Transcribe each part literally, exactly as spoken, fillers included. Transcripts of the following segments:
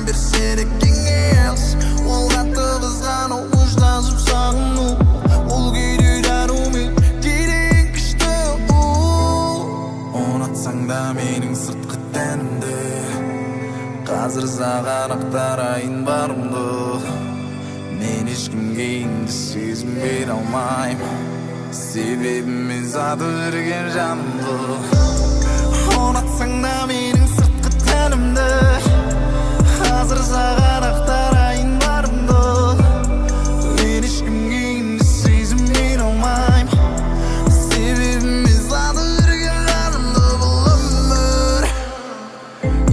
Berse de keńes, ol qattı qızǵanıw, óz jazıp saǵınıw, ol kúydi darıw men, kerek kúshti u. Unatsań da meniń sırtqı tánimdi, házir saǵan aqtarayın barımdı. Men hesh kimge endi sezimbey almayman. Sebebi men satıp jibergen janımdı. Unatsań da meniń sırtqı tánimdi, házir saǵan aqtarayın barımdı. Men hesh kimge endi sezimbey almayman. Sebebi men satıp jibergen janımdı bul ómir.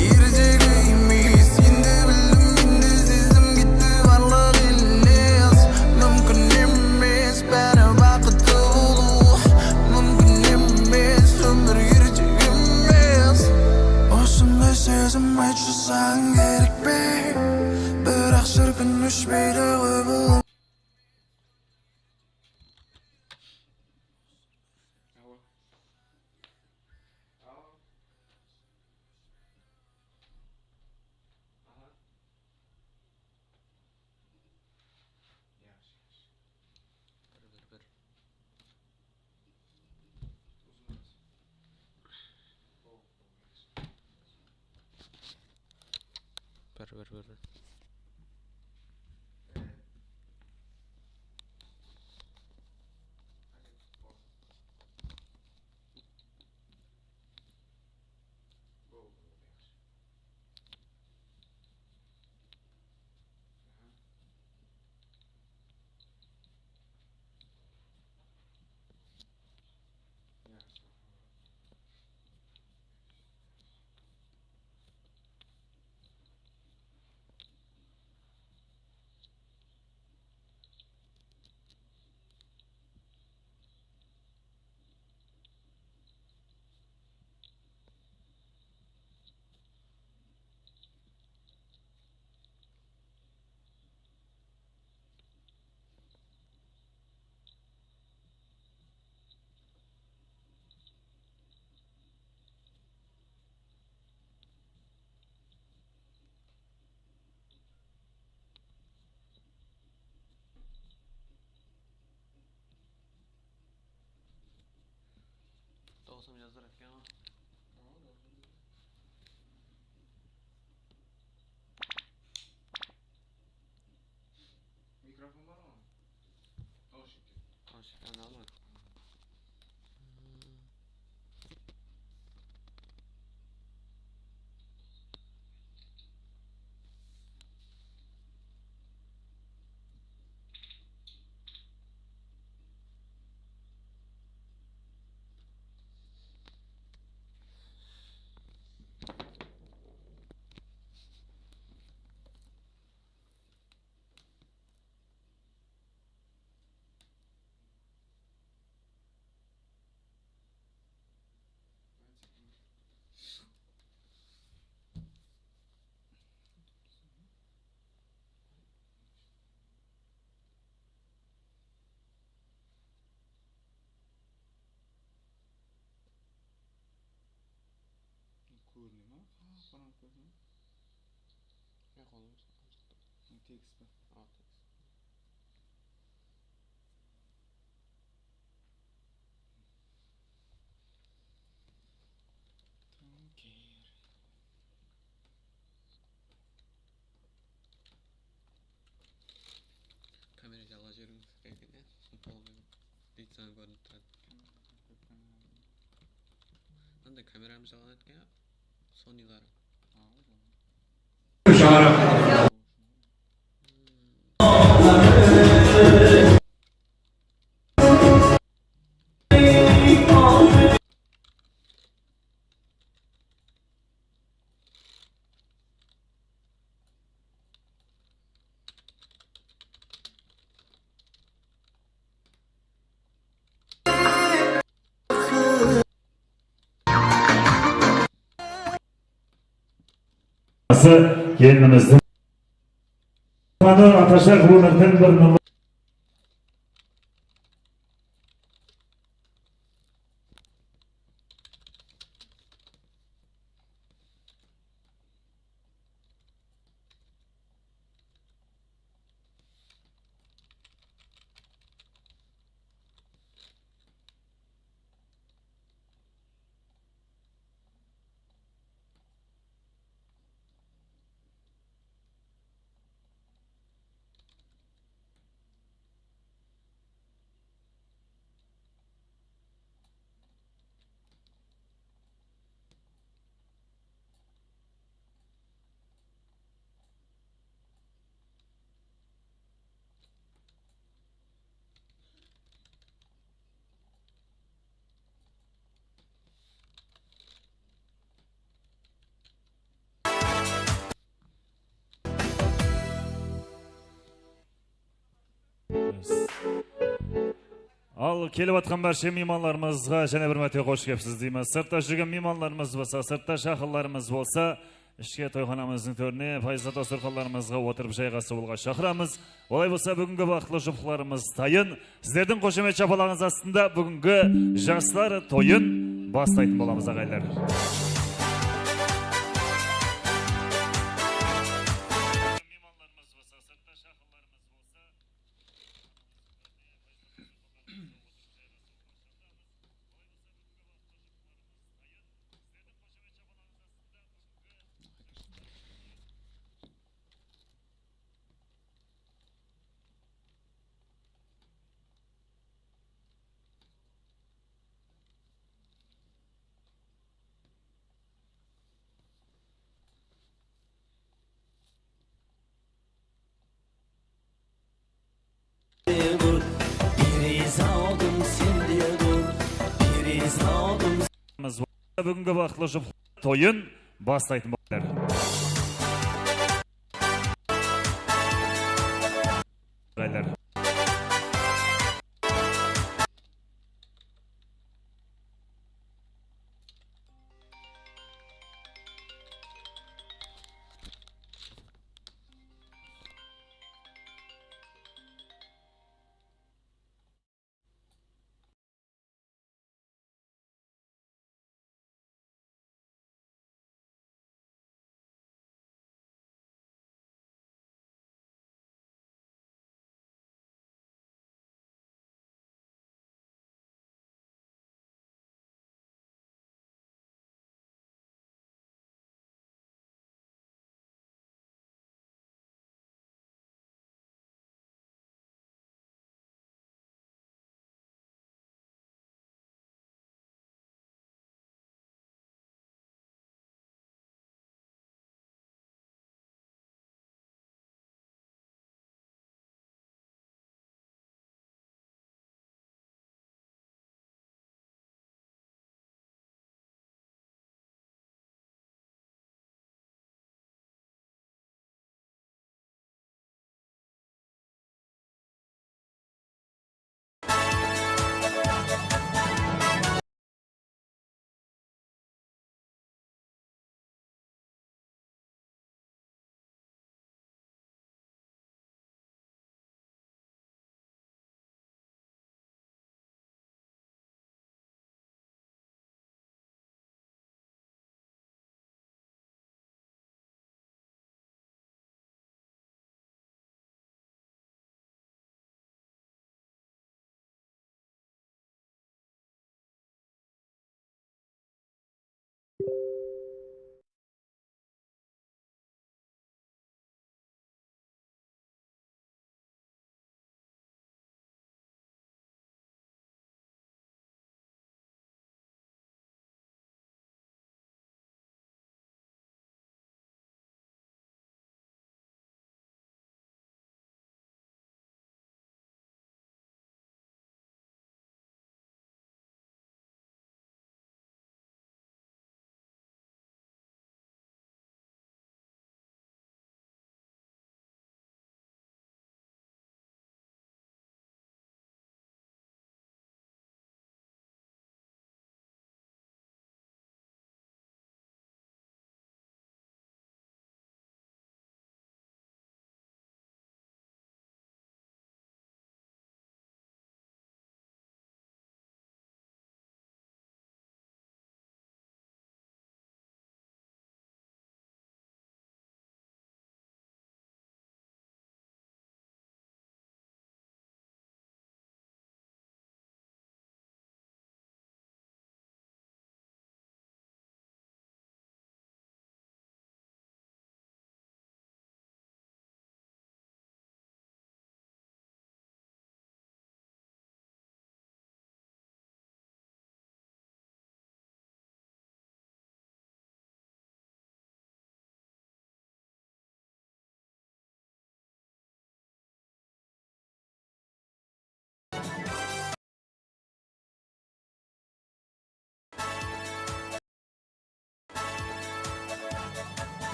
Ertegi emes, endi bildim, endi sezdim, ketti barlıq elles. Múmkin emes, bári baqıtlı bolıw. Múmkin emes, ómir ertegi emes. Usınday sezim, aytshı, saǵan kerek pe? Biraq shírkin, óshpeydi ǵoy bul. Aha. Yaqshı, yaqshı. Bir, bir, bir. Uzın bolsın. Bir, bir, bir, bir. Toǵısam jazdırar eken ǵoy. Mikrofon bar ǵoy. Naushniki. Naushniki alma. Kórine ma? Aa, qaranǵı kórine ma? Yoq, ol emes, ol jaqta. Tekst pa? A, tekst. Tanker. Kamera jala jiberińiz eken, ya. Deydi, saǵan kórinip turadı. Mınanday kameramız jalanan eken, ya. Sonyları. Kelinimizdiń Ataşak ómirdiń bir nımı- Al, kelip atqan bárshe miymanlarımızǵa jáne bir márte xosh kelipsiz deymiz. Sırtta júrgen miymanlarımız bolsa, sırtta shaqırıwlarımız bolsa, ishke toyxanamızdıń tórine, payızlı dasturxanlarımızǵa otırıp jayǵasıp alıwǵa shaqıramız. Olay bolsa, búgingi baxıtlı juplıqlarımız tayın. Sizlerdiń xoshamet shapalaǵıńız astında búgingi jaslar toyın baslaytın bolamız, aǵayinler. Búgingi baxıtlı jup toyın baslaytın bolar.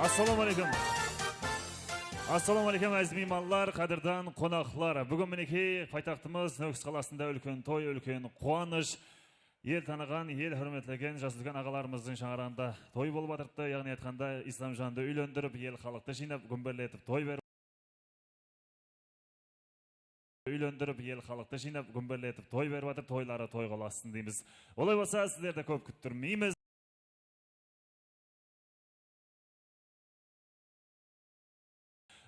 Assalawma aleykum. Assalawma aleykum, áziz miymanlar, qádirdan qonaqlar. Búgin, minekey, paytaxtımız Nókis qalasında úlken toy, úlken quwanısh. El tanıǵan, el húrmetlegen jas úlken aǵalarımızdıń shańaraǵında toy bolıp atırıptı. Yaǵnıy aytqanda, Islamjandı úylendirip, el xalıqtı jıynap, gúmberletip toy berip úylendirip, el xalıqtı jıynap, gúmberletip toy berip atır, toyları toyǵa ulasın deymiz. Olay bolsa, sizlerdi kóp kúttirmeymiz.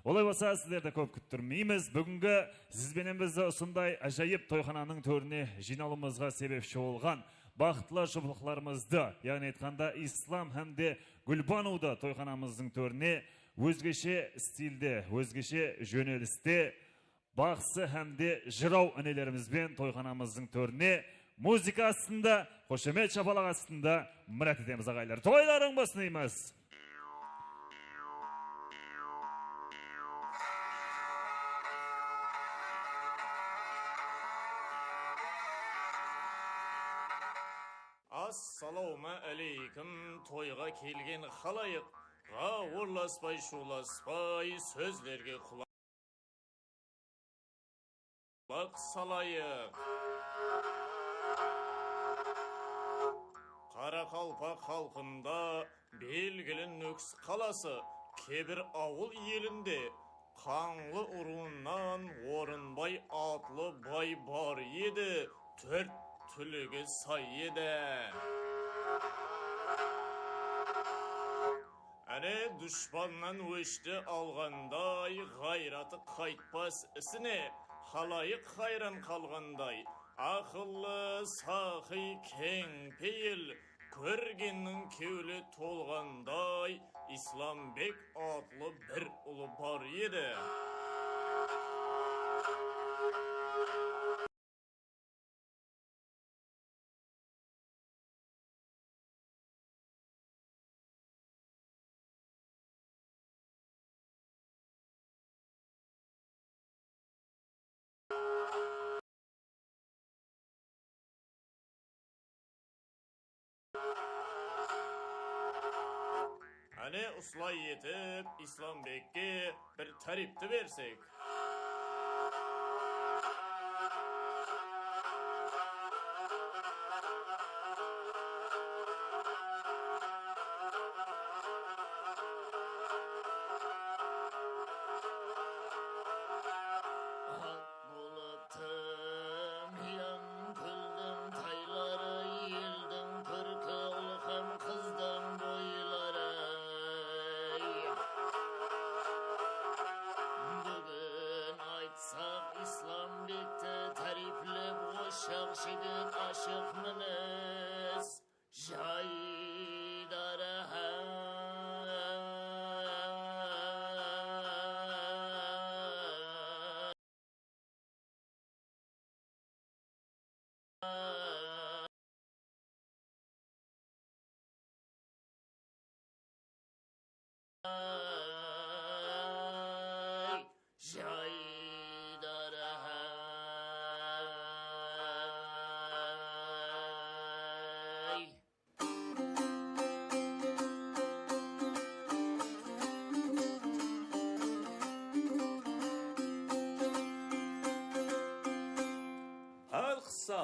Olay bolsa, sizlerdi kóp kúttirmeymiz. Búgingi siz benen bizdi usınday ájayıp toyxananıń tórine jıynawımızǵa sebepshi bolǵan baxıtlı juwlıqlarımızdı, yaǵnıy aytqanda, Islam hám de Gúlbanuwdı toyxanamızdıń tórine ózgeshe stilde, ózgeshe jóneliste baqsı hám de jıraw inelerimizben toyxanamızdıń tórine muzıka astında, xoshamet shapalaq astında mirát etemiz, aǵaylar. Toylarıń bolsın deymiz. Assalawma áleykum, toyǵa kelgen xalayıq. Ǵawırlaspay, shuwlaspay, sózlerge qulaq salayıq. Qaraqalpaq xalqında belgili Nókis qalası, Kebir awıl elinde Qańlı urıwınan Orınbay atlı bay bar edi, tórt túligi say edi. Áne, dushpannan óshti alǵanday, ǵayratı qaytpas isine, xalayıq hayran qalǵanday, aqıllı, saqıy, keń peyil, kórgenniń kewli tolǵanday, Islambek atlı bir ulı bar edi. Áne, usılay etip, Islambekke bir táriypti bersek. Bolıptı miyam kúldiń tayları, eldiń kúrki ul hám qızdıń boyları. Búgin aytsaq, Islambekti táriyplep, oshaq jigit, ashıq minez. Jaydar hám. Jaydar hám. Hál qıssa,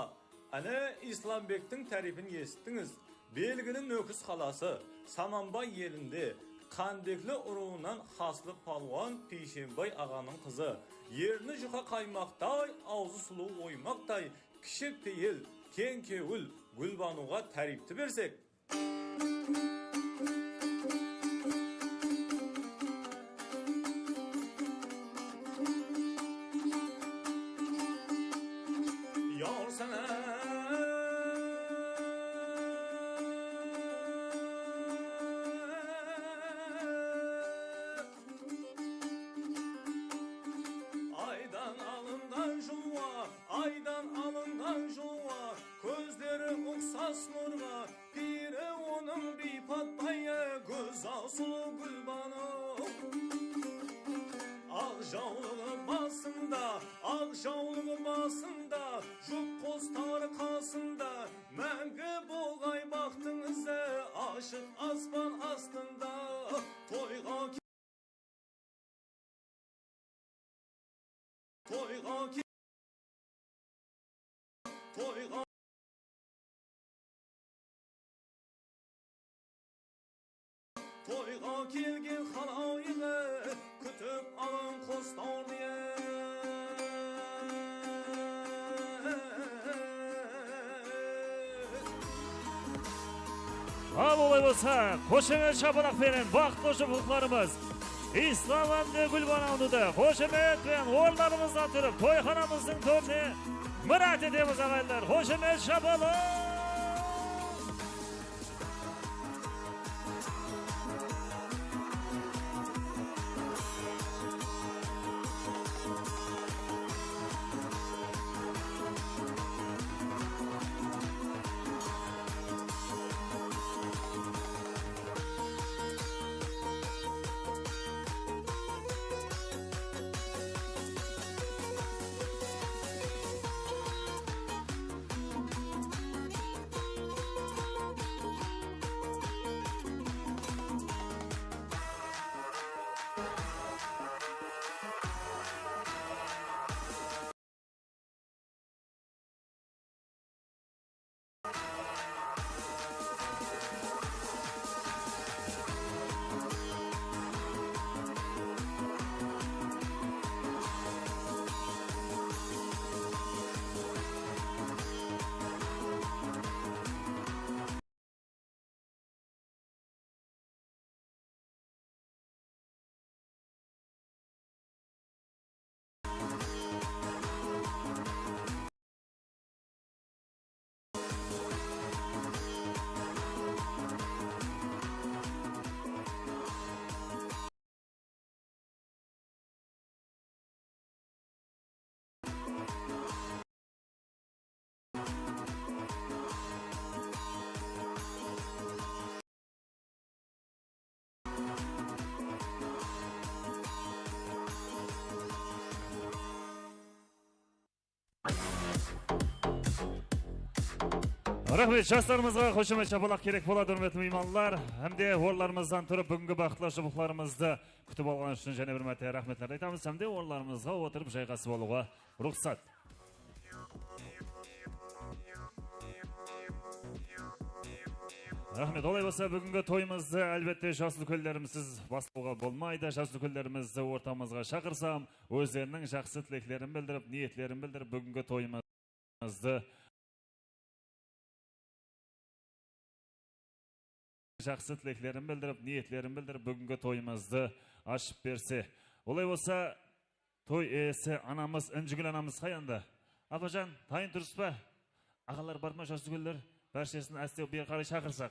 áne, Islambektiń táriypin esittińiz. Belgili Nókis qalası, Samanbay elinde Qándekli urıwınan haslı palwan Piyshenbay aǵanıń qızı. Erni juqa qaymaqtay, awzı sulıw oymaqtay, kishi peyil, keń kewil Gúlbanıwǵa táriypti bersek. Yar sana. Aydan alınǵan julwa, aydan alınǵan julwa, kózleri uqsas nurǵa, piri onıń biypatpayı, gózzal sulıw Gúlbanıw. Aq jawlıǵı basında, aq jawlıǵı basında, jup qostarı qasında, máńgi bolǵay baxtıń izi, ashıq aspan astında. Toy Toyǵa ke-, toyǵa, toyǵa kelgen xalayıǵı, kútip alıń qostorınen. Al, olay bolsa, xoshamet shapalaq penen baxıtlı jumlıqlarımız Islam hámde Gúlbanawnı da xoshamet penen orınlarımızdan turıp toyxanamızdıń tórine mirát etemiz, aǵayinler. Xoshamet shapalaq! Raxmet, jaslarımızǵa xoshamet shapalaq kerek boladı, húrmetli miymanlar. Hám de orınlarımızdan turıp, búgingi baxıtlı jumlıqlarımızdı kútip alǵanı ushın jáne bir márte raxmetlerdi aytamız hám de orınlarımızǵa otırıp jayǵasıp alıwǵa ruxsat. Raxmet. Olay bolsa, búgingi toyımızdı, álbette, jas úlkenlerimizsiz baslawǵa bolmaydı. Jas úlkenlerimizdi ortamızǵa shaqırsam, ózleriniń jaqsı tileklerin bildirip, niyetlerin bildirip, búgingi toyımızdı jaqsı tileklerin bildirip, niyetlerin bildirip, búgingi toyımızdı ashıp berse. Olay bolsa, toy iyesi anamız, Injigúl anamız qayanda? Apajan, tayın turıs pa? Aǵalar bar ma, jas úlkenler? Bárshesin áste beri qaray shaqırsaq.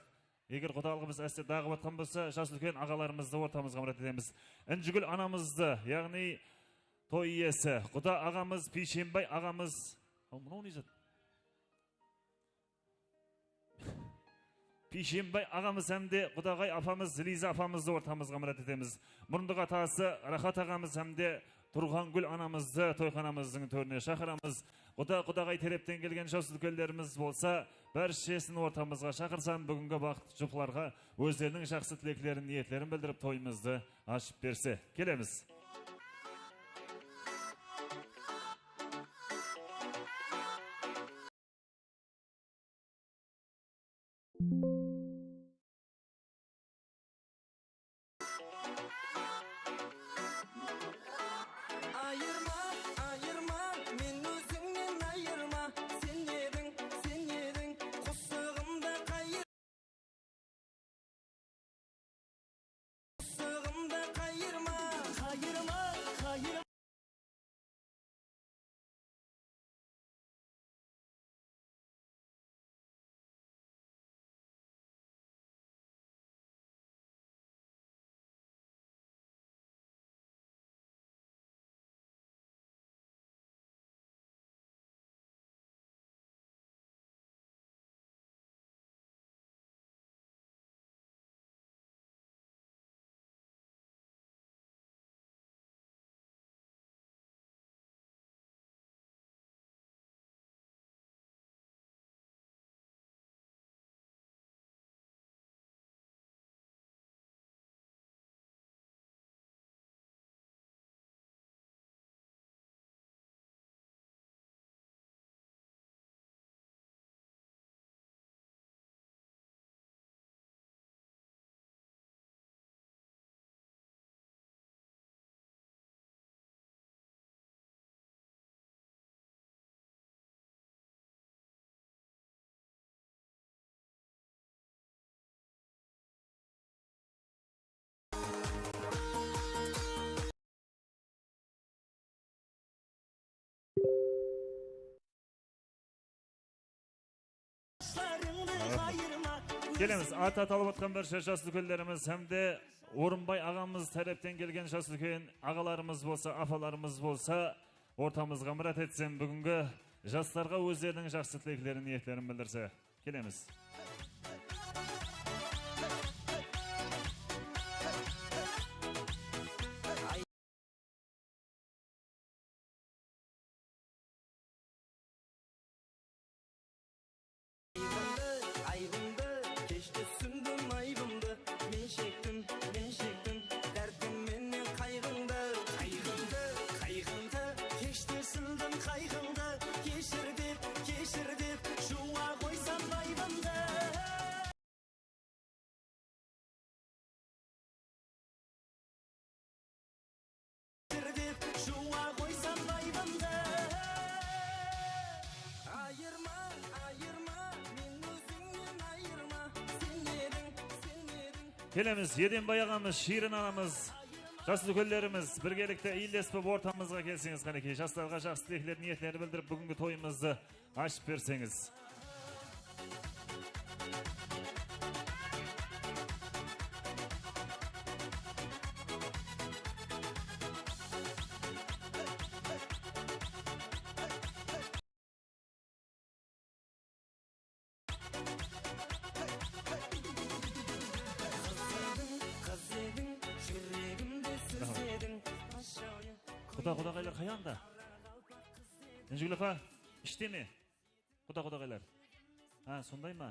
Eger qudalıǵımız áste daǵıp atqan bolsa, jas úlken aǵalarımızdı ortamızǵa mirát etemiz. Injigúl anamızdı, yaǵnıy toy iyesi, quda aǵamız, Piyshenbay aǵamız. Aw, mınaw ne zat? Piyshenbay aǵamız hám de qudaǵay apamız Liza apamızdı ortamızǵa mirát etemiz. Murındıq atası Raxat aǵamız hám de Turǵangúl anamızdı toyxanamızdıń tórine shaqıramız. Quda, qudaǵay terepten kelgen jas úlkenlerimiz bolsa, bárshesin ortamızǵa shaqırsam, búgingi baxıtlı jupılarǵa ózleriniń jaqsı tileklerin, niyetlerin bildirip, toyımızdı ashıp berse. Kelemiz. Ayırma, ayırma, men ózimnen ayırma. Sen ediń, sen ediń, qosıǵımda qayır-, qosıǵımda qayırma. Qayırma, qayırma. Kelemiz, atı atalıp atqan barsa jas úlkenlerimiz hám de Orınbay aǵamız tárepten kelgen jas úlken aǵalarımız bolsa, apalarımız bolsa, ortamızǵa mirát etsem, búgingi jaslarǵa ózleriniń jaqsı tileklerin, niyetlerin bildirse. Kelemiz. Kelemiz, Edenbay aǵamız, Shiyrin anamız, jas úlkenlerimiz, birgelikte iyillesip ortamızǵa kelseńiz, qánekey, jaslarǵa jaqsı tilekler, niyetlerin bildirip, búgingi toyımızdı ashıp berseńiz. Quda-, qudaqaylar qayanda? Injigúl apa, ishte me? Quda-, qudaqaylar. Ha, sonday ma?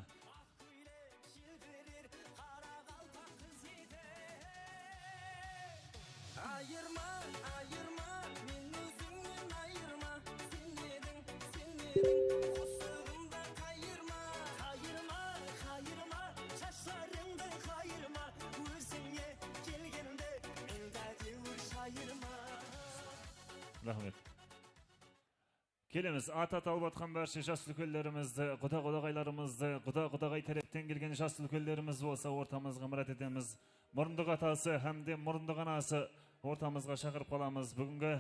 Ayırma, ayırma, men ózińnen ayırma. Sen ediń, sen ediń, qosıǵımdan qayırma. Qayırma, qayırma, shashlarıńdı qayırma. Ózińe kelgende, men de dewir shayırma. Raxmet. Kelemiz, atı atalıp atqan bárshe jas úlkenlerimizdi, quda-qudaqaylarımızdı, quda-qudaqay tárepten kelgen jas úlkenlerimiz bolsa ortamızǵa mirát etemiz. Murındıq atası hám de murındıq anası ortamızǵa shaqırıp qalamız. Búgingi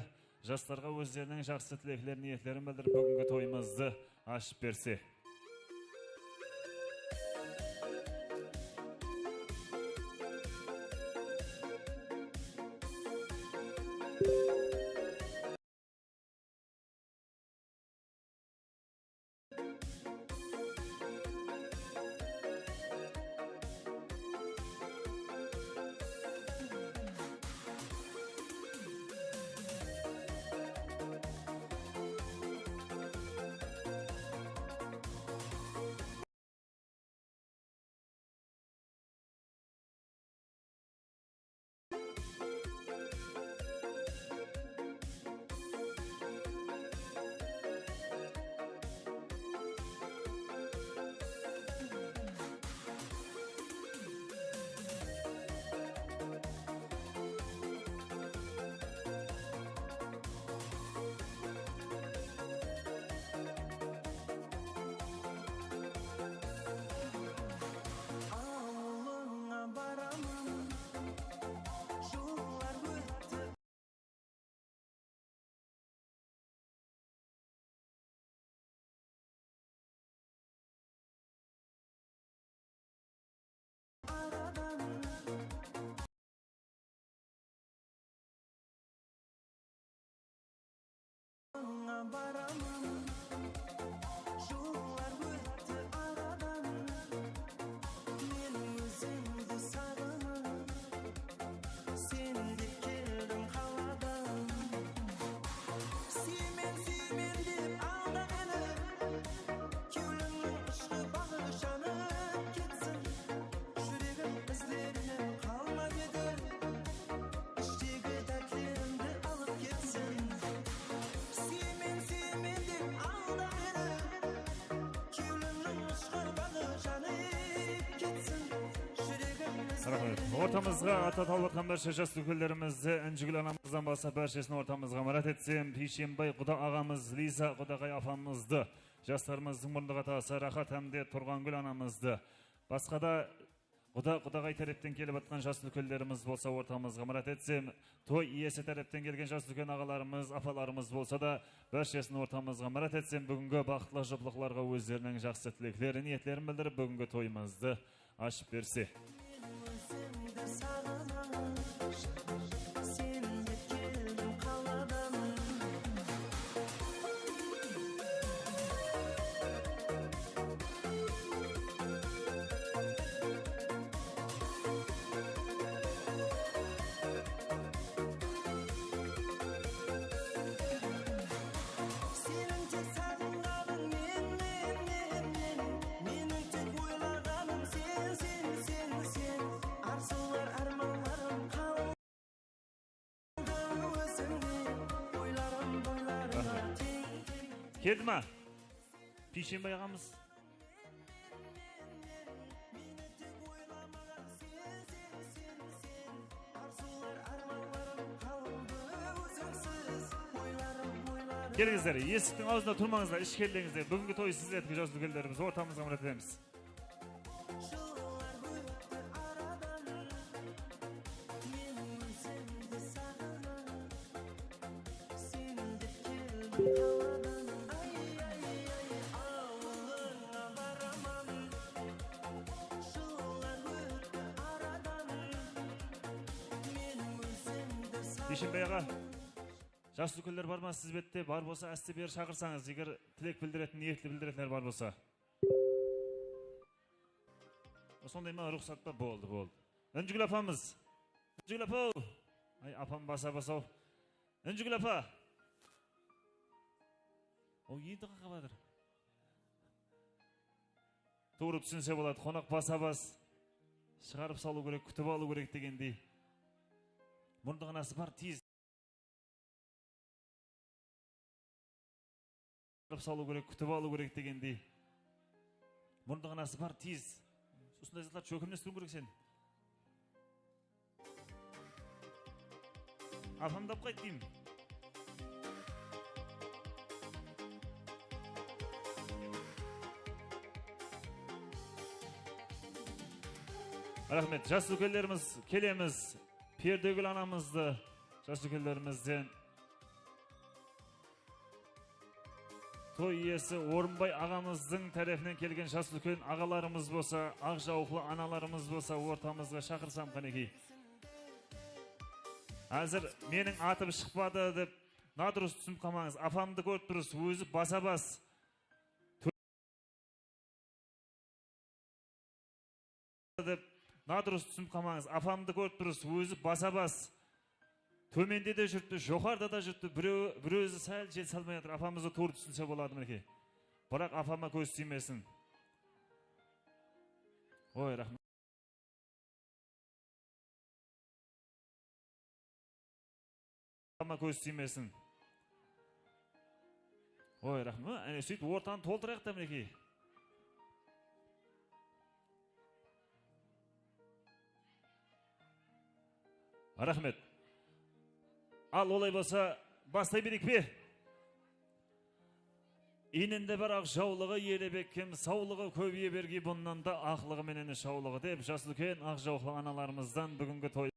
jaslarǵa ózleriniń jaqsı tileklerin, niyetlerin bildirip, búgingi toyımızdı ashıp berse. Baraman, jıllar ótti aradan. Men ózimdi saǵınıp, sen dep keldim qaladan. Súyemen, súyemen dep alda meni, kewlimniń ushqı baǵı janıp ketsin. Júregim izlerinen qalmap edi, ishtegi dártlerimdi alıp ketsin. Súyemen, súyemen dep alda meni, kewlimniń ushqır baǵı janıp ketsin. Júregim izlerinen qalmap edi. Raxmet. Ortamızǵa atı atalıp atqan bárshe jas úlkenlerimizdi, Injigúl anamızdan baslap bárshesin ortamızǵa mirát etsem, Piyshembay quda aǵamız, Liza qudaqay apamızdı, jaslarımızdıń murındı atası Raxat hám de Turǵangúl anamızdı, basqa da Quda, qudag'ay tárepten kelip atqan jas úlkenlerimiz bolsa ortamızǵa mirát etsem, toy iyesi tárepten kelgen jas úlken aǵalarımız, apalarımız bolsa da, bárshesin ortamızǵa mirát etsem, búgingi baxıtlı juplıqlarǵa ózleriniń jaqsı tileklerin, niyetlerin bildirip, búgingi toyımızdı ashıp berse. Seniń tek saǵınǵanıń men, men, men, men. Meniń tek oylaǵanım sen, sen, sen, sen. Arzular, ármanlarım qaldı ózińde. Oylarım boylarıma teń, teń, teń. Keldi ma? Piyshembay aǵamız. Kelińizler, esiktiń awzında turmańızlar, ishki keldińizler. Búgingi toy sizlerdiki, jas úlkenlerimiz, ortamızǵa mirát etemiz. Biyshembay aǵa, jas úlkenler bar ma siz bette? Bar bolsa, áste beri shaqırsańız, eger tilek bildiretin, niyetli bildiretinler bar bolsa. Sonday ma, ruxsat pa? Boldı, boldı. Injigúl apamız. Injigúl apa-aw. Ay, apam basa basa-aw. Injigúl apa. O, endi qaqap atır. Tuwrı túsinse boladı, qonaq basa-bas shıǵarıp salıw kerek, kútip alıw kerek degendey. Murındıǵınası bar, tez. Shıǵarıp salıw kerek, kútip alıw kerek degendey. Murındıǵınası bar, tez. Usınday zatlar shókemlestiriw kerek sen. Apamdı alıp qayt deyim. Raxmet, jas úlkenlerimiz, kelemiz. Perdegúl anamızdı jas úlkenlerimizden. Toy iyesi Orınbay aǵamızdıń tárepinen kelgen jas úlken aǵalarımız bolsa, aq jawıqlı analarımız bolsa ortamızǵa shaqırsam qánekey. Házir meniń atım shıqpadı dep nadurıs túsinip qalmańız. Apamdı kórip turıpsız, ózi basa-bas. Dep, nadurıs túsinip qalmańız. Apamdı kórip turıpsız, ózi basa-bas. Tómende de júripti, joqarıda da júripti. Birew, bir ózi sál jeti salmay atır. Apamızdı tuwrı túsinse boladı, minekey. Biraq apama kóz tiymesin. Oy, raxmet. Ama kóz tiymesin. Oy, raxmet. Áne, sóytip ortanı toltırayıq ta, minekey. Raxmet. Al, olay bolsa, baslay bereyik pe? Ininde bar aq jawlıǵı, elebek kim sawlıǵı, kóbeye bergey bunnan da aqlıǵı menen shawlıǵı, dep, jas úlken aq jawıqlı analarımızdan búgingi toy.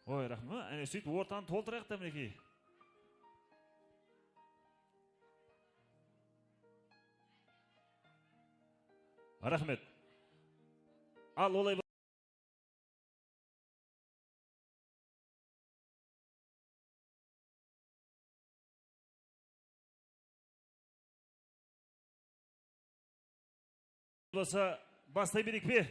Oy, raxmet. Áne, sóytip ortanı toltırayıq ta, minekey. Raxmet. Al, olay bolsa, baslay bereyik pe?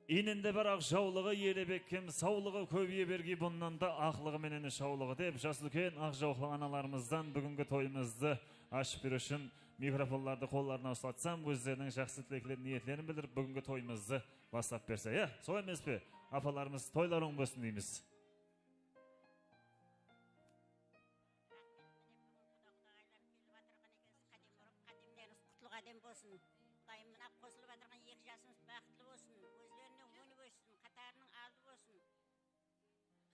Ininde bar aq jawlıǵı, elebek kim sawlıǵı, kóbeye bergey bunnan da aqlıǵı menen shawlıǵı, dep, jas úlken aq jawıqlı analarımızdan búgingi toyımızdı ashıp beriw ushın mikrofonlardı qollarına uslatsam, ózleriniń jaqsı tileklerin, niyetlerin bildirip, búgingi toyımızdı baslap berse, ya? Solay emes pe? Apalarımız, toylar oń bolsın deymiz. Raxmet, mine, búgin quda-qudaǵaylar kelip atırǵan ekensiz, qádem urıp, qádemlerińiz qutlı qádem bolsın. Qudayım, mına qosılıp atırǵan eki jasımız baxıtlı bolsın, ózlerine ónip óssin, qatarınıń aldı bolsın.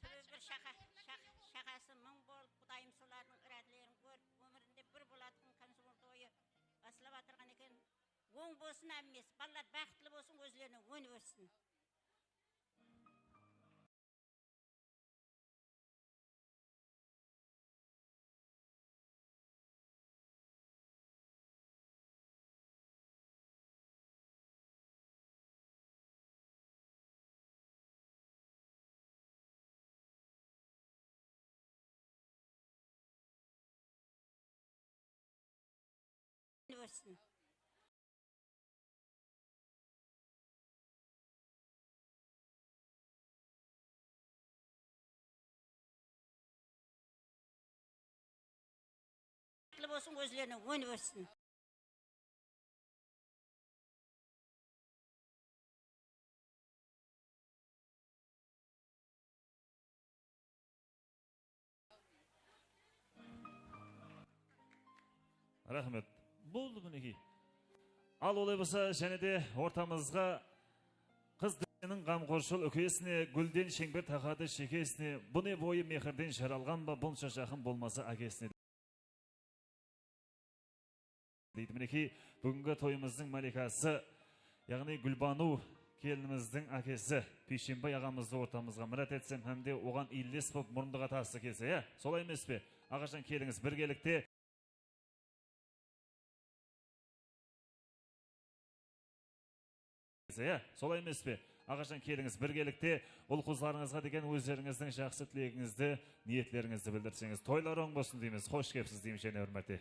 Túbi bir shaqa-, shaq-, shaqası mıń bolıp, Qudayım solardıń iradelerin kórip, ómir Oń bolsın hámmesi. Balalar baxıtlı bolsın, ózlerine ónip óssin. Óssin. Qutlı bolsın, ózlerine ónip óssin. Raxmet. Boldı, minekey. Al, olay bolsa, jáne de ortamızǵa qız dizeniń ǵamxorshıl úkesine, gúlden sheńber taxadı shekesine, bune boyı mehirden jaralǵan ba, bunsha jaqın bolmasa ákesine. Deydi. Minekey, búgingi toyımızdıń málikası, yaǵnıy Gúlbanıw kelinimizdiń ákesi Piyshembay aǵamızdı ortamızǵa mirát etsem hám de oǵan illes bolıp murındıq atası kelse, ya? Solay emes pe? Aǵajan, kelińiz, birgelikte. Ya, solay emes pe? Aǵajan, kelińiz, birgelikte ul-qızlarıńızǵa degen ózlerińizdiń jaqsı tilegińizdi, niyetlerińizdi bildirseńiz. Toylar oń bolsın deymiz, xosh kelipsiz deymiz jáne bir márte.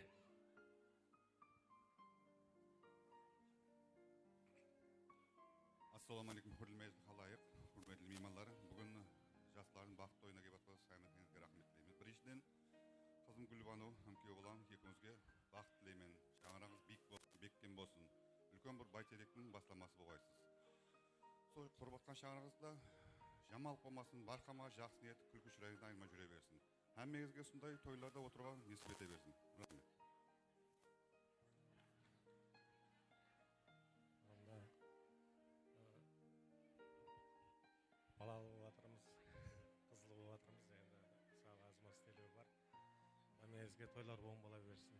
Assalawma áleykum, húrmetli xalayıq, húrmetli miymanlar. Búgin jaslardıń baxıtlı toyına kelip atırmız. Hámmeńizge raxmet tileymen. Birinshiden, qızım Gúlbanıw hám kúyew balam ekewińizge baxıt tileymen. Shańaraǵıńız biyik bolsın, bekkem bolsın. Úlken bir bayterektiń baslaması bolǵaysız. Sol qurıp atqan shańaraǵıńızda jamanlıq bolmasın, barshama jaqsı niyet, kúlki shırayıńızdan ayırmay júre bersin. Hámmeńizge usınday toylarda otırıwǵa nesip ete bersin. Raxmet. Mında, ı, balalı bolıp atırmız, qızlı bolıp atırmız, endi sal az-maz telew bar. Hámmeńizge toylar oń bola bersin.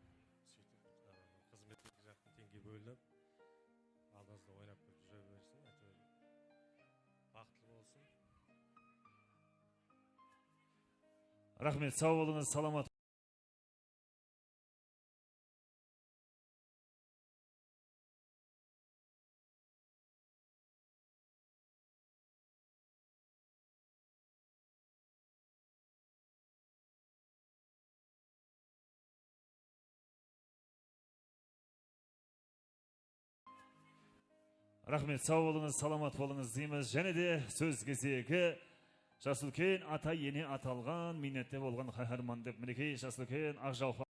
Sóytip, ı, xızmet eki jaqtan teńge bólinip, aldıńızda oynap júre bersin. Áytewir, baxıtlı bolsın. Raxmet, saw bolıńız, salamat. Raxmet, saw bolıńız, salamat bolıńız deymiz. Jáne de sóz gezegi jas úlken ata-ene atalǵan, miynette bolǵan qáhárman dep, minekey, jas úlken Aqjawhar.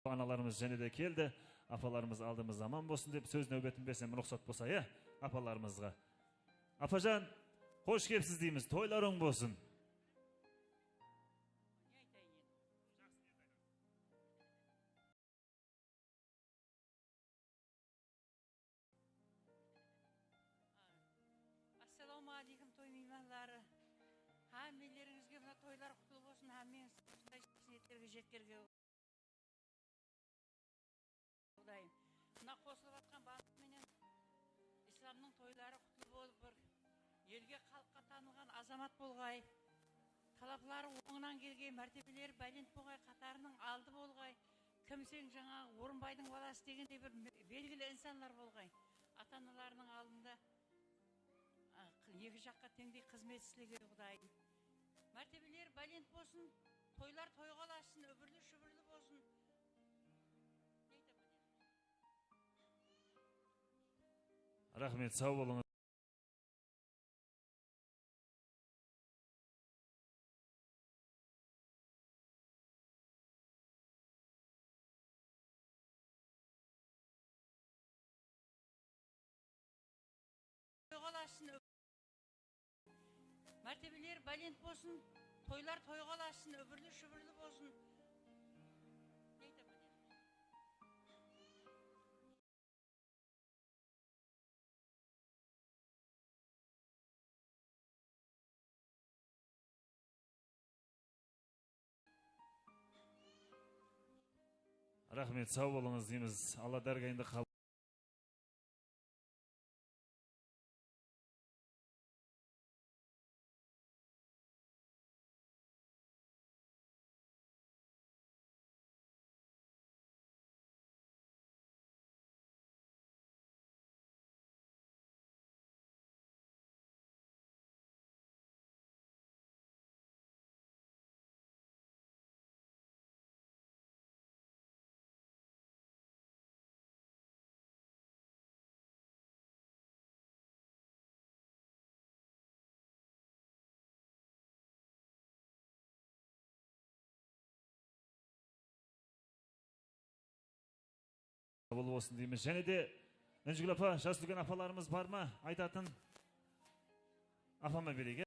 Analarımız jáne de keldi. Apalarımız aldımızda aman bolsın dep sóz náwbetin bersem, ruxsat bolsa, ya, apalarımızǵa. Apajan, xosh kelipsiz deymiz. Toylar oń bolsın. Assalawma áleykum, toy miymanları. Hámmelerińizge mına toylar qutlı bolsın, hámmeńiz usınday jaqsı niyetlerge jetkerge. Qudayım, mına qosılıp atqan bandı menen islamnıń toyları qutlı bolıp, bir elge, xalıqqa tanılǵan azamat bolǵay. Talapları ońınan kelgey, mártebeleri bálent bolǵay, qatarınıń aldı bolǵay. Kim sen jańaǵı Orınbaydıń balası degendey bir me-, belgili insanlar bolǵay. Ata-analarınıń aldında, a, eki jaqqa teńdey xızmet islege, Qudayım. Mártebeleri bálent bolsın, toylar toyǵa ulasın, úbirli-shúbirli bolsın. Raxmet, saw bolıńız. Mártebeleri bálent bolsın, toylar toyǵa ulasın, úbirli-shúbirli bolsın. Raxmet, saw bolıńız deymiz. Alla dárgayında qabıl. Qabıl bolsın deymiz. Jáne de Únjigúl apa, jas úlken apalarımız bar ma? Aytatın. Apama bereyik, e.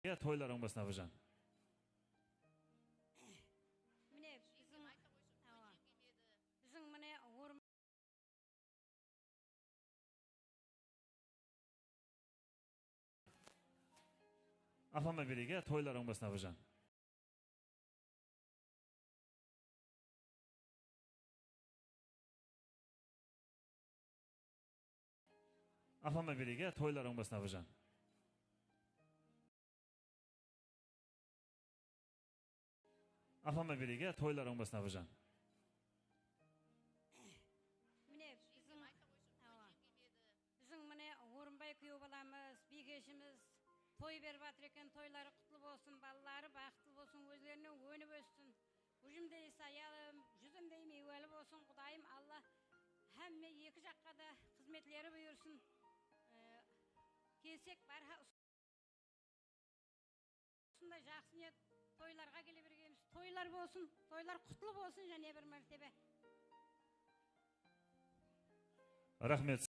Ya, toylar ońbasın, abajan. Mine, biziń, awa. Biziń mine, orın Apama bereyik, ya, toylar ońbasın, abajan. Apama bereyik, ya, toylar ońbasın, abajan. Apama bereyik, ya, toylar ońbasın, abajan. Mine, biziń, awa. Biziń mine Orınbay kúyew balamız, Biygeshimiz toy berip atır eken, toyları qutlı bolsın, balaları baxıtlı bolsın, ózlerinen ónip óssin. Gújimdey sayalı, júzimdey miyweli bolsın, Qudayım Alla hámme eki jaqqa da xızmetleri buyırsın. E, kelsek, bárha usınday jaqsı niyet toylarǵa kele bergenbiz. Toylar bolsın, toylar qutlı bolsın jáne bir mártebe. Raxmet.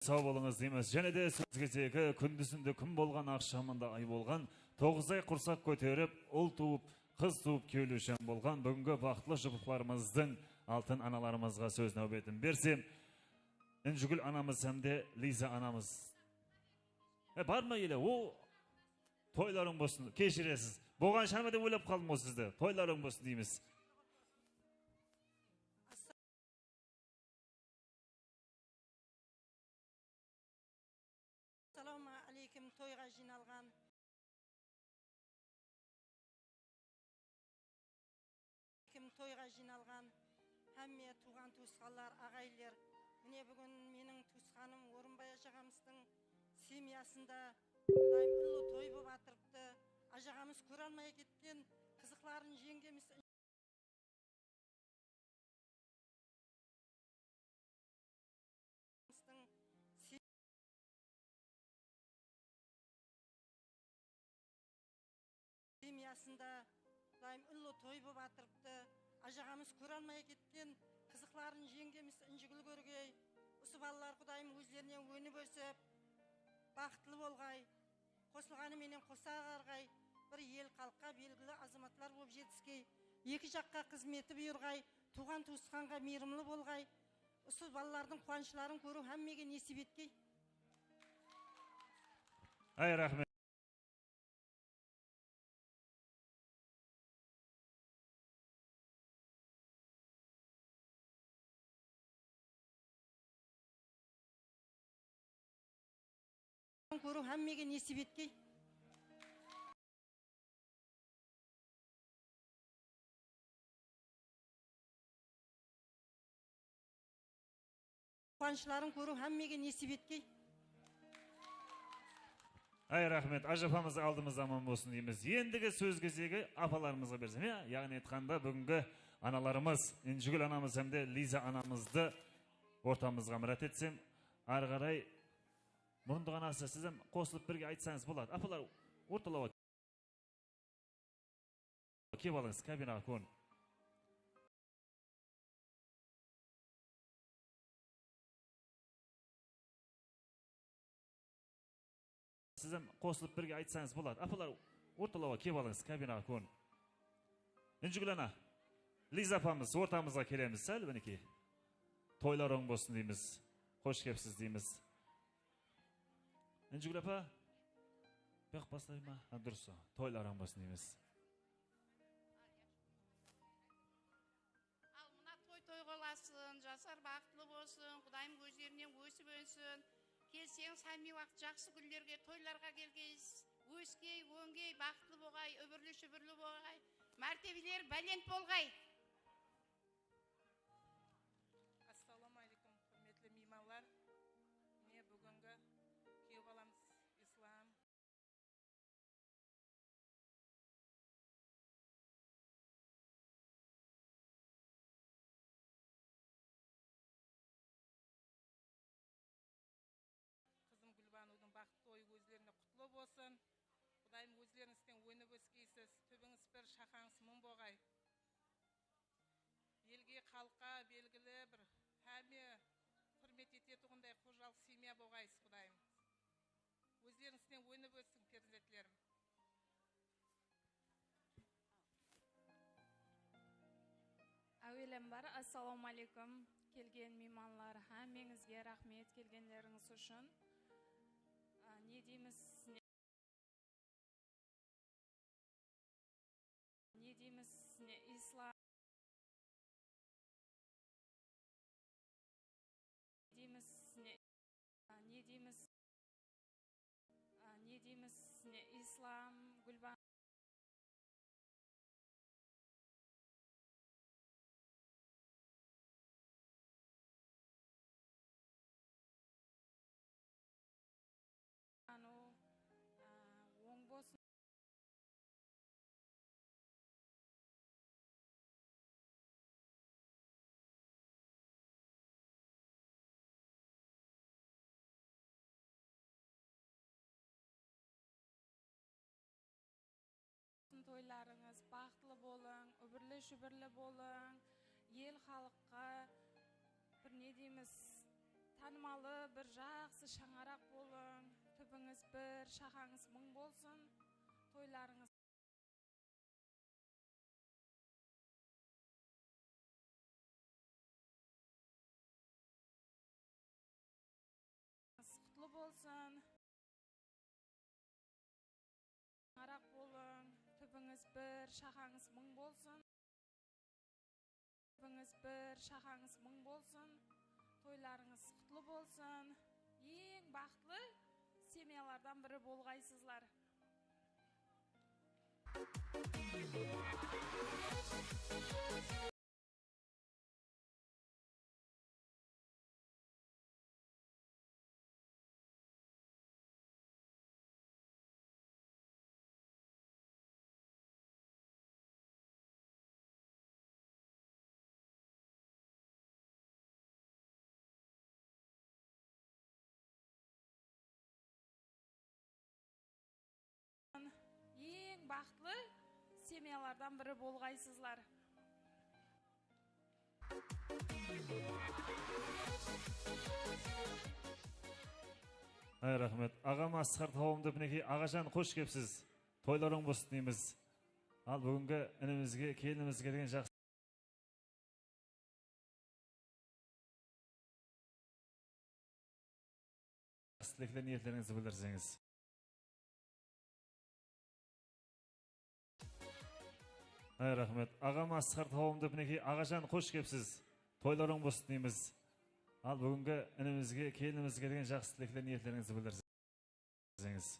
Saw bolıńız deymiz. Jáne de sóz gezegi, kúndizinde kún bolǵan, aqshamında ay bolǵan, toǵız ay qursaq kóterip, ul tuwıp, qız tuwıp, kewlisheń bolǵan búgingi baxıtlı jupıqlarımızdıń, altın analarımızǵa sóz náwbetin bersem, Injigúl anamız hám de Liza anamız. E, bar ma ele? O, Toylarıń bolsın, keshiresiz. Bolǵan shıǵar ma dep oylap qaldım ǵoy sizdi. Toylarıń bolsın deymiz. Assalawma áleykum, toyǵa jıynalǵan. Kim toyǵa jıynalǵan hámme tuwǵan-tuwısqanlar, aǵayinler. Mine, búgin meniń tuwısqanım Orınbay ájaǵamızdıń semyasında dayım ullı toy bolıp atırıptı. Ájaǵamız kóre almay ketken qızıqların jeńgemiz semyasında dayım ullı toy bolıp atırıptı. Ájaǵamız kóre almay ketken qızıqların jeńgemiz Injigúl kórgey. Usı balalar Qudayım ózlerinen ónip ósip, baxıtlı bolǵay. Qosılǵanı menen qosa aqarǵay, bir el-xalıqqa belgili azamatlar bolıp jetiskey, eki jaqqa xızmeti buyırǵay, tuwǵan-tuwısqanǵa miyrimli bolǵay. Usı balalardıń quwanıshların kóriw hámmege nesip etkey. Ay, raxmet. Kóriw hámmege nesip etkey. Quwanıshların kóriw hámmege nesip etkey. Ay, raxmet, ájapamız aldımızda aman bolsın deymiz. Endigi sóz gezegi apalarımızǵa bersem, ya, yaǵnıy aytqanda, búgingi analarımız, Injigúl anamız hám de Liza anamızdı ortamızǵa mirát etsem, arı qaray, murındıq anası, siz hám qosılıp birge aytsańız boladı. Apalar, ortalawǵa kelip alıńız, kabinaǵa kórin. Siz hám qosılıp birge aytsańız boladı. Apalar, ortalawǵa kelip alıńız, kabinaǵa kórin. Injigúl ana, Liza apamız, ortamızǵa kelemiz, sál, minekey. Toylar oń bolsın deymiz. Xosh kelipsiz deymiz. Injigúl apa, buyaq baslay ma? Ha, durıs. Toylar oń bolsın deymiz. Al, mına toy toyǵa ulasın, jaslar baxıtlı bolsın, Qudayım ózlerinen ósip ónsin. Kelseńiz, hámme waqıt jaqsı kúnlerge, toylarǵa kelgeysiz. Óskey, óngey, baxıtlı bolǵay, úbirli-shúbirli bolǵay, mártebeleri bálent bolǵay. Assalawma áleykum, húrmetli miymanlar. Mine, búgingi kúyew balamız Islam. Qızım Gúlbanuwdıń baxıtlı toyı ózlerine qutlı bolsın. Qudayım ózlerińizden ónip óskeysiz. Túbińiz bir, shaqańız mıń bolǵay. Elge, xalıqqa belgili bir hámme húrmet etetuǵınday xojalıq semya bolǵaysız, Qudayım. Ózlerińizden ónip óssiń, perzentlerim. Áwelembar, assalawma áleykum. Kelgen miymanlar, hámmeńizge raxmet kelgenlerińiz ushın. A, ne deymiz, ne, ne deymiz, ne, Islam. Deymiz, ne, ne deymiz, ne deymiz, ne, Islam, Gúlban. Anu, a, oń bolsın. Toylarıńız baxıtlı bolıń, úbirli-shúbirli bolıń, el-xalıqqa bir, ne deymiz, tanımalı, bir jaqsı shańaraq bolıń, túbińiz bir, shaqańız mıń bolsın, toylarıńız qutlı bolsın. Bir, shaqańız mıń bolsın. Evińiz bir, shaqańız mıń bolsın. Toylarıńız qutlı bolsın. Eń baxıtlı semyalardan biri bolǵaysızlar. Eń baxıtlı semyalardan biri bolǵaysızlar. Ay, raxmet. Aǵam Asqar tawamdı, minekey, aǵajan, xosh kelipsiz. Toylar oń bolsın deymiz. Al, búgingi inimizge, kelinimizge degen jaqsı tilekler, niyetlerińizdi bildirseńiz. Ay, raxmet. Aǵam Asqar tawamdı, minekey, aǵajan, xosh kelipsiz. Toylar oń bolsın deymiz. Al, búgingi inimizge, kelinimizge degen jaqsı tilekler, niyetlerińizdi bildirseńiz.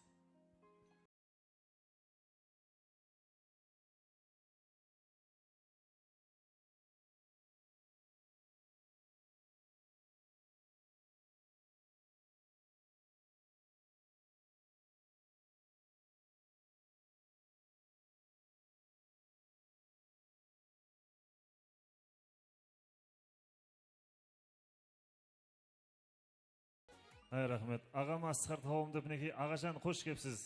Ay, raxmet. Aǵam Asqar tawamdı, minekey, aǵajan, xosh kelipsiz.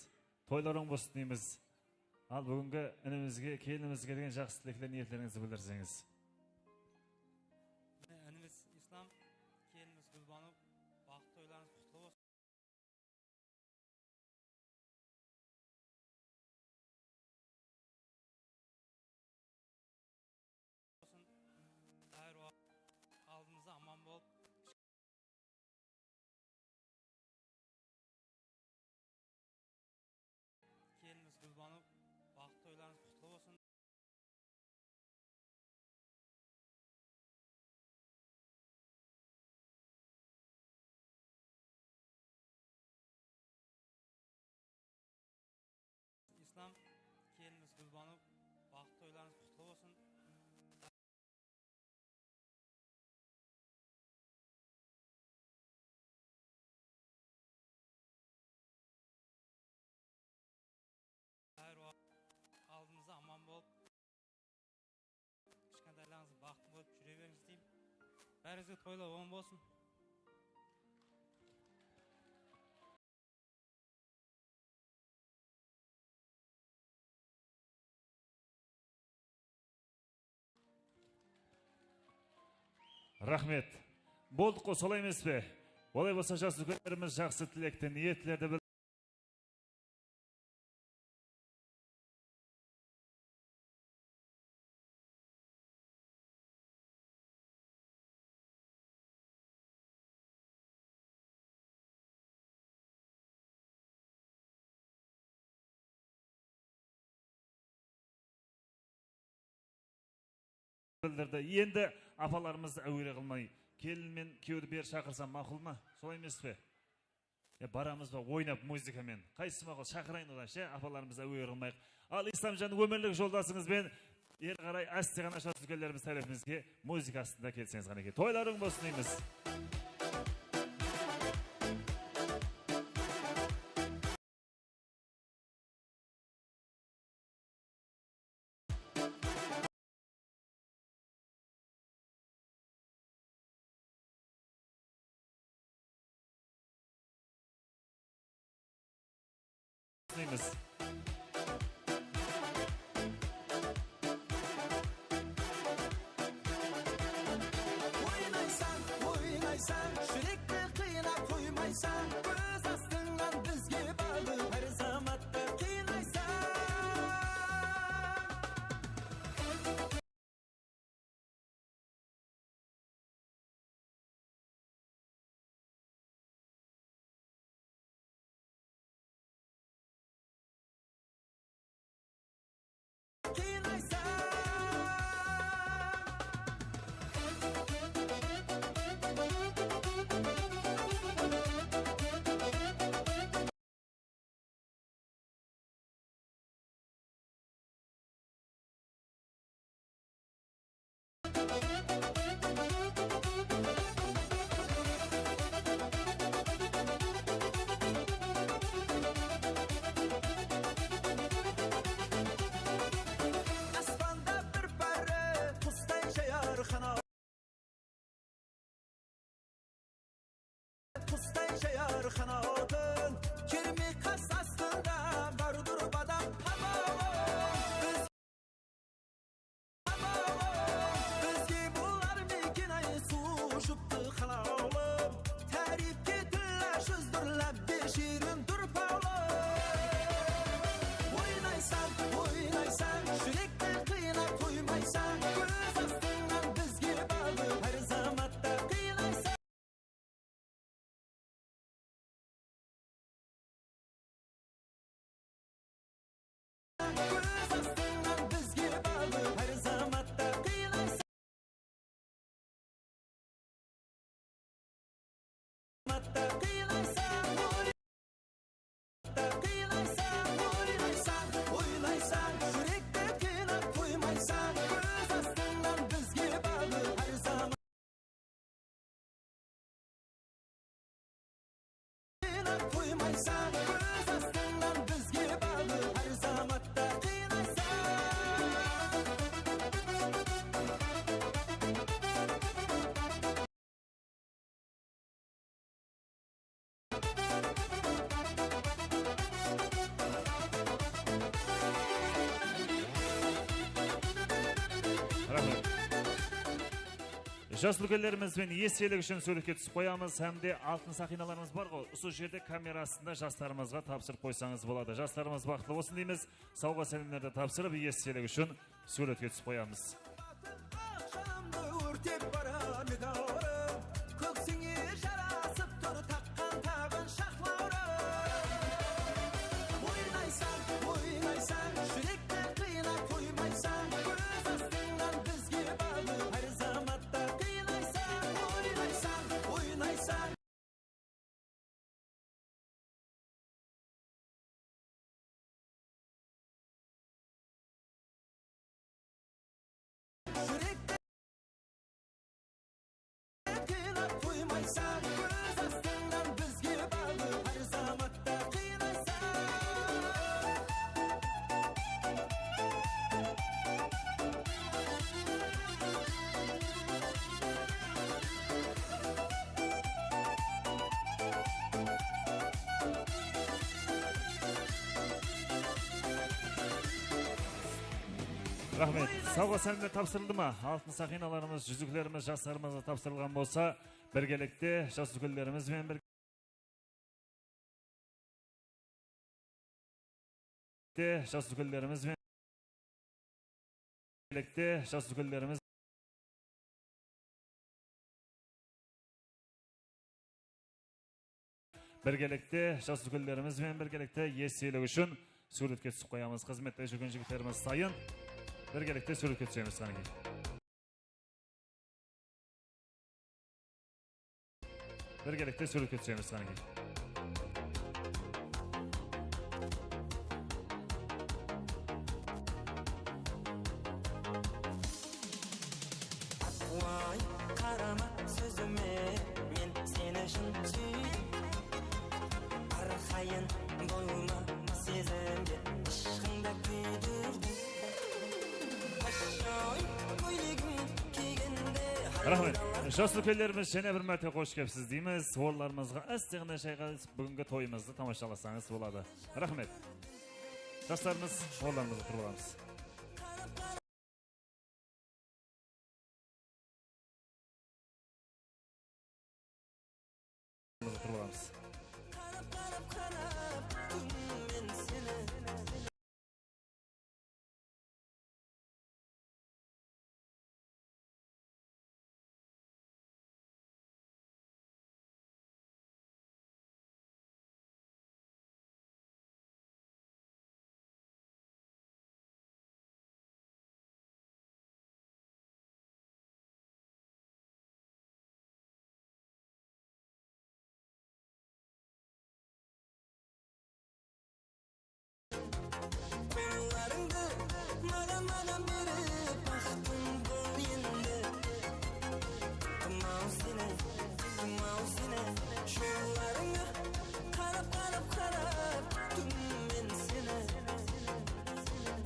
Toylar oń bolsın deymiz. Al, búgingi inimizge, kelinimizge degen jaqsı tilekler, niyetlerińizdi bildirseńiz. Mine, inimiz Islam, kelinimiz Gúlbanu, baxıtlı toylarıńız qutlı bolsın. Hár waqıt aldımızda aman bolıp, kelinimiz Gúlbanu, baxıtlı toylarıńız qutlı bolsın. Islam, kelinimiz Gúlbanu, baxıtlı toylarıńız qutlı bolsın. Hár waqıt aldımızda aman bolıp, kishkentaylarıńızdıń baxıtlı bolıp júre berińiz deymen. Bárińizge toylar oń bolsın. Raxmet. Boldıq ǵo, solay emes pe? Olay bolsa, jas úlkenlerimiz jaqsı tilekti, niyetlerdi bil- bildirdi. Endi apalarımızdı áwere qılmay, kelin men kúyewdi beri shaqırsam maqul ma? Solay emes pe? Ya, baramız ba oynap muzıka menen? Qaysısı maqul? Shaqırayın odan, she, apalarımızdı áwere qılmayıq. Al, Islamjan, ómirlik joldasıńız benen beri qaray áste ǵana jas úlkenlerimiz tárepimizge muzıka astında kelseńiz ǵanekey. Toylar oń bolsın deymiz. Deymiz. Oynaysań, oynaysań, júrekti qıynap qoymaysań, kóz astıńnan bizge baǵıp, hár zamatta qıynaysań. Qanatın kermey qas astında bardur badam. Biz Bizge bolar meken, ay, suw juttı halawlım? Táriypke tilla júzdur, lábbe shirin durpawlım. Oynaysań, oynaysań, júrekti qıynap qoymaysań. Kóz astıńnan bizge baǵıp, hár zamatta qıynaysań. Kóz astıńnan bizge baǵıp, hár zamatta qıynaysań. Zamatta qıynaysań, oy-, qıynaysań, oynaysań, oynaysań, júrekti qıynap qoymaysań. Kóz astıńnan bizge baǵıp, hár zamatta Qıynap qoymaysań, kóz astıńnan bizge baǵıp, hár zamatta qıynaysań. Raxmet. Jas úlkenlerimiz benen estelik ushın súwretke túsip qoyamız hám de altın saqinalarımız bar ǵo, usı jerde kamera astında jaslarımızǵa tapsırıp qoysańız boladı. Jaslarımız baxıtlı bolsın deymiz. Sawǵa sálemlerdi tapsırıp, estelik ushın súwretke túsip qoyamız. Aq janımdı órtep bara nigorım, kóksińe jarasıp tur taqqan taǵın shaqlawrım. Oynaysań, oynaysań, júrekti qıynap qoymaysań, kóz astıńnan bizge baǵıp, hár zamatta qıynaysań. Oynaysań, oynaysań. Júrekti qıynap qoymaysań, kóz astıńnan bizge baǵıp, hár zamatta qıynaysań. Raxmet. Sawǵa sálemler tapsırıldı ma? Altın saqinalarımız, júziklerimiz jaslarımızǵa tapsırılǵan bolsa, birgelikte jas úlkenlerimiz benen bir- Jas úlkenlerimiz benen birgelikte, jas úlkenlerimiz, birgelikte, jas úlkenlerimiz benen birgelikte estelik ushın súwretke túsip qoyamız. Xızmette júrgen jigitlerimiz sayın birgelikte súwretke túsemiz, qánekey. Birgelikte súwretke túsemiz, qánekey. Way, qarama sózime, men seni shın súydim. Arqayın bolma, sezimge ıshqıńda kúydirdim. Ashshı-oy, kóylegim kiygende. Raxmet. Jas úlkenlerimiz, jáne bir márte xosh kelipsiz deymiz. Orınlarımızǵa áste ǵana jayǵayıp, búgingi toyımızdı tamashalasańız boladı. Raxmet. Jaslarımız, orınlarımızda turıp alamız. Qollarıńdı maǵan, maǵan berip, baxtım bol endi. Kim-aw seni, kim-aw seni, jollarıńa qarap, qarap, qarap kúttim men seni.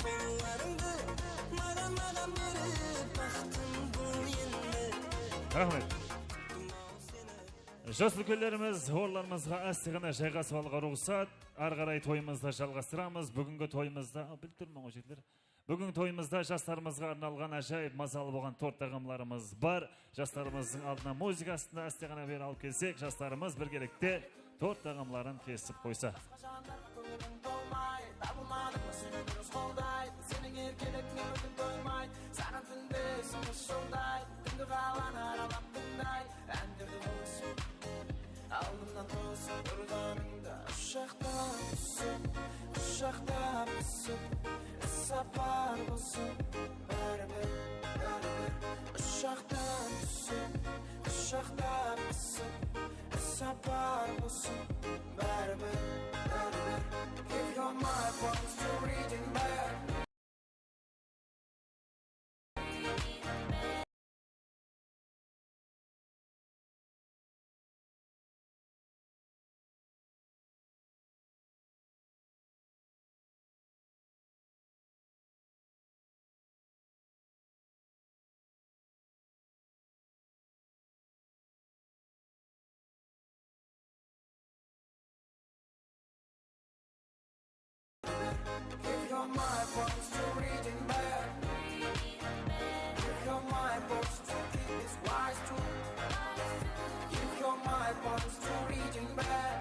Qollarıńdı maǵan, maǵan berip, baxtım bol endi. Raxmet. Kim-aw seni. Jas úlkenlerimiz, orınlarımızǵa áste ǵana jayǵasıp alıwǵa ruxsat. Arı qaray toyımızdı jalǵastıramız. Búgingi toyımızda, a, bilip turman ǵoy, jigitler. Búgingi toyımızda jaslarımızǵa arnalǵan ájayıp mazalı bolǵan tort taǵamlarımız bar. Jaslarımızdıń aldına muzıka astında áste ǵana beri alıp kelsek, jaslarımız birgelikte tort taǵamların kesip qoysa. Janlarǵa kóńilim tolmay, tabılmadıń seni durıs qolday. Seniń erkeligińe ózim toymaydı, saǵan túnde esim ıshılday. Túngi qalanı aralap tıńday, ánlerdi qosıp. Aldımnan tosıp turǵanıńda qushaqta túsip, qushaqta pısıp, sapar bolsın báribir, báribir. Qushaqta túsip, qushaqta pısıp, sapar bolsın báribir, báribir. Give your mind, wants to reading back. Give your mind, wants to reading back. Give your mind, wants to keep his wise too. Give your mind, wants to reading back.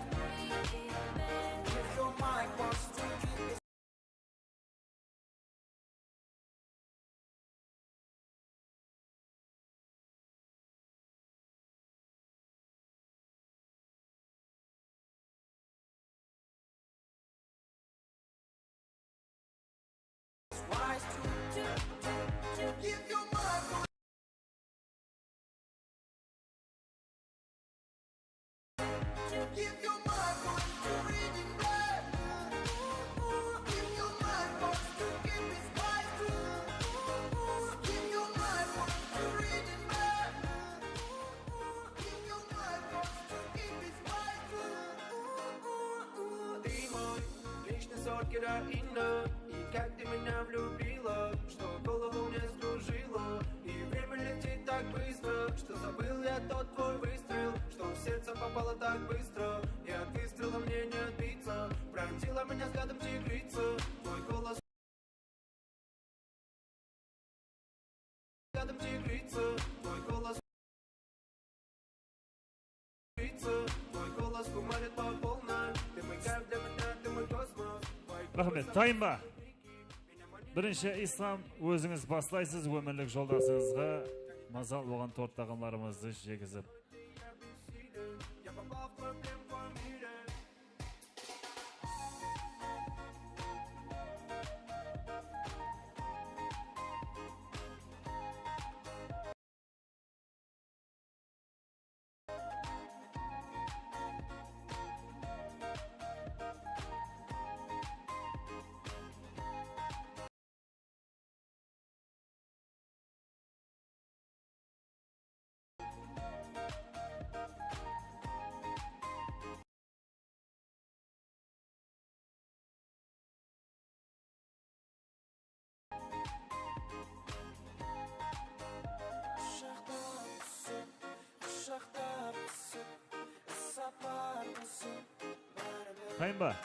Give your mind, wants to keep his Ты мой личный сорт героина, и как ты меня влюбила, что голову мне скружила. И время летит так быстро, что забыл я тот твой выстрел, что в сердце попало так быстро, и от выстрела мне не отбиться. Пронзила меня взглядом тигрица, твой голос рядом тигрица, твой голос. Твой голос гуманит по полной. Ты мой кайф для меня, ты мой космос. Raxmet, tayınba. Birinshi Islam, ózińiz baslaysız ómirlik joldasıńızǵa mazal bolǵan tort taǵamlarımızdı jegizip. Tayınba.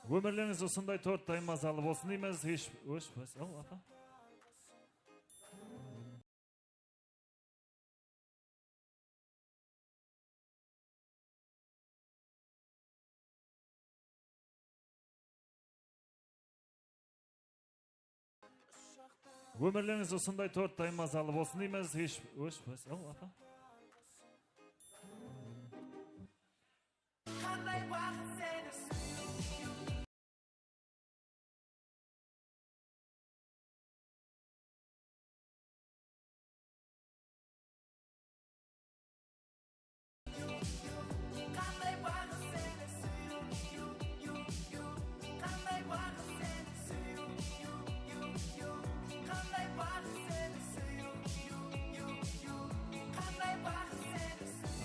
Ómirlerińiz usınday tort taymazalı bolsın deymiz. Hesh, ósh, ósh, al, apa. Ómirlerińiz usınday tort taymazalı bolsın deymiz. Hesh, ósh, ósh, al, apa.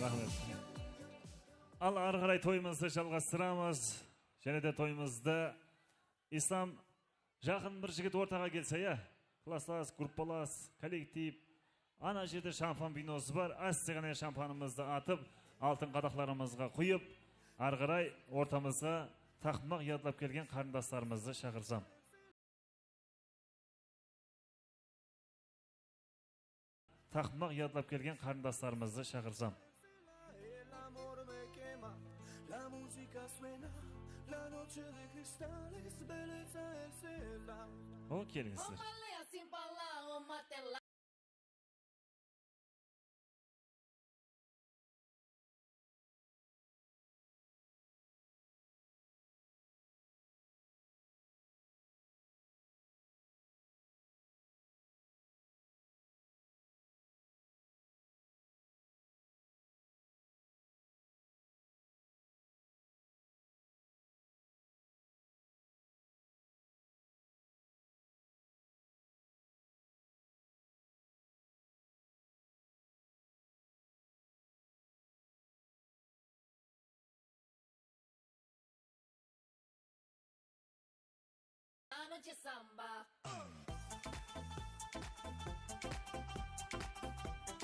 Raxmet. Al, arı qaray toyımızdı jalǵastıramız. Jáne de toyımızdı, Islam, jaqın bir jigit ortaǵa kelse, ya? Klaslas, gruppalas, kollektiv, Ana jerde shampan binosı bar. Áste ǵana shampanımızdı atıp, altın qadaqlarımızǵa quyıp, arı qaray ortamızǵa taqmaq yadlap kelgen qarındaslarımızdı shaqırsam. Taqmaq yadlap kelgen qarındaslarımızdı shaqırsam. O, kelińizler.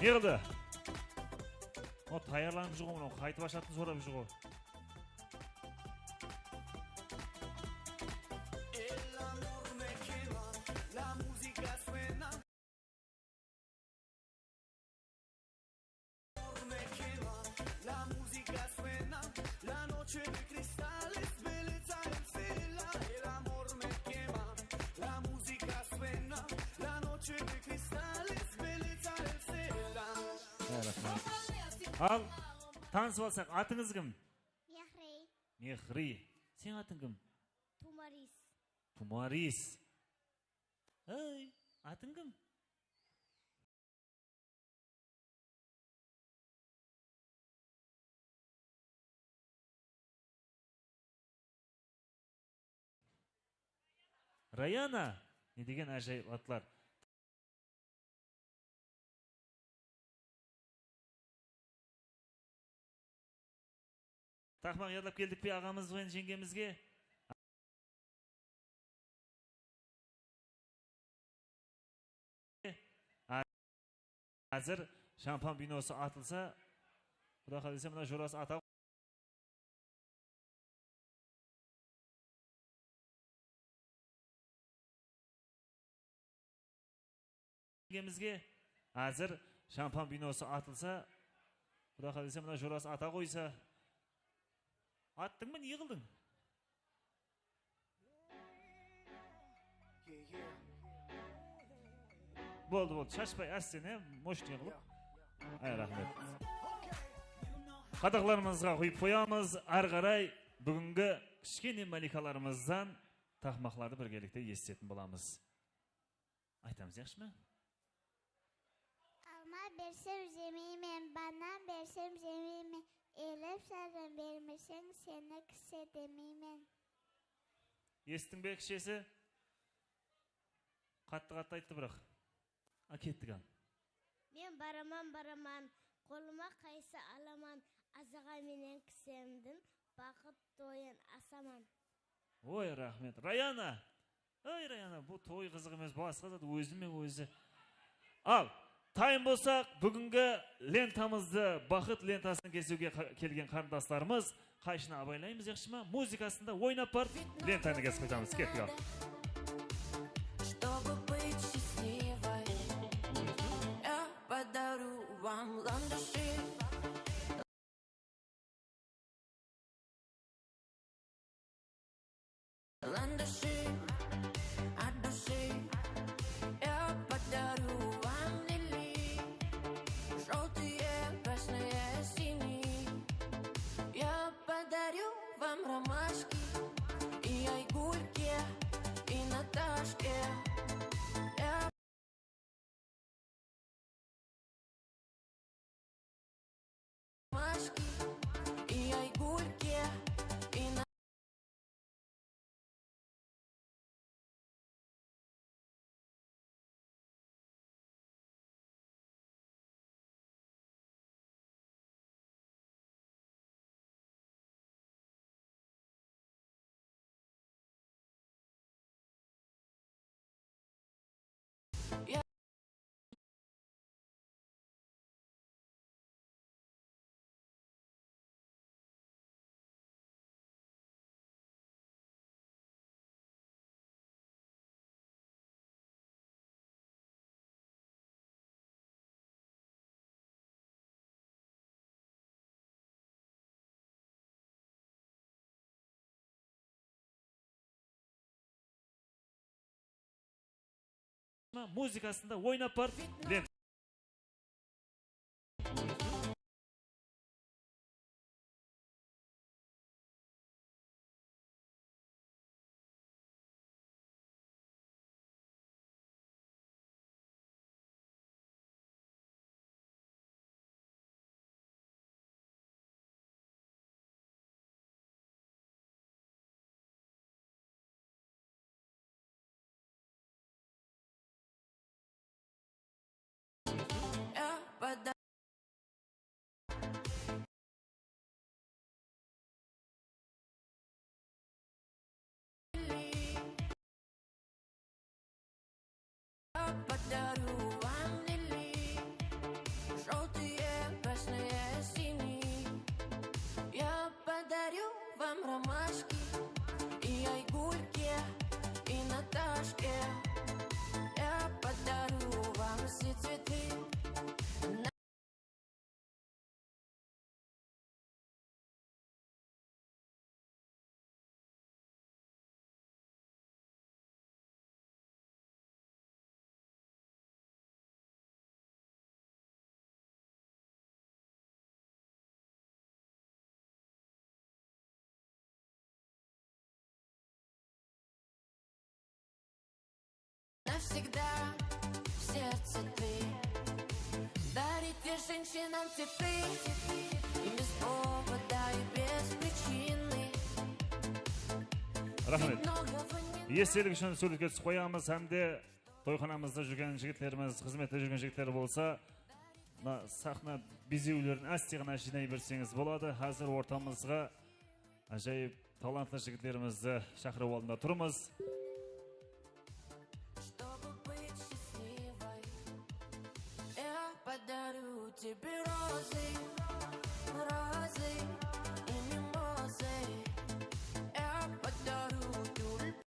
Ne qıldı? O, tayarlanıp júr ǵo, mınaw qaytıp ashatın sorap júr ǵo. Al, tanısıp alsaq, atıńız kim? Mehri. Mehri. Seniń atıń kim? Tumaris. Tumaris. Ey, atıń kim? Rayana. Ne degen ájayıp atlar. Taqmaq yadlap keldik pe aǵamız benen jeńgemizge? Házir shampan binosı atılsa, Quda qálese, mına jorası ata Jeńgemizge házir shampan binosı atılsa, Quda qálese, mına jorası ata qoysa. Attıń ba, ne qıldıń? Boldı, boldı, shashpay, ásten, e, moshniy qılıp. Ay, raxmet. Qadaqlarımızǵa quyıp qoyamız, arı qaray búgingi kishkene malikalarımızdan taqmaqlardı birgelikte esitetin bolamız. Aytamız, yaqshı ma? Alma bersem jemeymen, banan bersem jemeymen, elep sardan bermeseń, seni kise demeymen. Esittiń be, kishesi? Qattı-qattı ayttı, biraq. A, kettik, al. Men baraman, baraman, qolıma qaysı alaman, azaǵa menen kisemdin baxıt toyın asaman. Oy, raxmet. Rayana! Ay, Rayana, bul toy qızıq emes, basqa zat, ózime ózi. Al, tayın bolsaq, búgingi lentamızdı, baxıt lentasın kesiwge qa-, kelgen qarındaslarımız qayshını abaylaymız, yaqshı ma? Muzıkasında oynap barıp, lentanı kesip qaytamız. Kettik, al. Чтобы быть счастливой, я подарю вам ландыши. Ландыши от души, я подарю вам лилии, жёлтые, красные, синие. Я подарю вам ромашки и Айгульке, и Наташке. Я Muzıkasında oynap barıp, lent. Я подарю вам лилии, желтые, красные, синие. Я подарю вам ромашки и Айгульке, и Наташке. Я подарю вам все цветы. Навсегда в сердце ты. Дарите женщинам цветы без повода и без причины. Raxmet. Estelik ushın súwretke túsip qoyamız hám de toyxanamızda júrgen jigitlerimiz, xızmette júrgen jigitler bolsa, mına saxna bezewlerin áste ǵana jıynay berseńiz boladı. Házir ortamızǵa ájayıp talantlı jigitlerimizdi shaqırıw aldında turmız. Чтобы быть счастливой, я подарю тебе розы, розы и мимозы. Я подарю тюльпаны.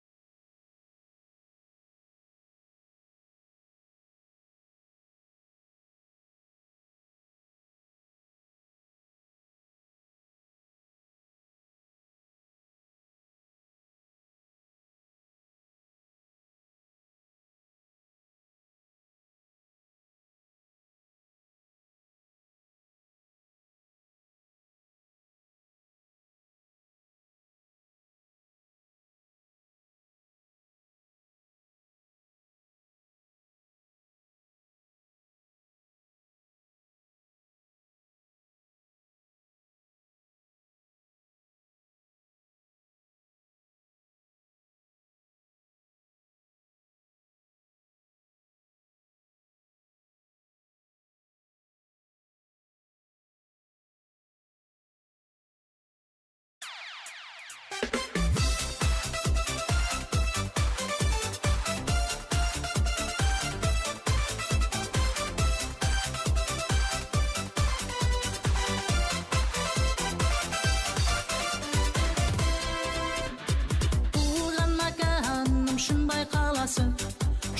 Tuwılǵan mákanım Shımbay qalası.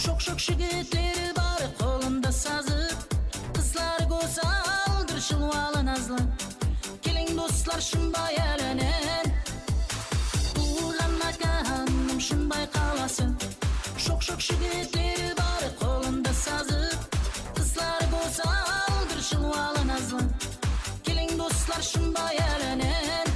Shoq-shoq jigitleri bar qolında sazı. Qızları gózzaldır, jılwalı, nazlı. Keliń, doslar, Shımbay elinen. Tuwılǵan mákanım Shımbay qalası. Shoq-shoq jigitleri bar qolında sazı. Qızları gózzaldır, jılwalı, nazlı. Keliń, doslar, Shımbay elinen.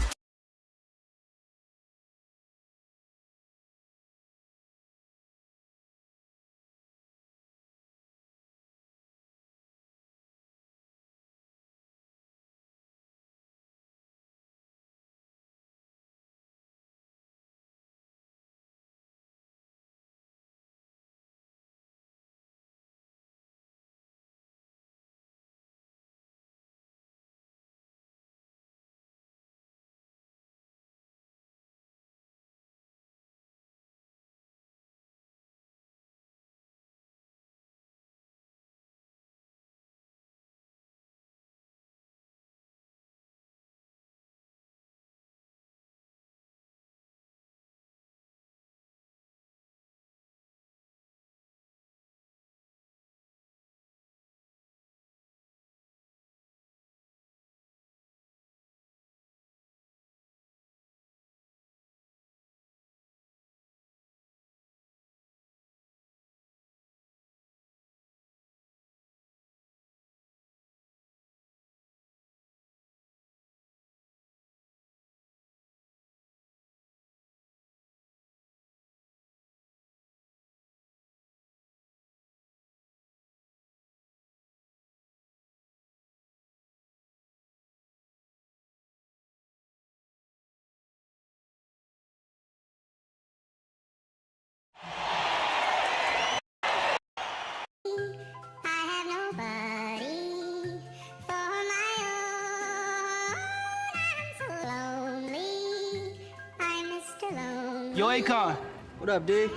Yo, Akon. What up, D?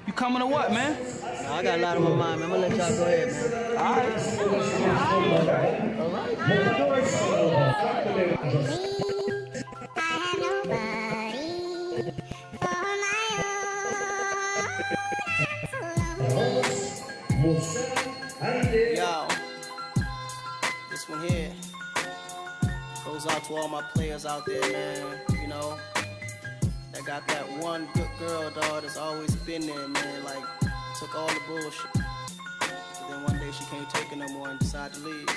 You coming or what, man? Nah, I got a lot on my mind, man. I'm gonna let y'all go ahead, man. All right. Yo, this one here goes out to all my players out there, man. You know, that got that one good girl, dawg, that's always been there, man. Like, took all the bullshit. But then one day she can't take it no more and decide to leave.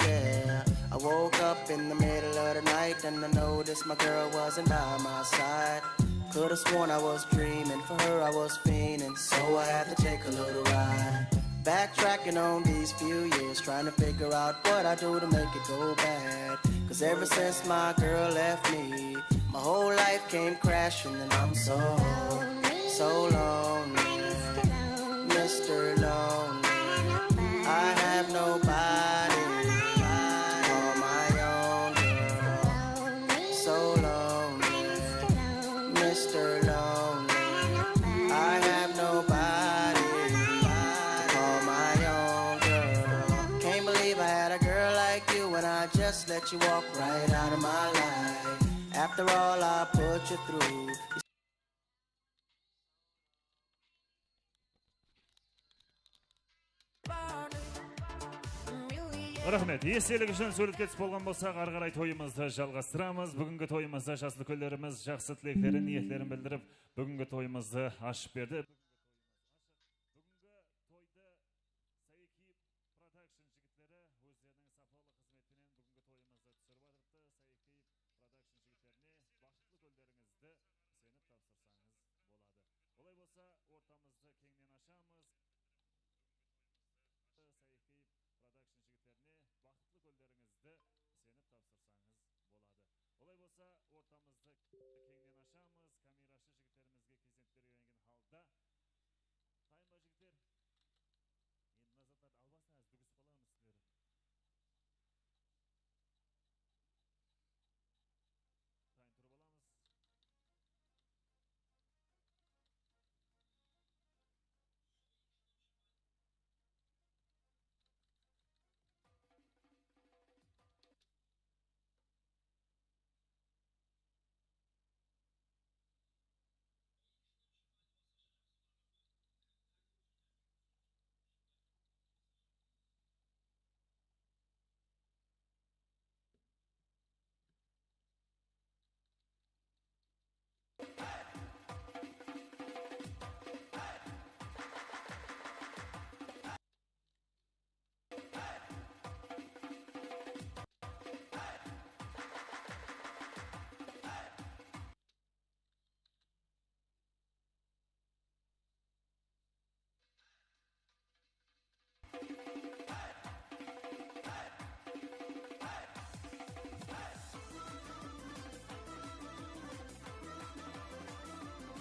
Yeah, I woke up in the middle of the night and I noticed my girl wasn't by my side. Could've sworn I was dreaming, for her I was fiending, so I had to take a little ride. Backtracking on these few years, trying to figure out what I do to make it go bad. 'Cause ever since my girl left me, my whole life came crashing and I'm so, so lonely. Mister Lonely. I have nobody to call my own, girl. So lonely. Mister Lonely. I have nobody to call my own, girl. Can't believe I had a girl like you and I just let you walk right out of my life. After all I put you through. Raxmet. Estelik ushın súwretke túsip bolǵan bolsaq, arı qaray toyımızdı jalǵastıramız. Búgingi toyımızda jas úlkenlerimiz jaqsı tileklerin, niyetlerin bildirip, búgingi toyımızdı ashıp berdi. Búgingi toydı Saekiyev Production jigitleri ózleriniń sapalıq xızmeti penen búgingi toyımızdı túsirip atırıptı. Saekiyev Production jigitlerine baxıtlı kúnlerińizdi isenip tapsırsańız boladı. Olay bolsa, ortamızdı keńnen ashamız. Saekiyev Production jigitlerine baxıtlı kúnlerińizdi isenip tapsırsańız boladı. Olay bolsa, ortamızdı keńnen ashamız. Kamerashı jigitlerimizge prezentler berilgen halda. Tayınba, jigitler? Endi mına zatlardı albasın, házir dúgisip qalarmız sizlerdi. Tayın turıp alamız.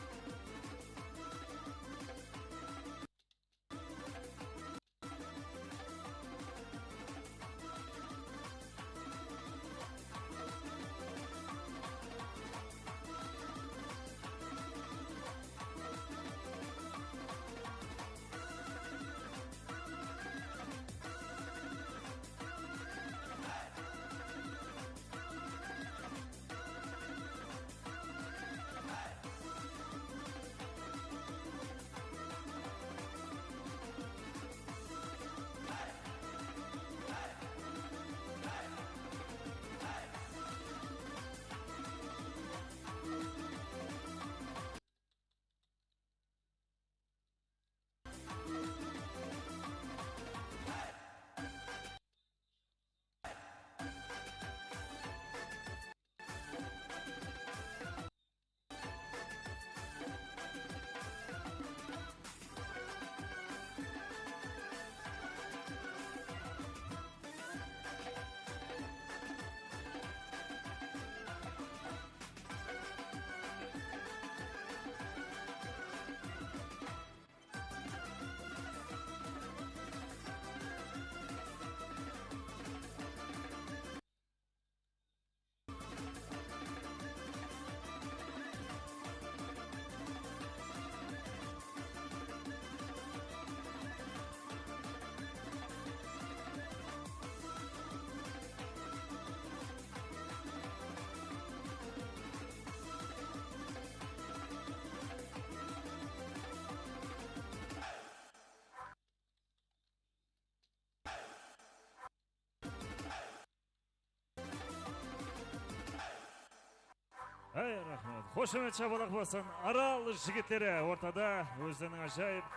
Raxmet. Xoshamet, shapalaq bolsın. Aral jigitleri ortada ózleriniń ájayıp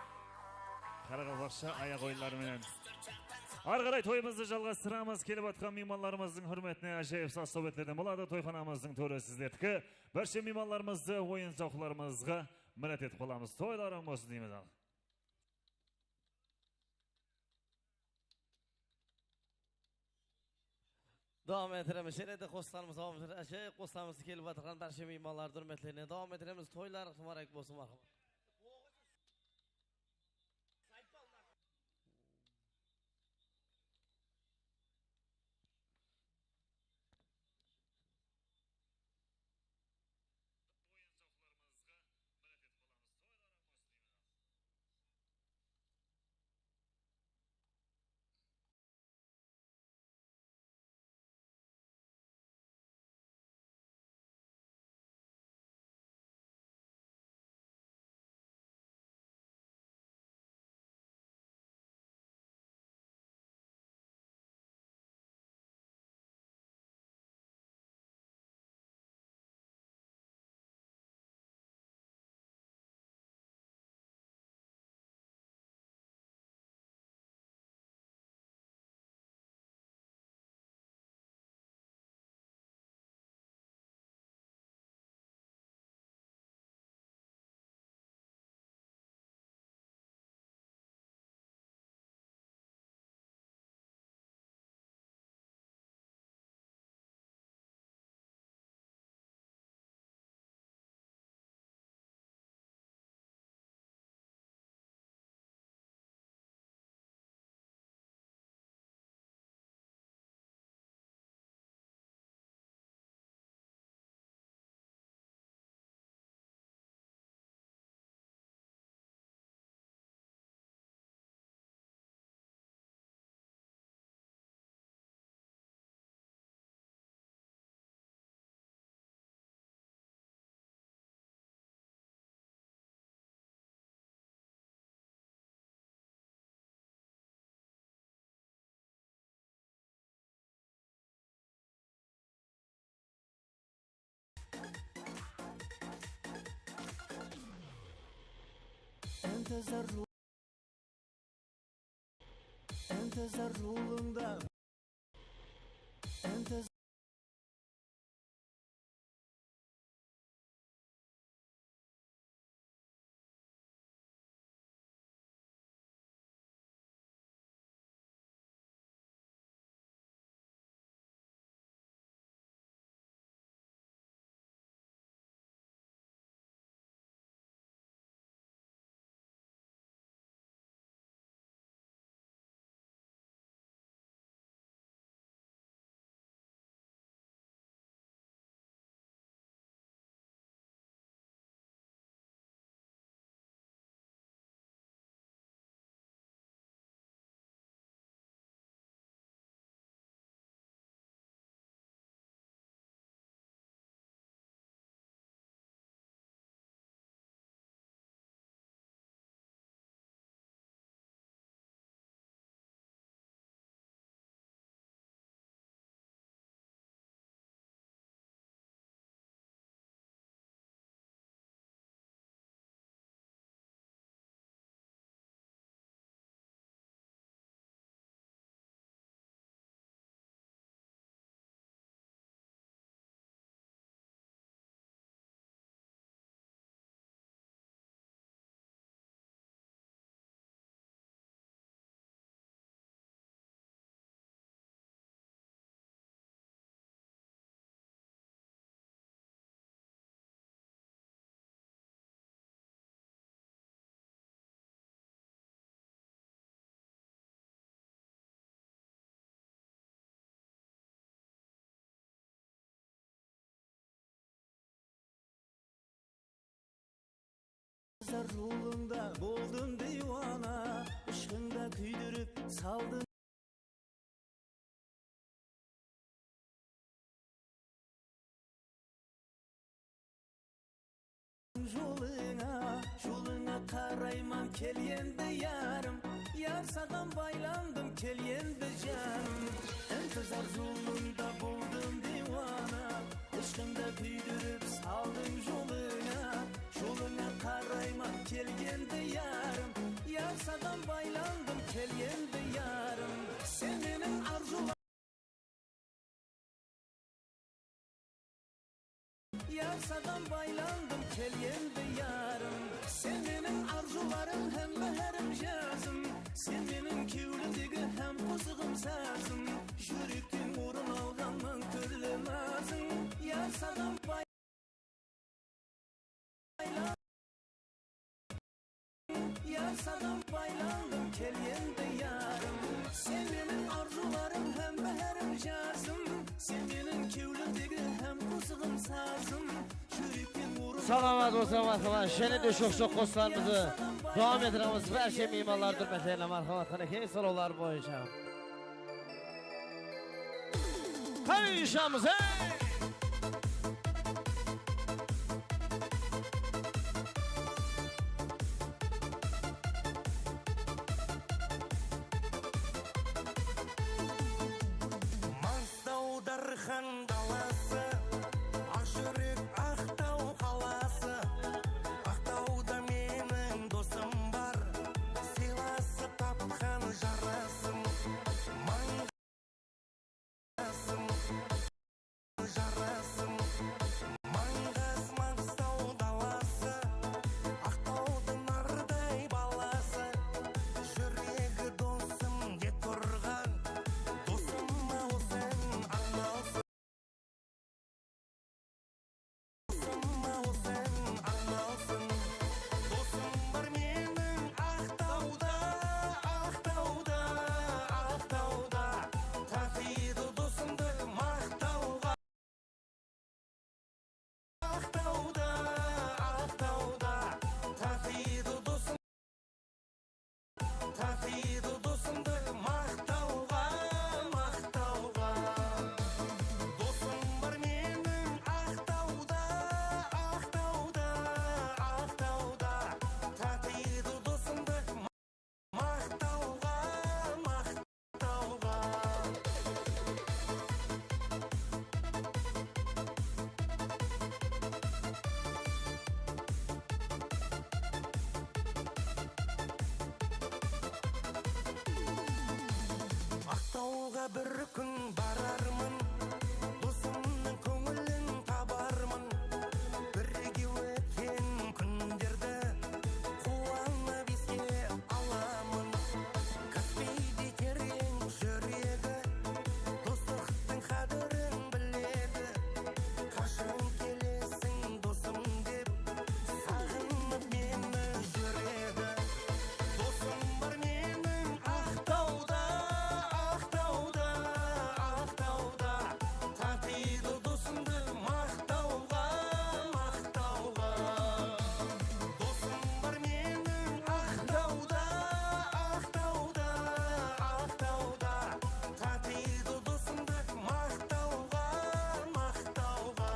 qaraqalpaqsha ayaq oyınları menen. Arı qaray toyımızdı jalǵastıramız. Kelip atqan miymanlarımızdıń húrmetine ájayıp saz-sáwbetlerden boladı. Toyxanamızdıń tóri sizlerdiki. Bárshe miymanlarımızdı oyın-zawıqlarımızǵa minnet etip qalamız. Toylarıń bolsın deymiz. Dawam ettiremiz. Jáne de qosıqlarımız dawam etedi. Ájayıp qosıqlarımızdı kelip atırǵan bárshe miymanlardı húrmetlerine dawam ettiremiz. Toylar mubarek bolsın, marhamat. Intizar jol-, intizar jolında. Intiz- Zar jolında boldım diywana, ıshqıńda kúydirip saldıń. Jolıńa, jolıńa qarayman, kel endi yarım. Yar, saǵan baylandım, kel endi janım. Intizar jolında boldım diywana, ıshqıńda kúydirip Aldıń jolıńa, jolıńa qarayman kelgendi yarım. Yar sadan baylandım kelgendi yarım. Sen meniń arzular Yar sadan baylandım kelgendi yarım. Sen meniń arzularım hám báhárim jazım. Sen meniń kewlimdegi hám qosıǵım sazım. Júrekten orın alǵan mıń túrli nazım. Yar sadan bay- Yar sadan baylandım kelgendi yarım. Sen meniń arzularım hám báhárim jazım. Sen meniń kewlimdegi hám qosıǵım sazım. Júrekten orın Salamat bolsın, marhamat. Jáne de shoq-shoq qosıqlarımızdı dawam ettiremiz. Bárshe miymanlardı húrmetlerine marhamat. Qáne, keń sorawlar boyınsha. Qayshılamız, ey! Maństaw Darxan dalası, aq júrek Aqtaw qalası. Aqtawda meniń dosım bar, sıylasıp tapqan jarasım. Mań- Jarasım, mańǵas Maństaw dalası, Aqtawdıń narday balası, júregi dosım dep turǵan, dosıma ol sen arnalsın. Dosıma ol sen arnalsın. Dosım bar meniń Aqtawda, Aqtawda, Aqtawda. Tatıydı dosımdı maqtawǵa. Aqtawda, Aqtawda. Tatıydı dosım Tatıydı dosımdı maqtawǵa, maqtawǵa. Dosım bar meniń Aqtawda, Aqtawda, Aqtawda. Tatıydı dosımdı ma-, maqtawǵa, maqtawǵa. Aqtawǵa bir kún bararmın, dosımnıń kóńilin tabarmın. Birge ótken kúnlerdi quwanıp eske alamın. Kaspiyde tereń júregi, doslıqtıń qádirin biledi. Qashan kelesiń, dosım, dep saǵınıp meni júredi. Dosım bar meniń Aqtawda, Aqtawda, Aqtawda. Tatıydı dosımdı maqtawǵa, maqtawǵa. Dosım bar meniń Aqtawda, Aqtawda, Aqtawda. Tatıydı dosımdı maqtawǵa, maqtawǵa.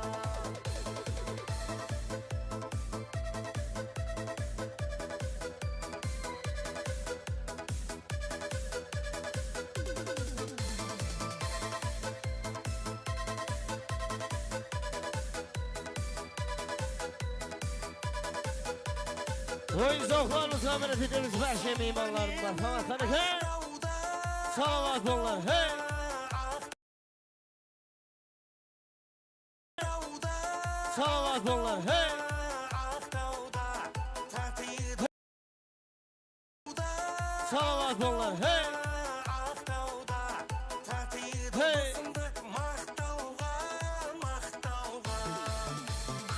Oyın-zawqlarımızǵa minnet etemiz, bárshe miymanlarımız bar. Salamat, qáne, hey! Salamat bolıńlar, hey! Salamat bolıńlar, hey! Salamat bolıńlar, hey! Hey!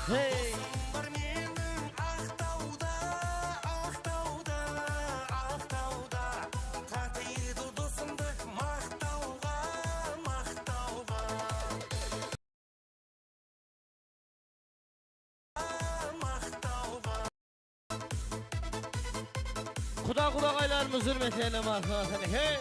Hey! Quda-qudaǵaylarımız húrmetlerine marhamat, qáne, hey!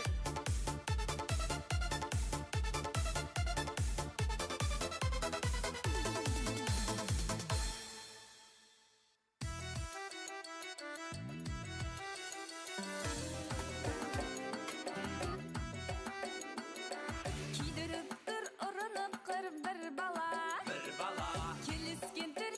Kiydirip tur urınıp qır bir bala. Bir bala. Kelisken tur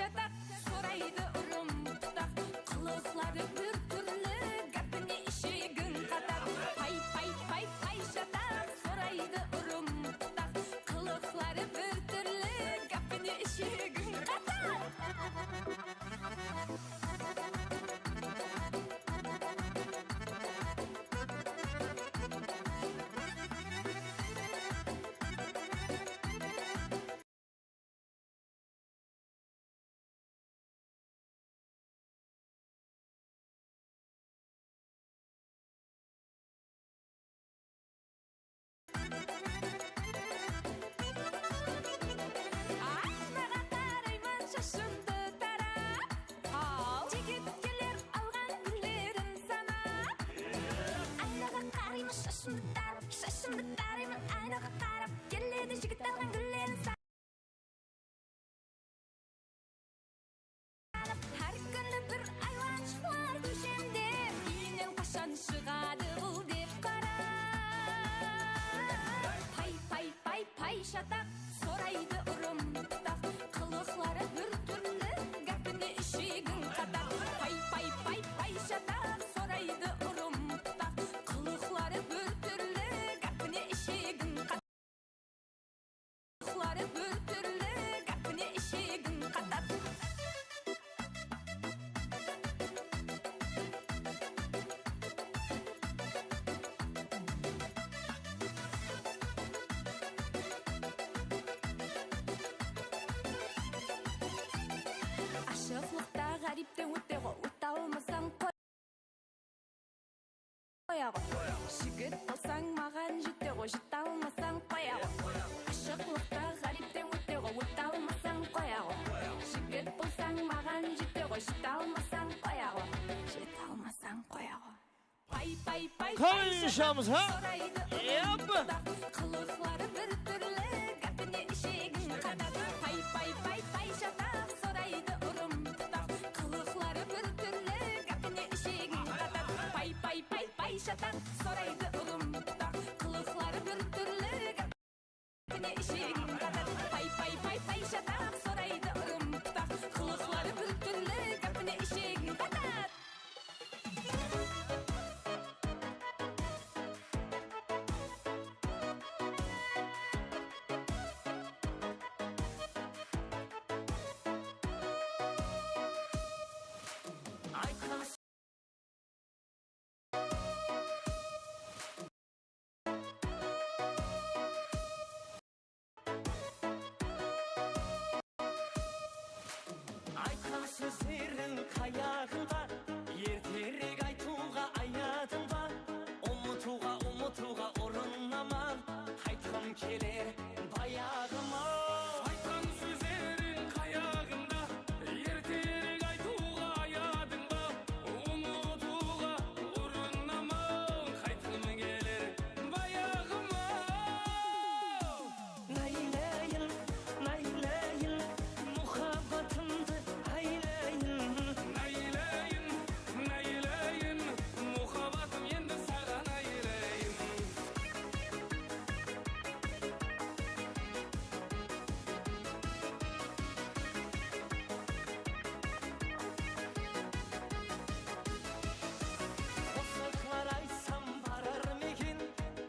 Shataq, soraydı urımtaq, qılıqları bir túrli, gápine ishegin qataq. Pay, pay, pay, pay, shataq, soraydı urımtaq, qılıqları bir túrli, gápine ishegin qataq. Aynaǵa qarayman shashımdı tarap, al, jigit keler alǵan gúllerin sanap. Aynaǵa qarayman shashımdı tarap, shashımdı tarayman aynaǵa qarap, keledi jigit alǵan gúllerin sanap. Hár kúni bir aylanshıqlar kóshemde, úyinen qashan shıǵadı bul dep qarap. Pay, pay, pay, pay, shataq, soraydı urımtaq, qılıqları bir túrli, gápine ishegin qataq. Pay, pay, pay, pay, shataq, soraydı urımtaq, qılıqları bir túrli, gápine ishegin qataq. Qılıqları bir túrli, gápine ishegin qataq. Ashıqlıqta ǵáriypten óte ǵo, óte almasań qoy. Qoya ǵo. Jigit bolsań, maǵan jete ǵo, jete almasań, qoya ǵo. Ashıqlıqta ǵáriypten óte ǵo, óte almasań, qoya ǵo. Jigit bolsań, maǵan jete ǵo, jete almasań, qoya ǵo. Jete almasań, qoya ǵo. Pay, pay, pay, pay, shataq, soraydı urımtaq, qılıqları bir túrli, gápine ishegin qataq. Pay, pay, pay, pay, shataq, soraydı urımtaq, qılıqları bir túrli, gápine ishegin qataq. Pay, pay, pay, pay, shataq, soraydı urımtaq, qılıqları bir túrli, gápine ishegin qataq. Pay, pay, pay, pay, shataq, soraydı urımtaq, qılıqları bir túrli, gápine ishegin qataq. Aytqan sózleriń qayaǵında, erterek aytıwǵa ayadıń ba? Umıtıwǵa, umıtıwǵa urınaman, qaytqım keler bayaǵıma. Aytqan sózleriń qayaǵında, erterek aytıwǵa ayadıń ba? Umıtıwǵa urınaman, qaytqım keler bayaǵıma. Naylayin, naylayin, muhabbatımdı aylayin. Naylayin, naylayin, muhabbatım endi saǵan aylayin. Qosıqlar aytsam barar ma eken,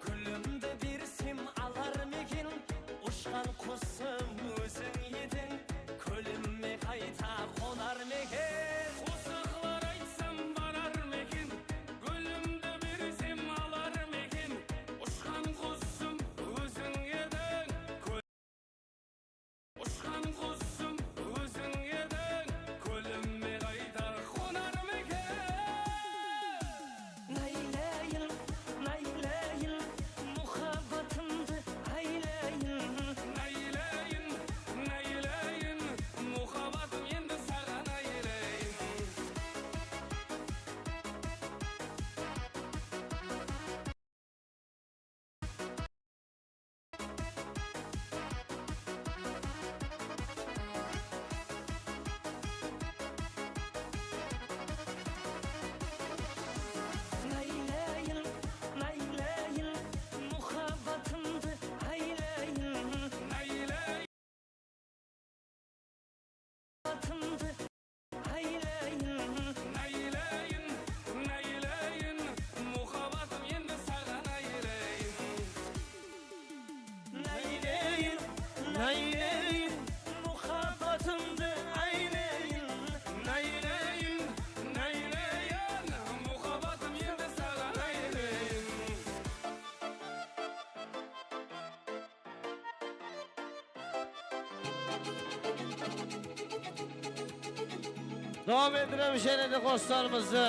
gúlimdi bersem alar ma eken? Ushqan qusım óziń ediń, kólimme qayta qonar ma eken? Qosıqlar aytsam barar ma eken, gúlimdi bersem alar ma eken? Ushqan qusım óziń ediń, kó-, ushqan qusım óziń ediń, kólimme qayta qonar ma eken? Naylayin, naylayin, muhabbatımdı aylayin. Naylayin, naylayin, muhabbatım endi saǵan aylayin. Nayleyin, muhabbatımdı ayleyin, nayleyin, nayleyin, muhabbatım endi saǵan ayleyin. Dawam ettiremiz jáne de qosıqlarımızdı.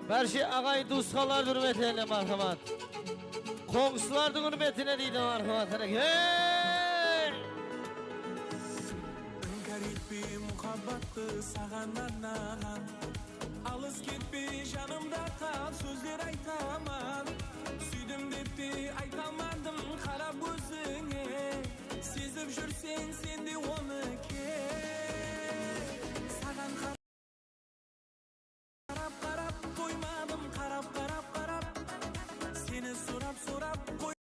Bárshe aǵayin tuwısqanlardıń húrmetlerine, marhamat. Qońsılardıń húrmetine deydi, marhamat. Qáne, hey! Inkar etpe muhabbattı saǵan arnaǵan. Alıs ketpe, janımda qal, sózler aytaman. Súydim dep te ayta almadım, qarap kózińe. Sezip júrseń, sen de onıki. Saǵan qarap, qarap qoymadım, qarap, qarap, qarap. Seni sorap, sorap qoy-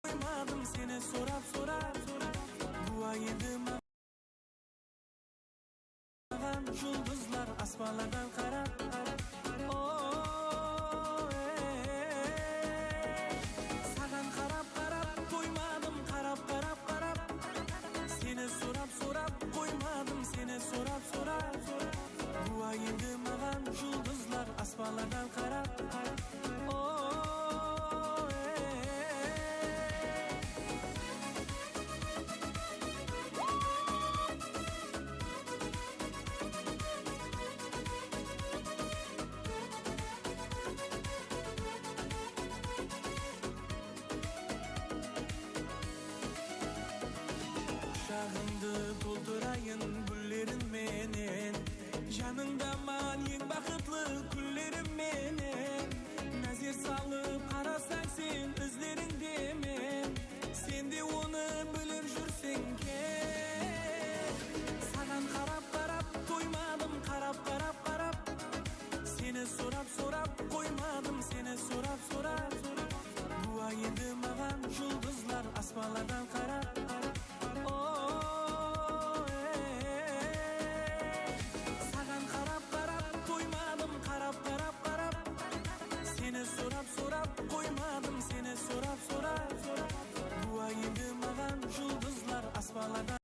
Qoymadım seni sorap, sorap, sorap. Gúwa endi maǵan juldızlar aspanlardan qarap, qarap. O, e, saǵan qarap, qarap qoymadım, qarap, qarap, qarap. Seni sorap, sorap qoymadım, seni sorap, sorap, sorap. Gúwa endi maǵan juldızlar aspanlardan qarap, qarap. O, e, e. Qushagıńdı toltırayın gúlleriń menen, janıńda man eń baxıtlı kúnlerim menen. Názer salıp qarasań sen izlerińde men, sen de onı bilip júrseń kel. Saǵan qarap, qarap qoymadım, qarap, qarap, qarap. Seni sorap, sorap qoymadım, seni sorap, sorap, sorap. Gúwa endi maǵan juldızlar aspanlardan qarap, qarap. O, e, e, e. Saǵan qarap, qarap qoymadım, qarap, qarap, qarap. Seni sorap, sorap qoymadım, seni sorap, sorap, sorap. Gúwa endi maǵan juldızlar aspanlardan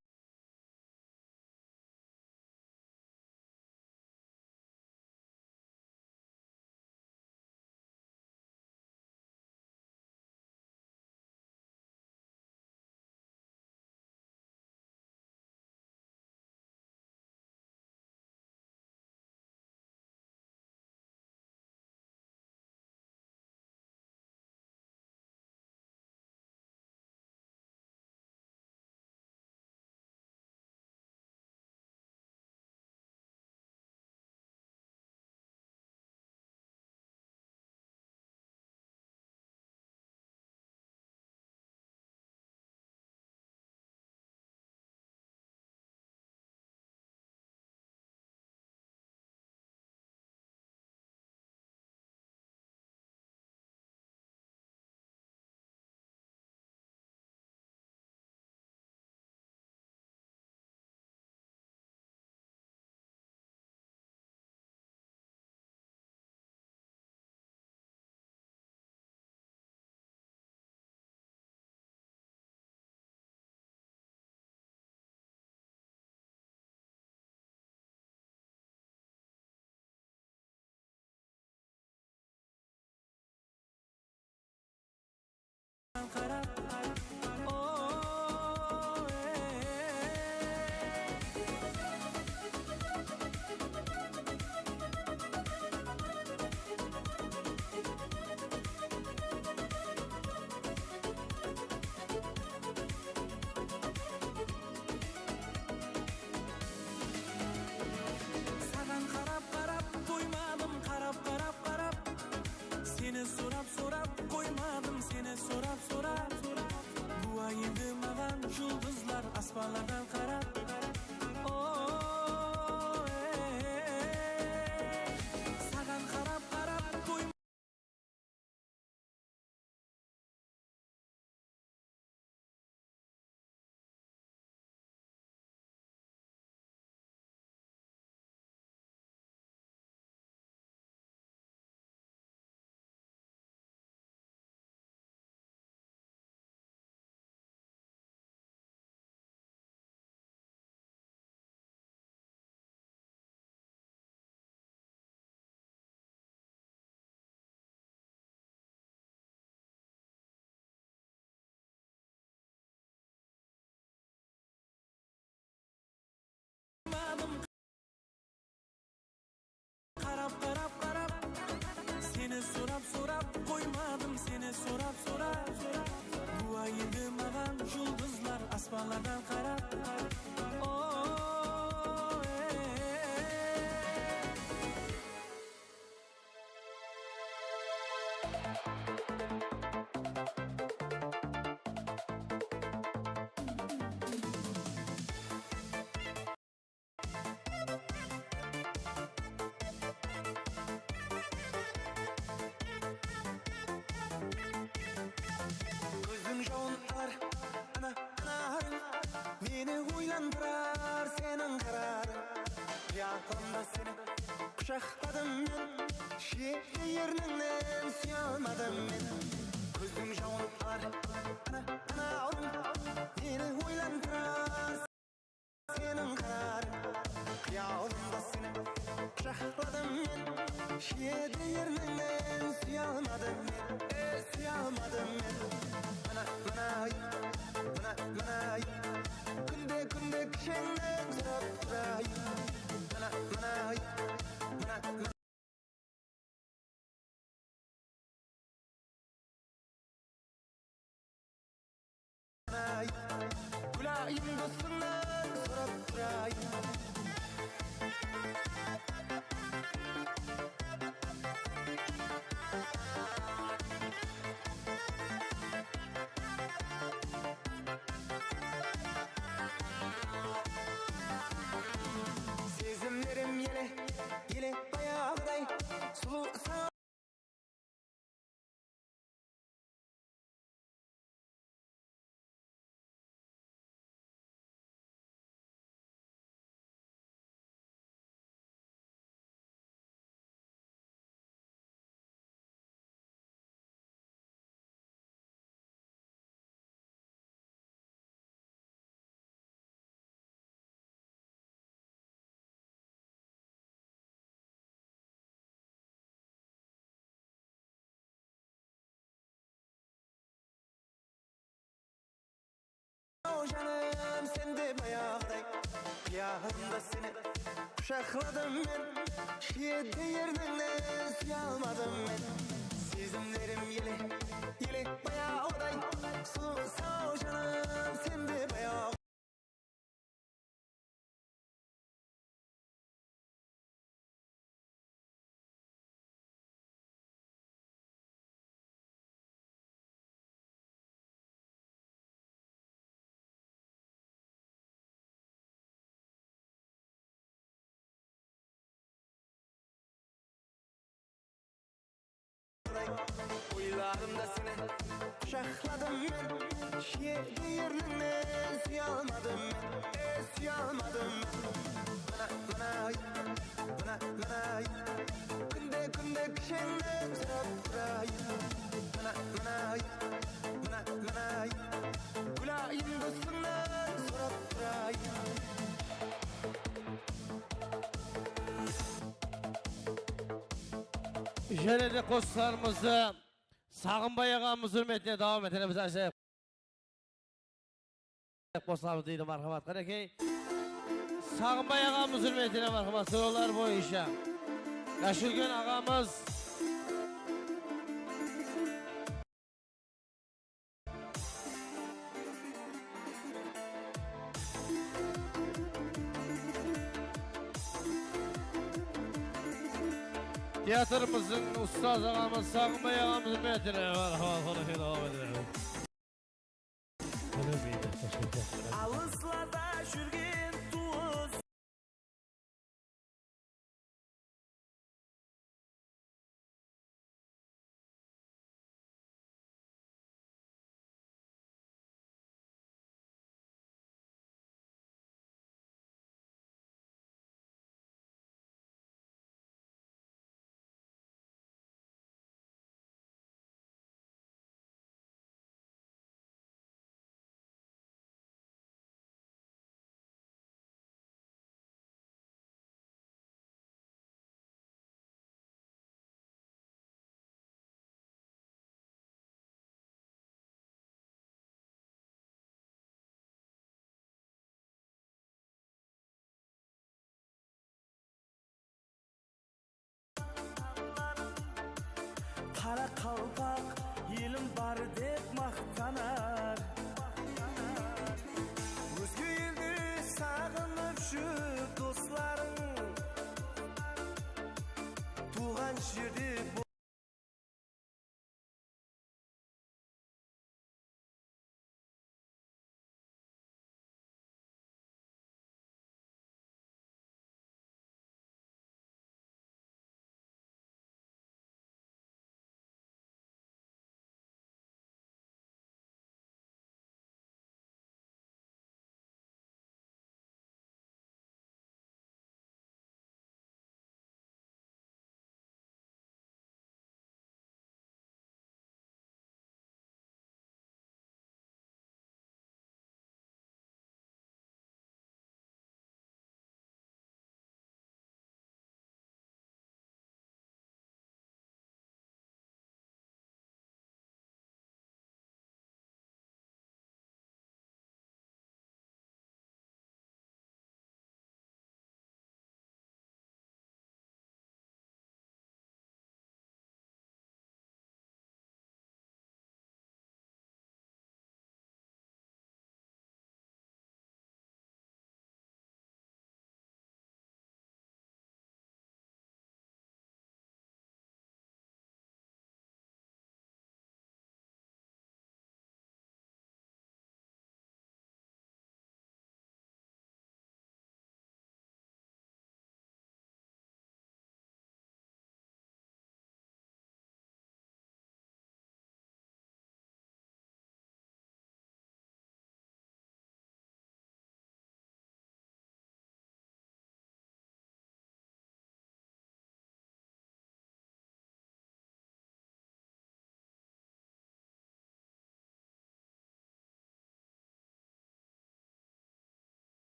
Saǵan qarap, qarap qoymadım, qarap, qarap, qarap. Seni sorap, sorap qoymadım, seni sorap, sorap, sorap. Gúwa endi maǵan juldızlar aspanlardan qarap, qarap. O, e, e, e. Saǵan qarap, qarap qoy- Alardan qarap, o, e, e. Kózdiń jawın alar, ana, anarıń, meni oylandırar seniń qararıń. Qıyalımda seni qushaqladım men, shiyede ernińnen súyalmadım men. Kózdiń jawın alar, ana, anarıń, meni oylandırar seniń qararıń. Qıyalımda seni qushaqladım men, shiyede ernińnen súyalmadım men, e, súyalmadım men. Mına, mına, mına, mına, kúnde, kúnde kisheńnen sorap turayın. Mına, mına, mına, mına. Gúlayım, dostıńnan sorap turayın. Sezimlerim ele, ele bayaǵıday sulıw. O janım, sen de bayaǵıday. Qıyalımda seni qushaqladım men, shiyede ernińnen súyalmadım men. Sezimlerim ele, ele bayaǵıday. Sulıwsań-aw janım, sen de bayaǵı. Oylarımda seni qushaqladım men, shiyede ernińnen súyalmadım men, e, súyalmadım men. Mına, mına, mına, mına, kúnde, kúnde kisheńnen sorap turayın. Mına, mına, mına, mına, gúlayım, dostıńnan sorap turayın. Jáne de qosıqlarımızdı Saǵınbay aǵamız húrmetine dawam etemiz. Ájayıp qosılamız deydi, marhamat, qánekey. Saǵınbay aǵamız húrmetine, marhamat, sorawlar boyınsha Yashúlgen aǵamız. Teatrımızdıń ustaz aǵamız Saǵınbay aǵamız húrmetine, marhamat, qánekey, dawam etemiz. Alıslarda júrgen tuwıs.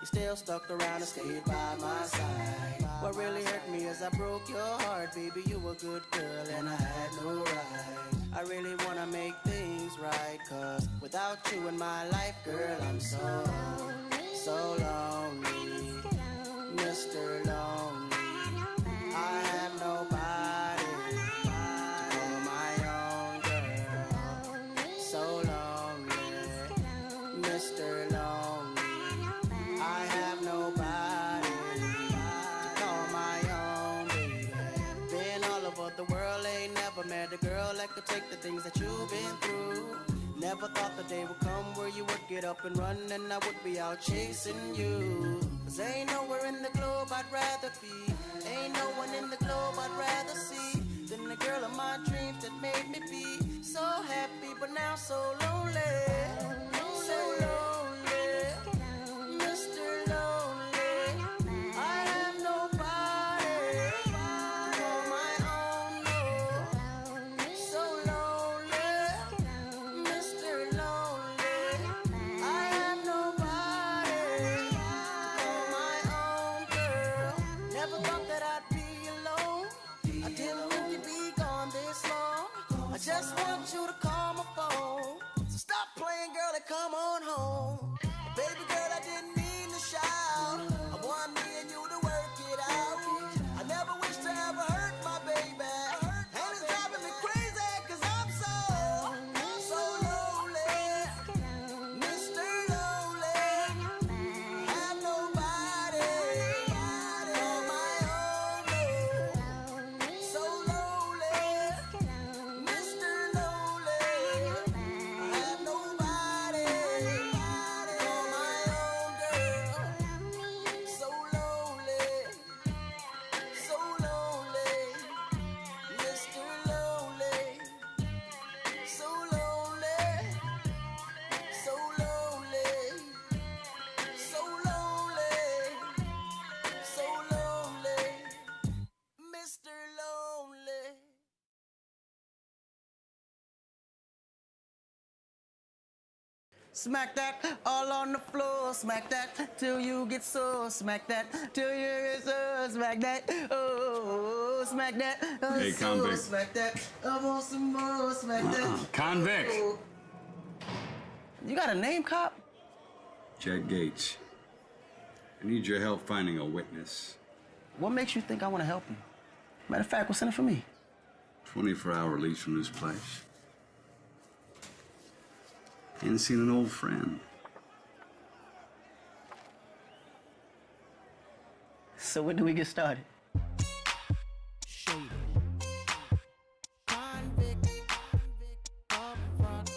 Still stuck around and stayed by my side. What really hurt me is I broke your heart, baby. You were a good girl and I had no right. I really wanna make things right, 'cause without you in my life, girl, I'm so, so lonely, Mister Lonely. I have nobody to call my own, girl. So lonely, Mister Lonely. I have nobody to call my own, baby. Been all over the world, ain't never met a girl that could take the things that you've been through. Never thought the day would come where you would get up and run and I would be out chasing you. 'Cause ain't nowhere in the globe I'd rather be. Ain't no one in the globe I'd rather see than the girl of my dreams that made me be so happy, but now so lonely. So lonely, Mister Lonely. I have nobody to call my own, no. So lonely, Mister Lonely. I have nobody to call my own, girl. Never thought that I'd be alone. I didn't think you'd be gone this long. I just want you to call my phone. So stop playing, girl, and come on home. Baby girl, I didn't mean to shout. I want me and you to work it out. I never wish to ever hurt my baby. And it's driving me crazy, 'cause I'm so, so lonely. Mister Lonely, have nobody on my own, no. So lonely, Mister Lonely, have nobody on my own, girl. So lonely, so lonely, Mister Lonely. So lonely, so lonely, so lonely, so lonely, Mister Lonely. Smack that all on the floor, smack that till you get sore, smack that till you get sore, smack that, oh, smack that, oh, Hey, so convict. Smack that, I want some more, smack that. Convict. Oh. You got a name, cop? Jack Gates. I need your help finding a witness. What makes you think I wanna help you? Matter of fact, what's in it for me? Twenty-four hour lease from this place. And seeing an old friend. So when do we get started? Shady. Convict. Up front.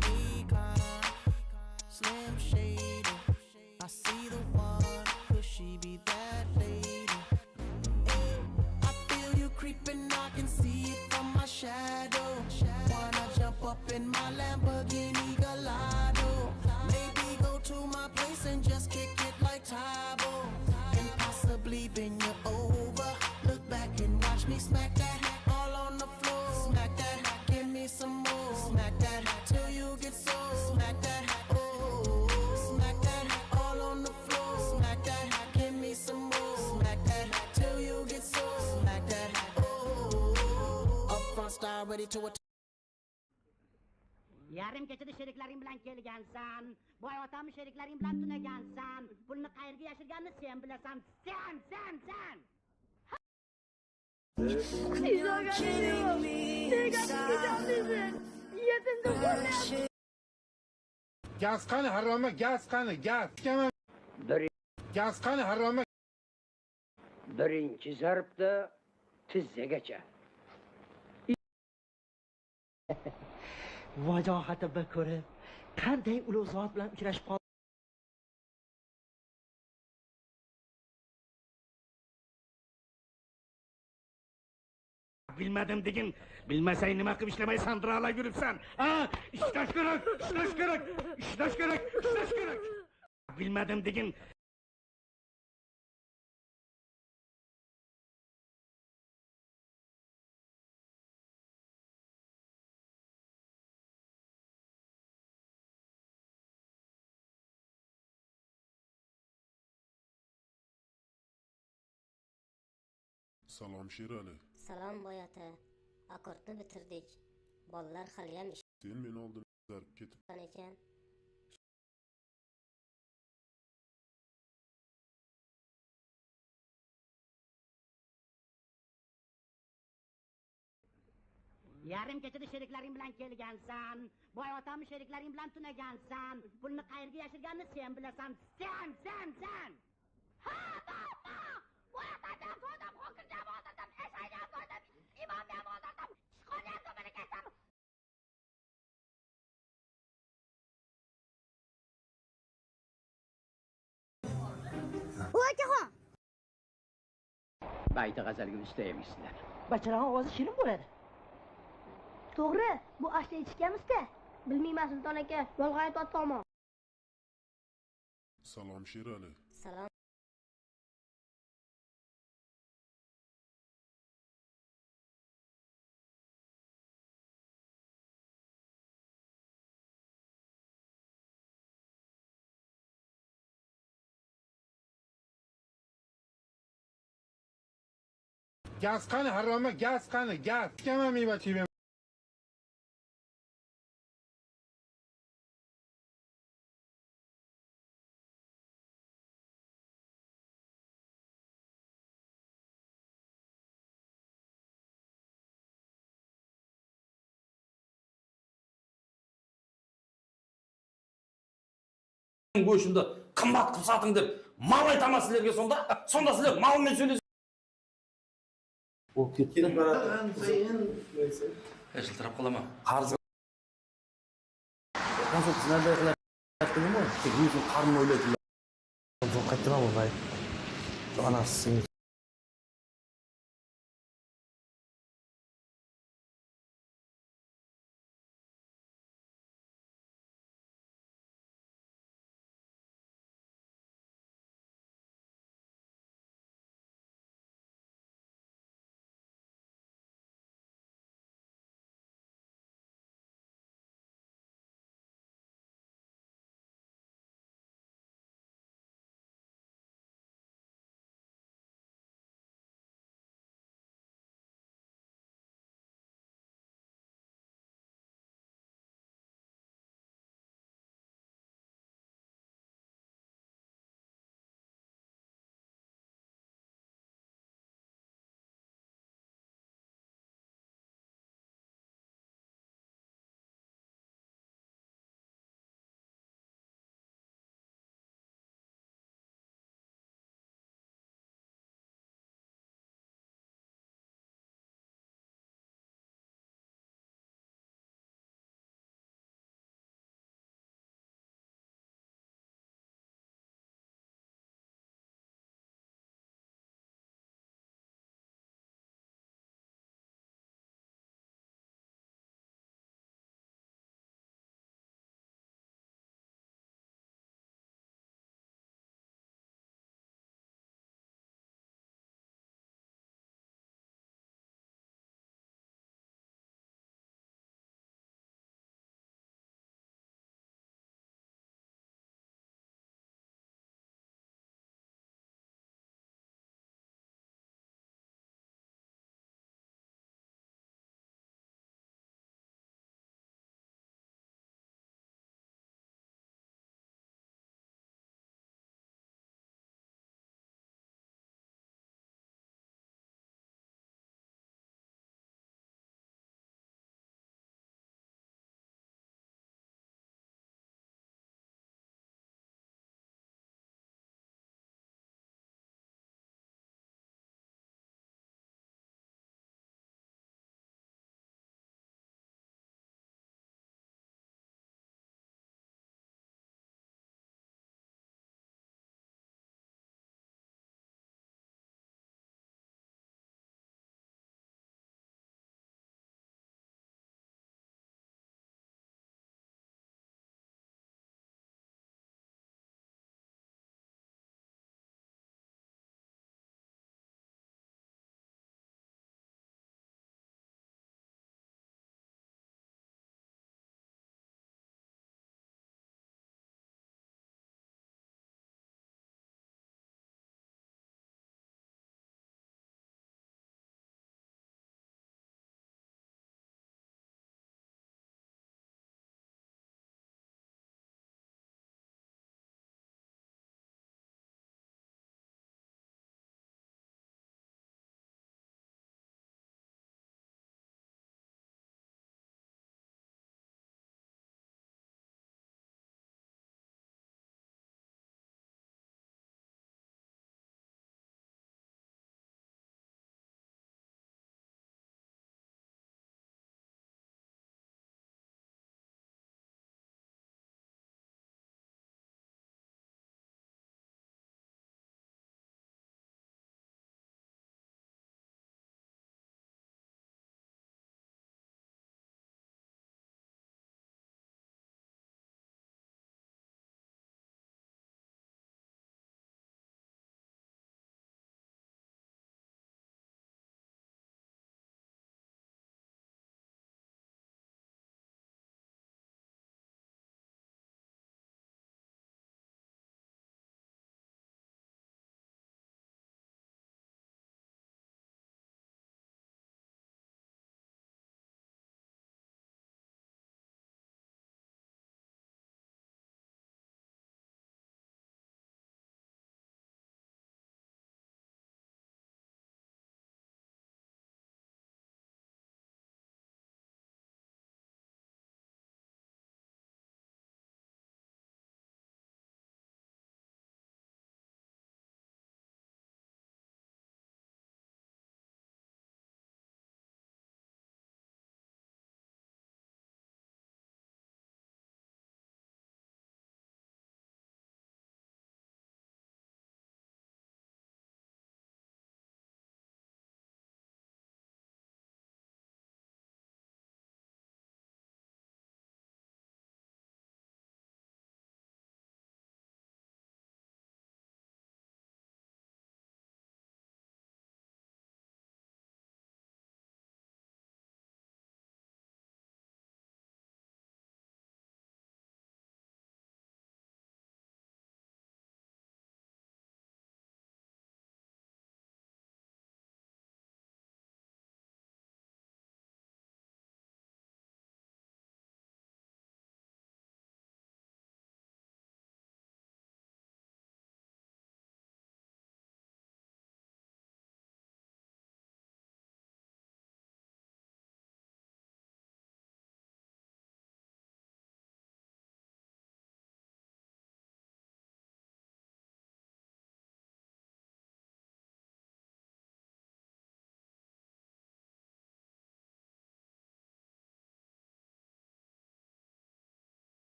Econ. Slim Shady. I see the one, could she be that lady? Ayy, I feel you creeping, I can see it from my shadow. Wanna jump up in my Lamborghini Gallardo? Maybe go to my place and just kick it like Tae Bo. And possibly bend you over. Look back and watch me smack that all on the floor. Smack that, give me some more. Smack that till you get sore. Smack that, oh, smack that all on the floor. Smack that, give me some more. Smack that till you get sore. Smack that, oh. Up front, style ready to attack. Yarım keçede sheriklaring bilan kelgansan, boy otam sheriklaring bilan tunagansan, pulni qayerga yashirganini sen bilasan, sen, sen, sen! He's not gonna do it. They got to be done with it. He has to go now. Gaz qani, harrama, gaz qani, gaz? Gaz qani, harrama? Birinchi zarbda tizzagacha. Vajohatimni ko'rib, qanday ulug' zot bilan uchrashib qoldim. Bilmadim degin, bilmasang nima qilib ishlamaysan, duralab yuribsan? A? Ishlash kerak, ishlash kerak, ishlash kerak, ishlash kerak. Bilmadim degin. Salom, Sherali. Salom, boy ota. Akkordni bitirdik. Bolalar haliyam ishdan eken. Sen meni oldin zarb ketip. Yarim kechada sheriklaring bilan kelgansan, boy otamni sheriklaring bilan tunagansan. Pulni qayerga yashirganini sen bilasan. Sen, sen, sen! Ha, ha, ha! Boy otam, men sodam, hokirjam, o'ldirdim, eshakjam soydim, imom men o'ldirdim, ishqor men so'mini kesdim. Ey, akaxon! Bayti g'azalga usta emissizlar. Bacharaxon ovozi shirin bo'ladi. To'g'ri, bu ashla eshitganmiz-da. Bilmayman, Sulton aka, yolg'on aytyapsanmi? Salom, Sherali. Salom. Gaz qani, harrama, gaz qani, gaz? Kama miyva chiybe. Góshimdi qımbat qılıp satıń dep mal aytaman sizlerge sonda, sonda sizler malmen sóylesiz. Bolıp ketti. Ketip baratırǵan sayın. Ey, jıltırap qala ma? Qarız. Qansa tizim alday qılar. Tek óziniń qarnın oylaydı. Soń qayttı ma, boldı. Anası.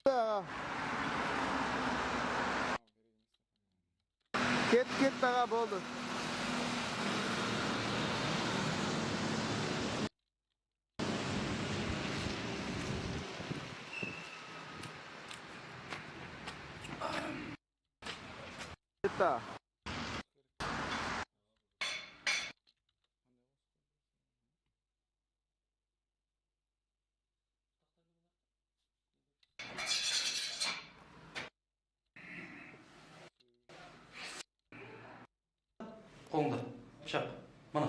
Aǵa. Ketti, ketti, aǵa, boldı. Ketti, aǵa. Qolıńda pıshaq. Mana.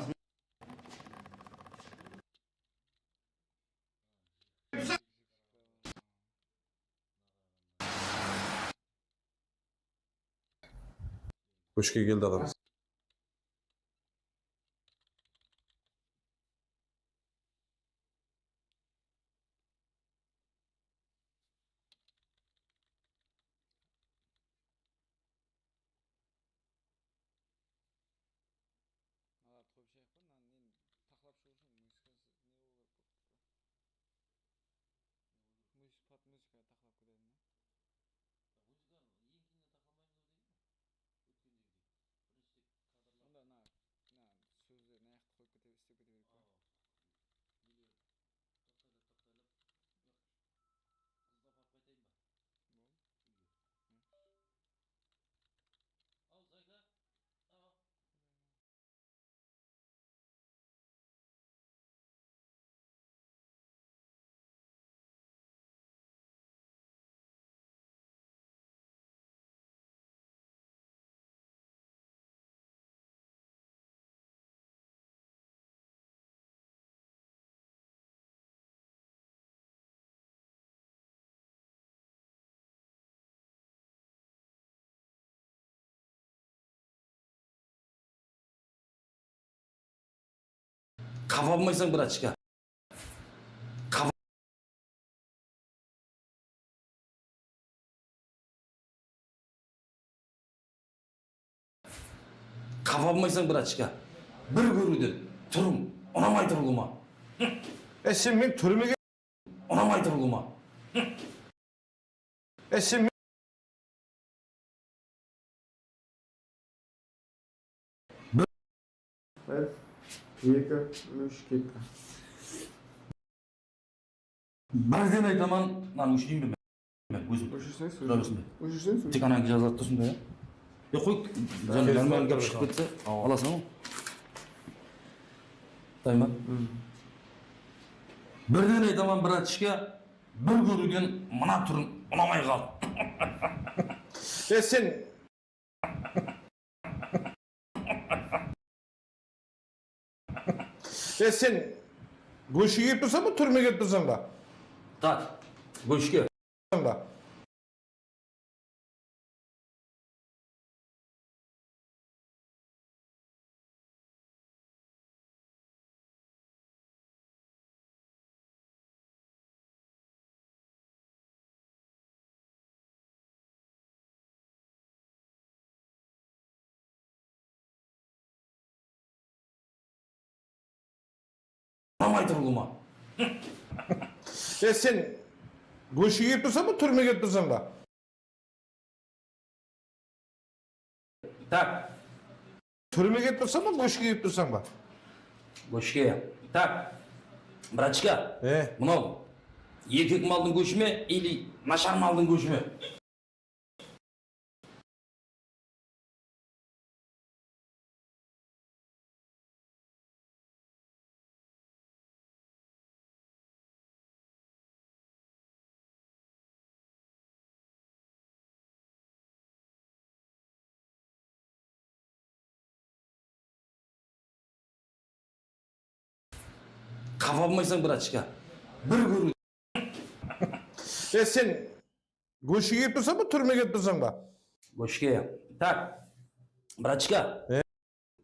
Kóshke keldi adam. Alar qoyıp shayıq pa, mınan nen taqlap shıǵıw ushın muzıka ne bolıw kerek bolıp tur ǵoy. Muzıka, pat muzıka taqlap ketedi ma? Muzıka eń keyinne taqlamaymız ǵoy deydi ǵoy. Ótkendegidey. Birinshi tek kadrlar. Onda mına, mına sózler mına jaqta qoyıp kete, islep kete bereyik pa? Awa. Neler toqtalap, toqtalap. Yoq. Uzın aparıp qaytayın ba? Boldı. Úyge. Awa, Zayka. Awa. Qapa bolmaysań, brachka? Qapa Qapa bolmaysań, brachka? Bir kóriwden turım unamay turlıma. E, sen men túrmege Unamay turlıma. E, sen men Bir, eki, úsh, ketti. Birden aytaman, mınanı óshireyinbe men? Men ózim. Óshirseńiz, Tura bersin be. Óshirseńiz. Tek ananiki jazıladı durısın ba, ya? Ya qoy, jáne normal gáp shıǵıp ketse, alasań ǵoy. Dayma. Birden aytaman, bratishka, bir kóriwden mına túrin unamay qaldı. E, sen E, sen góshke kelip tursań ba, túrme kelip tursań ba? Tak, góshke. Unamay turlıma. E, sen góshke kelip tursań ba, túrme kelip tursań ba? Tak. Túrme kelip tursań ba, góshke kelip tursań ba? Góshke. Tak. Brachka. E? Mınaw erkek maldıń góshi me ili nashar maldıń góshi me? Qapa bolmaysań, bratishka? Bir kóriw. E, sen góshke kelip tursań ba, túrme kelip tursań ba? Góshke. Tak, bratishka. E?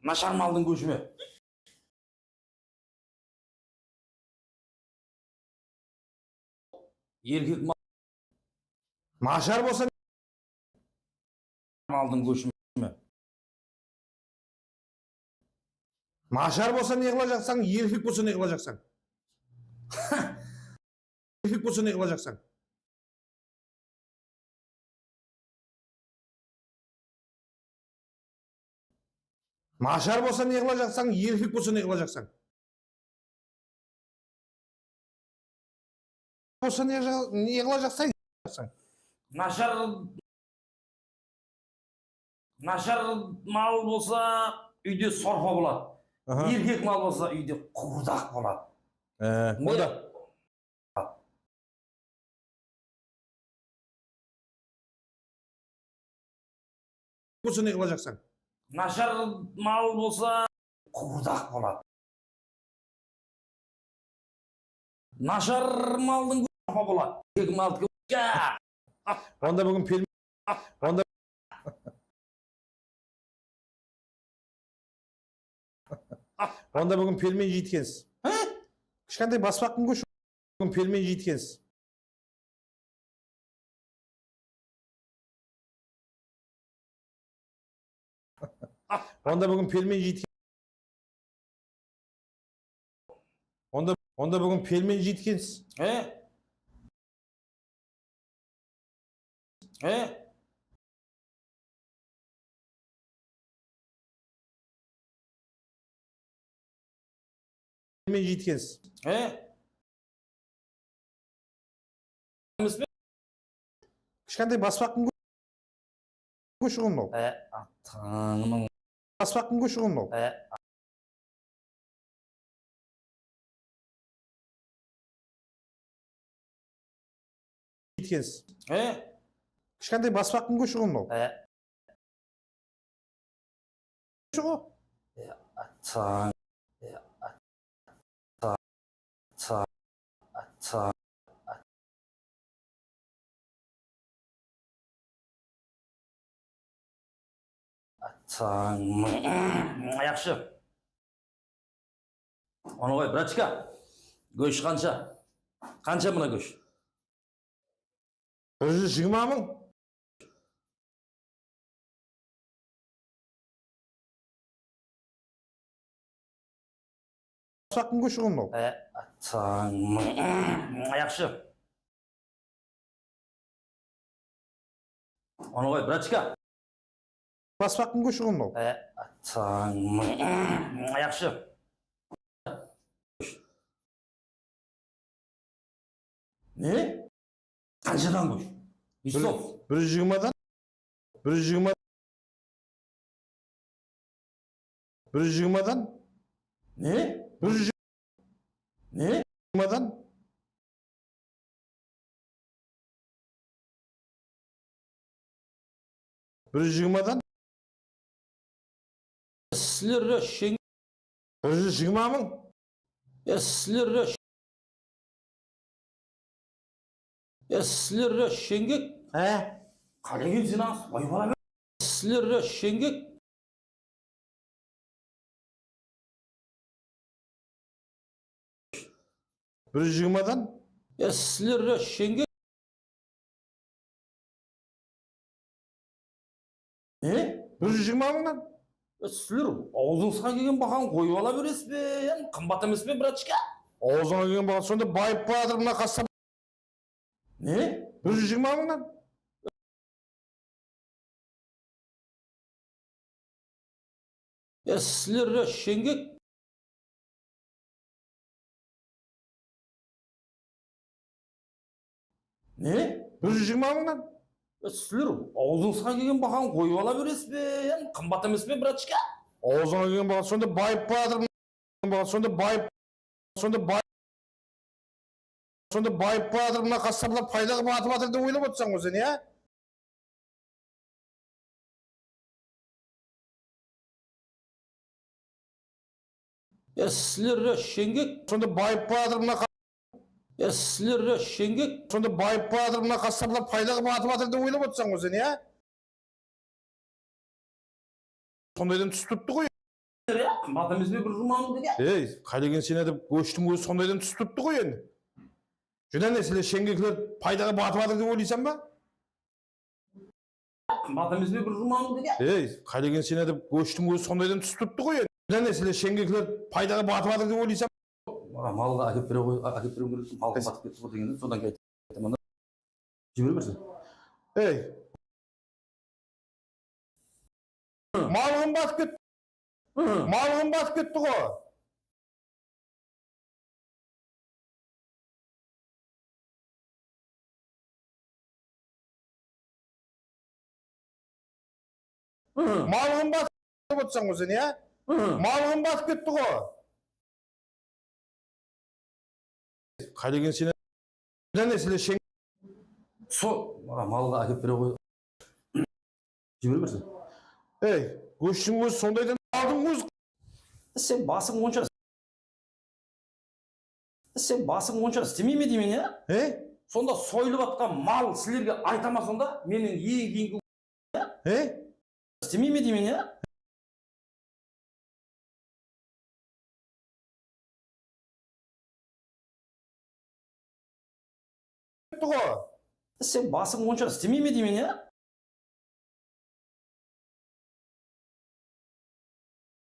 Nashar maldıń góshi me? Erkek ma- Nashar bolsa, maldıń góshi me? Nashar bolsa ne qılajaqsań, erkek bolsa ne qılajaqsań? Erkek bolsa ne qılajaqsań? Nashar bolsa ne qılajaqsań, erkek bolsa ne qılajaqsań? Bolsa ne qıla-, ne qılajaqsań? Nashar, nashar mal bolsa úyde sorpa boladı. Aha. Erkek mal bolsa úyde quwırdaq boladı. E, onda bolsa ne qılajaqsań? Nashar mal bolsa quwırdaq boladı. Nashar maldıń apa boladı. Erkek maldiki. Onda búgin pel-, onda Onda búgin pelmen jeytkensiz. Há? Kishkentay baspaqqın gósh. Búgin pelmen jeytkensiz. Onda búgin pelmen jeytken. Onda, onda búgin pelmen jeytkensiz. Há? Há? Men jeytkensiz. Há? Kishkentay baspaqqın gósh ǵo mınaw. Há, atańnıń. Baspaqqın gósh ǵo mınaw. Há. Jeytkensiz. Há? Kishkentay baspaqqın gósh ǵo mınaw. Há. Gósh ǵo. Ya, atań. Ya, atań. Atań. Atań. Atań. Yaqshı. Onı qoy, brachka. Gósh qansha? Qansha mına gósh? Bir júz jigirma mıń. Baspaqqın gósh ǵo mınaw. E, atań. Yaqshı. Onı qoy, brachka. Baspaqqın gósh ǵo mınaw. E, atań. Yaqshı. Ne? Qanshadan gósh? Bir, bir júz jigirmadan. Bir júz jigirma. Bir júz jigirmadan. Ne? Bir júz jigirma. Ne? Jigirmadan. Bir júz jigirmadan. Sizler de sheńgek. Bir júz jigirma mıń. E, sizler de sh-, e, sizler de sheńgek. Há? Qálegen sen ańsız, oy bala ber. Sizler de sheńgek. Bir júz jigirmadan. E, sizler de sheńgek. Ne? Bir júz jigirma mıńnan. E, sizler awzıńızǵa kelgen bahanı qoyıp ala beresiz be? Em, qımbat emes pe, brachka? Awzıńa kelgen baha, sonda bayıp baratır mına qasap. Ne? Bir júz jigirma mıńnan. E, sizler de sheńgek. Ne? Bir júz jigirma mıńnan. E, sizler awzıńızǵa kelgen bahanı qoyıp ala beresiz be? Em, qımbat emes pe, brachka? Awzıńa kelgen baha, sonda bayıp baratır. Sonda bayıp, sonda bay-, sonda bayıp baratır, mına qassaplar payda qılıp atıp atır dep oylap otırsań ǵoy sen, ya? Ya sizler de sheńgek. Sonda bayıp baratır, mına qa-, ya sizler de sheńgek. Sonda bayıp baratır, mına qassaplar payda qılıp atıp atır dep oylap otırsań ǵoy sen, ya? Sondaydan túsip turıptı ǵoy. Ya, qımbat emes pe bir júrmańız degen? Ey, qálegen sen dep góshtiń ózi sondaydan túsip turıptı ǵoy endi. Júdá ne, sizler sheńgekler paydaǵa batıp atır dep oylaysań ba? Qımbat emes pe bir júrmańız degen? Ey, qálegen sen dep góshtiń ózi sondaydan túsip turıptı ǵoy endi. Júdá ne, sizler sheńgekler paydaǵa batıp atır dep oylaysań ba? Mına malǵa ákep bere ǵoy, á-, ákep bere ǵoy, mal batıp ketti ǵoy degende, sodan keyin aytaman da. Jibere bersin. Ey. Malǵım batıp ketti. Malıǵın basıp ketti ǵo. Malıǵın basıp otırsań ǵo sen, ya? Malıǵın basıp ketti ǵo. Qálegen sen. Jáne sizler sheń. Sol, maǵan malǵa ákep bere ǵoy. Jibermesin. Ey, góshtiń ózi sondaydan aldıń ózi. Sen basıń onsha, sen basıń onsha istemey me deymen, ya? He? Sonda soyılıp atqan mal sizlerge ayta ma sonda? Mennen eń keyingi, ya? He? İstemey me deymen, ya? Sen basıń onsha istemey me deymen, ya?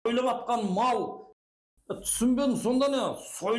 Soyılıp atqan mal. Túsinbedim, sonda ne? Soy-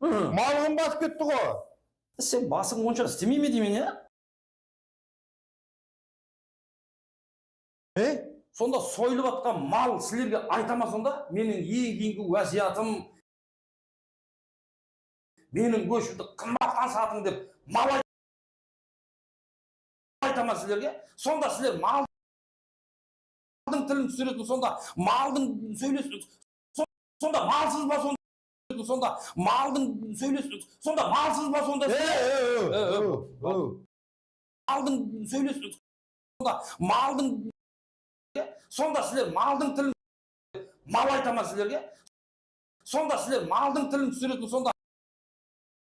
Mal qımbatıp ketti ǵo. Sen basıń onsha islemey me deymen, ya? E? Sonda soyılıp atqan mal sizlerge ayta ma sonda? Meniń eń keyingi wásiyatım, meniń góshimdi qımbattan satıń dep mal ay-, ayta ma sizlerge? Sonda sizler maldıń tilin túsiretin, sonda maldıń sóylesin, son-, sonda malsız ba sonda, sonda maldıń sóylesin, sonda malsız ba sonda? E, e, e, e, e, e, e. Maldıń sóylesin, sonda maldıń, sonda sizler maldıń tilin, mal ayta ma sizlerge? Sonda sizler maldıń tilin túsiretin, sonda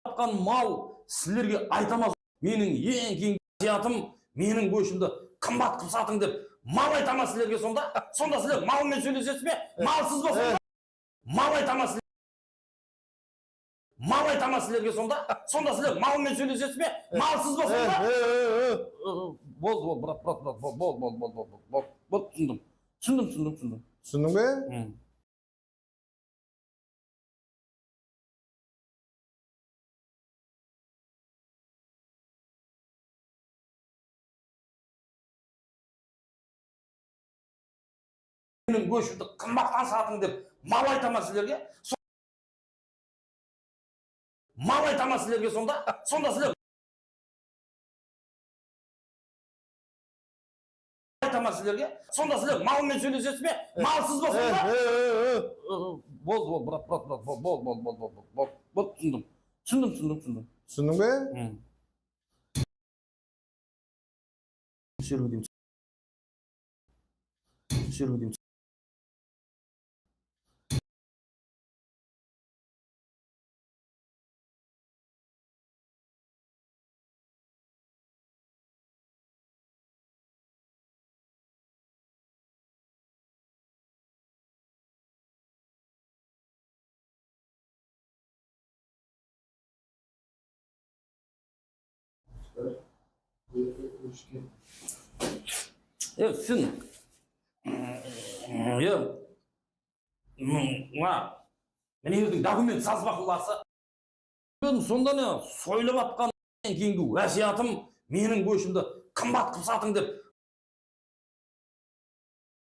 atqan mal sizlerge ayta ma? Meniń eń keyingi wásiyatım, meniń góshimdi qımbat qılıp satıń dep mal ayta ma sizlerge sonda? Sonda sizler mal menen sóylesesiz be? Malsız ba sonda? Mal ayta ma sizler? Mal ayta ma sizlerge sonda? Sonda sizler mal menen sóylesesiz be? Malsız ba sonda? E, e, e, e. Boldı, boldı, brat, brat, brat, bol, bol, bol, bol, bol, bol, bol, túsindim. Túsindim, túsindim, túsindim. Túsindiń be? Meniń góshimdi qımbattan satıń dep mal ayta ma sizlerge? So-, mal ayta ma sizlerge sonda? Sonda sizler ayta ma sizlerge? Sonda sizler mal menen sóylesesiz be? Malsız ba sonda? Boldı, boldı, brat, brat, brat, bol, bol, bol, bol, bol, bol, bol, túsindim. Túsindim, túsindim, túsindim. Túsindiń be? Túsirip óteyim. Túsirip óteyim. E, sen, e, mına, mına, mına jerdiń dokument sazba qılası. Sonda ne soylap atqan, eń keyingi wásiyatım, meniń góshimdi qımbat qılıp satıń dep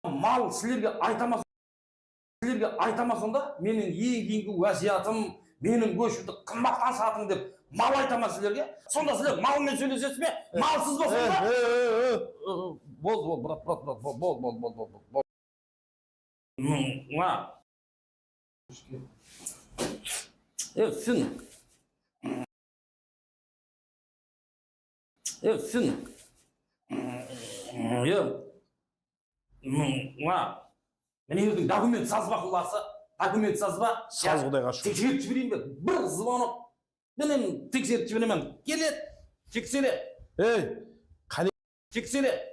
mal sizlerge ayta ma, sizlerge ayta ma sonda? Meniń eń keyingi wásiyatım, meniń góshimdi qımbattan satıń dep mal ayta ma sizlerge? Sonda sizler mal menen sóylesesiz be? Malsız ba sonda? Boldı, boldı, brat, brat, brat, bol, bol, bol, bol, bol, bol. Mına. E, sen. E, sen. E, mına. Mına jerdiń dokument sazba qılası. Dokument sazba. Saz, Qudayǵa shúkir. Tekserip jibereyin be? Bir zvonok penen tekserip jiberemen. Keledi. Teksere. Ey, qáne. Teksere.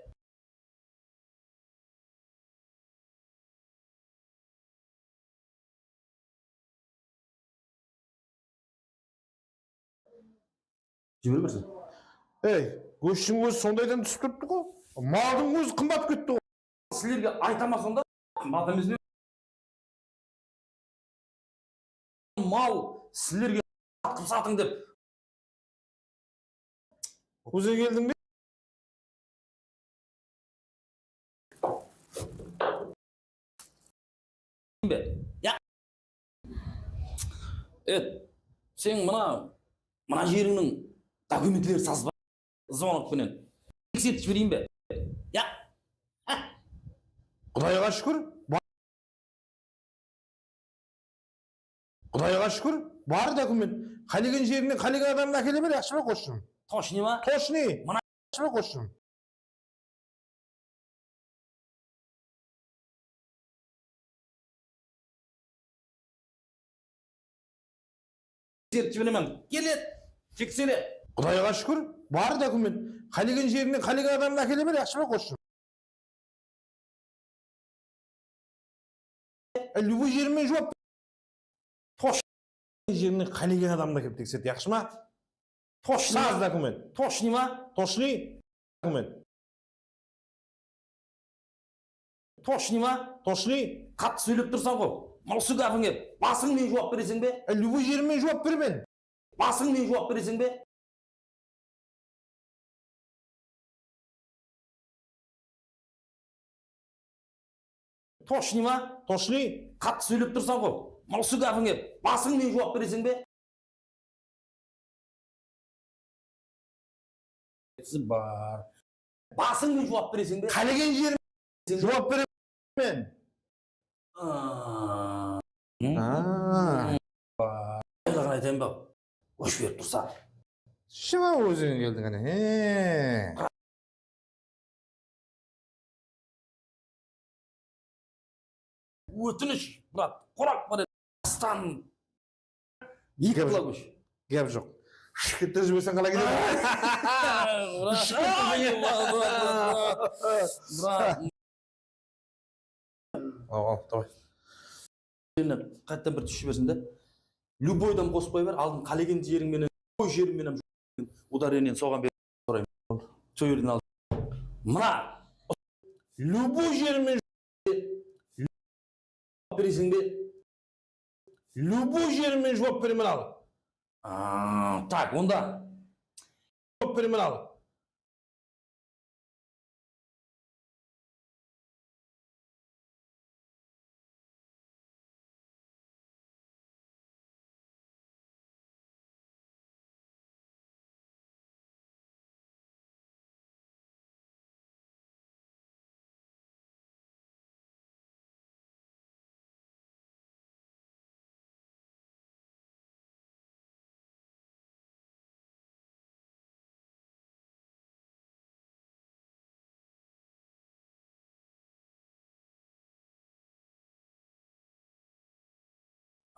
Jibere bersin. Ey, góshtiń ózi sondaydan túsip turıptı ǵo. Maldıń ózi qımbat ketti ǵo. Sizlerge ayta ma sonda? Qımbat emes pe? Mal sizlerge qılıp satıń dep. Ózi keldiń be? Be? Ya. Evet. Sen mına, mına jerińniń dokumentleri sazba. Zvonok penen. Teksertip jibereyin be? Ya. Qudayǵa shúkir. Qudayǵa shúkir, bar dokument. Qálegen jerińnen qálegen adamdı ákele ber, yaqshı ma, qosshım? Toshniy ma? Toshniy. Mına yaqshı ma, qosshım? Teksertip jiberemen. Keledi. Teksere. Qudayǵa shúkir, bar dokument. Qálegen jerińnen qálegen adamdı ákele ber, yaqshı ma, qosshım? Любой jerińmen juwap. Tosh. Jerińnen qálegen adamdı ákelip tekserdi, yaqshı ma? Toshniy ma? Saz dokument. Toshniy ma? Toshniy dokument. Toshniy ma? Toshniy. Qattı sóylep tursań ǵo. Mına usı gápińe basıń menen juwap bereseń be? Любой jerińmen juwap beremen. Basıń menen juwap bereseń be? Toshniy ma? Toshniy? Qattı sóylep tursań ǵo. Mına usı gápińe basıń menen juwap bereseń be? Bar. Basıń menen juwap bereseń be? Qálegen jerim juwap beremen. Aa. Aa. Aylıǵın aytayın ba? Ósh berip tursa. Shıǵa óziń keldiń, áne. He. Ótinish, brat, qoraq bar edi. Astan. Eki Gáp joq. Gáp joq. Shıkırtı jiberseń qalay ketedi? Brat, ay, brat, brat, brat. Brat. Al, al, davay. Endi qaytadan bir túsip jibersin de. Любойdan qosıp qoya ber, aldın qálegen jeriń menen, любой jeriń menen udareniyeni soǵan berip sorayman. Sol jerden al. Mına, любой jeri menen juwap bereseń be? Любой jeri menen juwap beremen al. Aa, tak, onda. Juwap beremen al.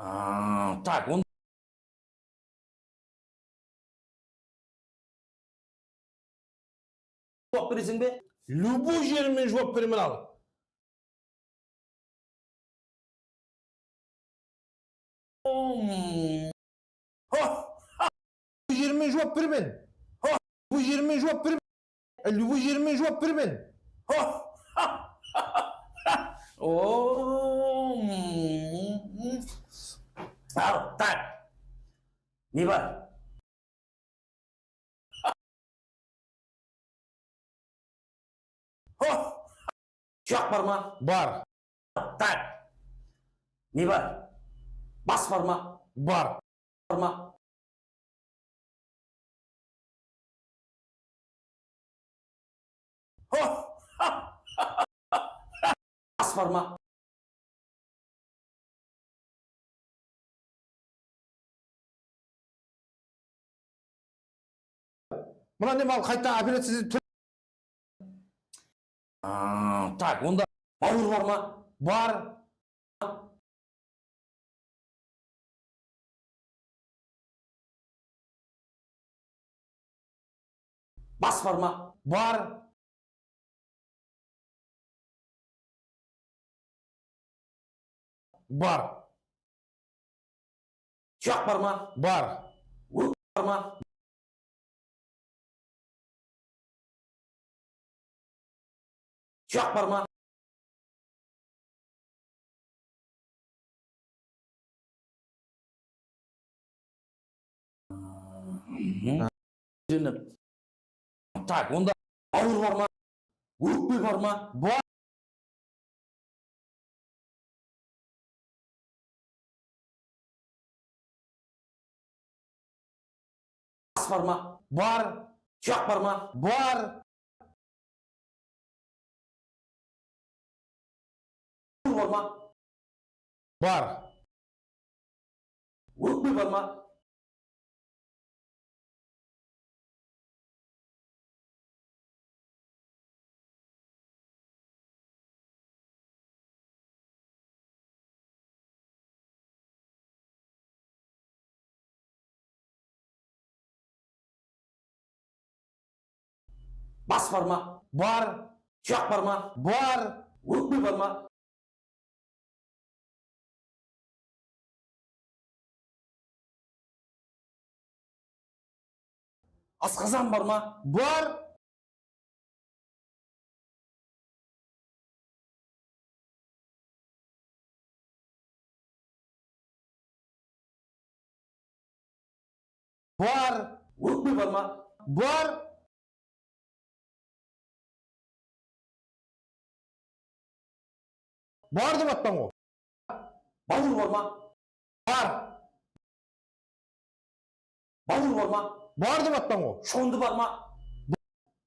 Aa, tak, onda juwap bereseń be? Любой jeri menen juwap beremen al. Om. Ha, ha. Любой jeri menen juwap beremen. Ha, любой jeri menen juwap beremen. Любой jeri menen juwap beremen. Ha, ha. Om. Al, tak. Ne bar? Ho! Tuyaq bar ma? Bar. Tak. Ne bar? Bas bar ma? Bar. Bar ma? Ho! Bas bar ma? Mına ne mal qayta operaciya etip tur. Aa, tak, onda bawır bar ma? Bar. Bas bar ma? Bar. Bar. Tuyaq bar ma? Bar. Ók bar ma? Tuyaq bar ma? Tak, onda bawır bar ma? Ókpe bar ma? Bar. Bas bar ma? Bar. Tuyaq bar ma? Bar. Bar ma? Bar. Ókpe bar ma? Bas bar ma? Bar. Tuyaq bar ma? Bar. Ókpe bar ma? Asqazan bar ma? Bar. Bar. Ókpe bar ma? Bar. Bar dep atpan ǵo. Bawır bar ma? Bar. Bawır bar ma? Bar dep atpan ǵo. Shondı bar ma?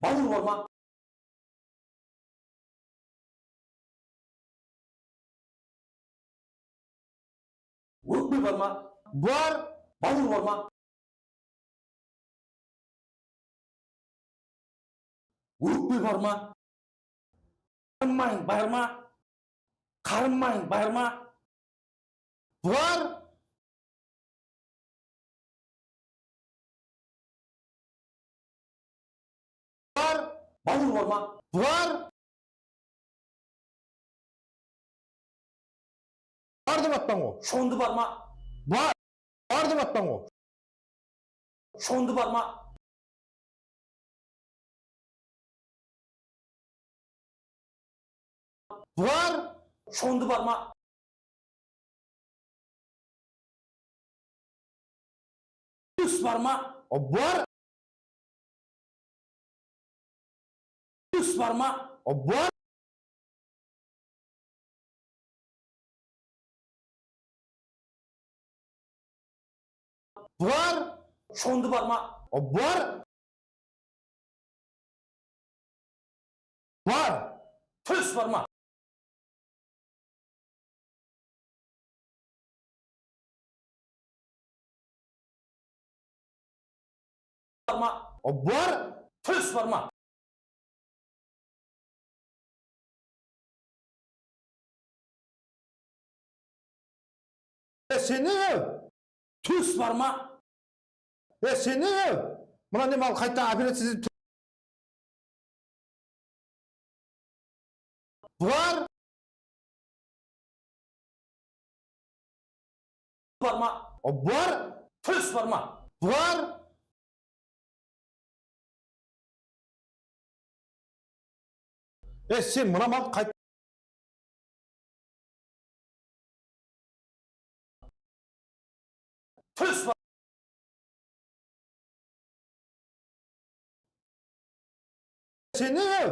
Bawır bar ma? Ókpe bar ma? Bar. Bawır bar ma? Ókpe bar ma? Qarınmayıń bar ma? Qarınmayıń bar ma? Bar. Bar. Bawır bar ma? Bar. Bar dep atpan ǵo. Shondı bar ma? Bar. Bar dep atpan ǵo. Shondı bar ma? Bar. Shondı bar ma? Tús bar ma? Bar. Tús bar ma? Bar. Bar. Shondı bar ma? Bar. Bar. Tús bar ma? Bar ma? Bar. Tús bar ma? E, sen ne? Tús bar ma? E, sen ne? Mına ne mal qayta operaciya etip tur. Bar. Bar ma? Bar. Tús bar ma? Bar. E, sen mına mal qayt. Tús bar. Sen ne?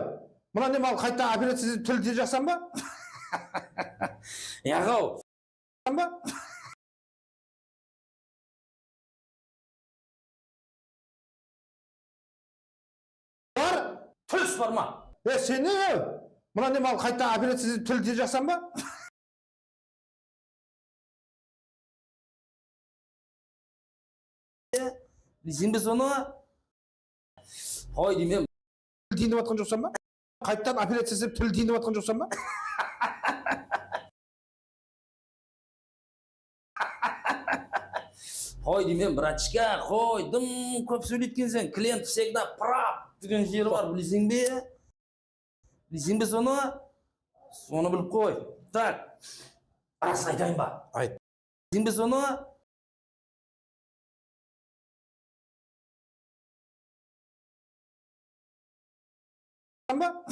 Mına ne mal qayta operaciya etip til tiye jaqsań ba? Yaǵaw. Ba? Bar. Tús bar ma? E, sen ne? Mına ne mal qayta operaciya etip til tiye jaqsań ba? Bilseń be sonı? Qoy deymen. Til tiyinip atqan joqsań ba? Qaytadan operaciya islep til tiyinip atqan joqsań ba? Qoy deymen, bratishka, qoy, dım kóp sóyleytkenseń. Klient всегда прав degen jeri bar, bilseń be? Bilseń be sonı? Sonı bilip qoy. Tak, rasın aytayın ba? Ayt. Bilseń be sonı? Ba?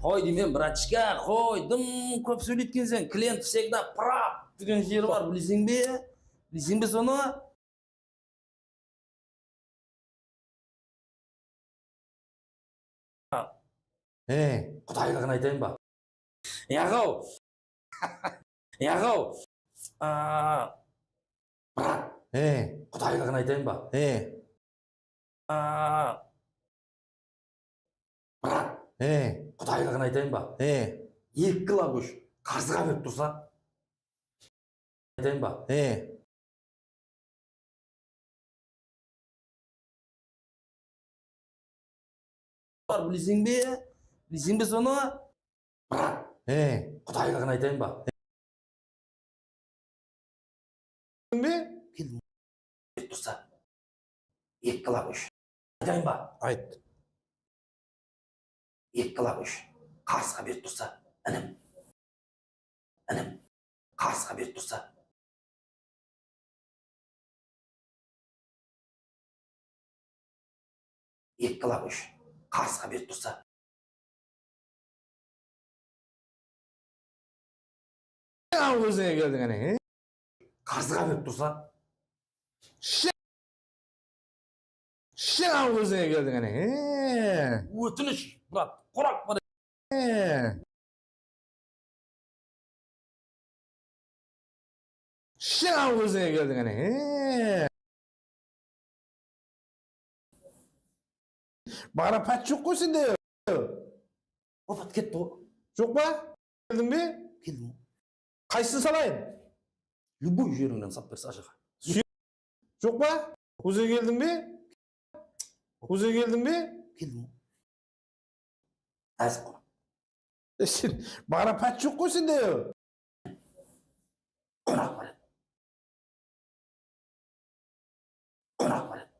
Qoy deymen, bratishka, qoy, dım kóp sóyleytkenseń. Klient всегда прав degen jeri bar, bilseń be? Bilseń be sonı? E. Qudaylıǵın aytayın ba? Yaǵaw. Yaǵaw. Aa, brat. E. Qudaylıǵın aytayın ba? E. Aa, brat. E. Qudaylıǵın aytayın ba? E. Eki kilo gósh qarzǵa berip tursa, aytayın ba? E. Bar, bilseń be? Bilseń be sonı? Brat. E. Qudaylıǵın aytayın ba? Bilseń be? Kel, berip tursa, eki kilo gósh. Aytayın ba? Ayt. Eki kilo gósh qarzǵa berip tursa, inim. Inim, qarzǵa berip tursa. Eki kilo gósh qarzǵa berip tursa. Ózińe keldiń, áne, e? Qarzǵa berip tursa. Shıń! Shıń, aw, ózińe keldiń, áne. He. Ótinish, brat, quraq bar. He. Shıń, aw, ózińe keldiń, áne. He. Marapat joq ǵoy sende. Opat ketti ǵoy. Joq pa? Keldiń be? Keldim. Qaysısın salayın? Любой jerińnen sap berse, ashıǵa. Suyek joq pa? Óziń keldiń be? Óziń keldiń be? Keldim. Házir qonaq. E, sen, marapat joq ǵoy sende. Qonaq bar edi. Qonaq bar edi.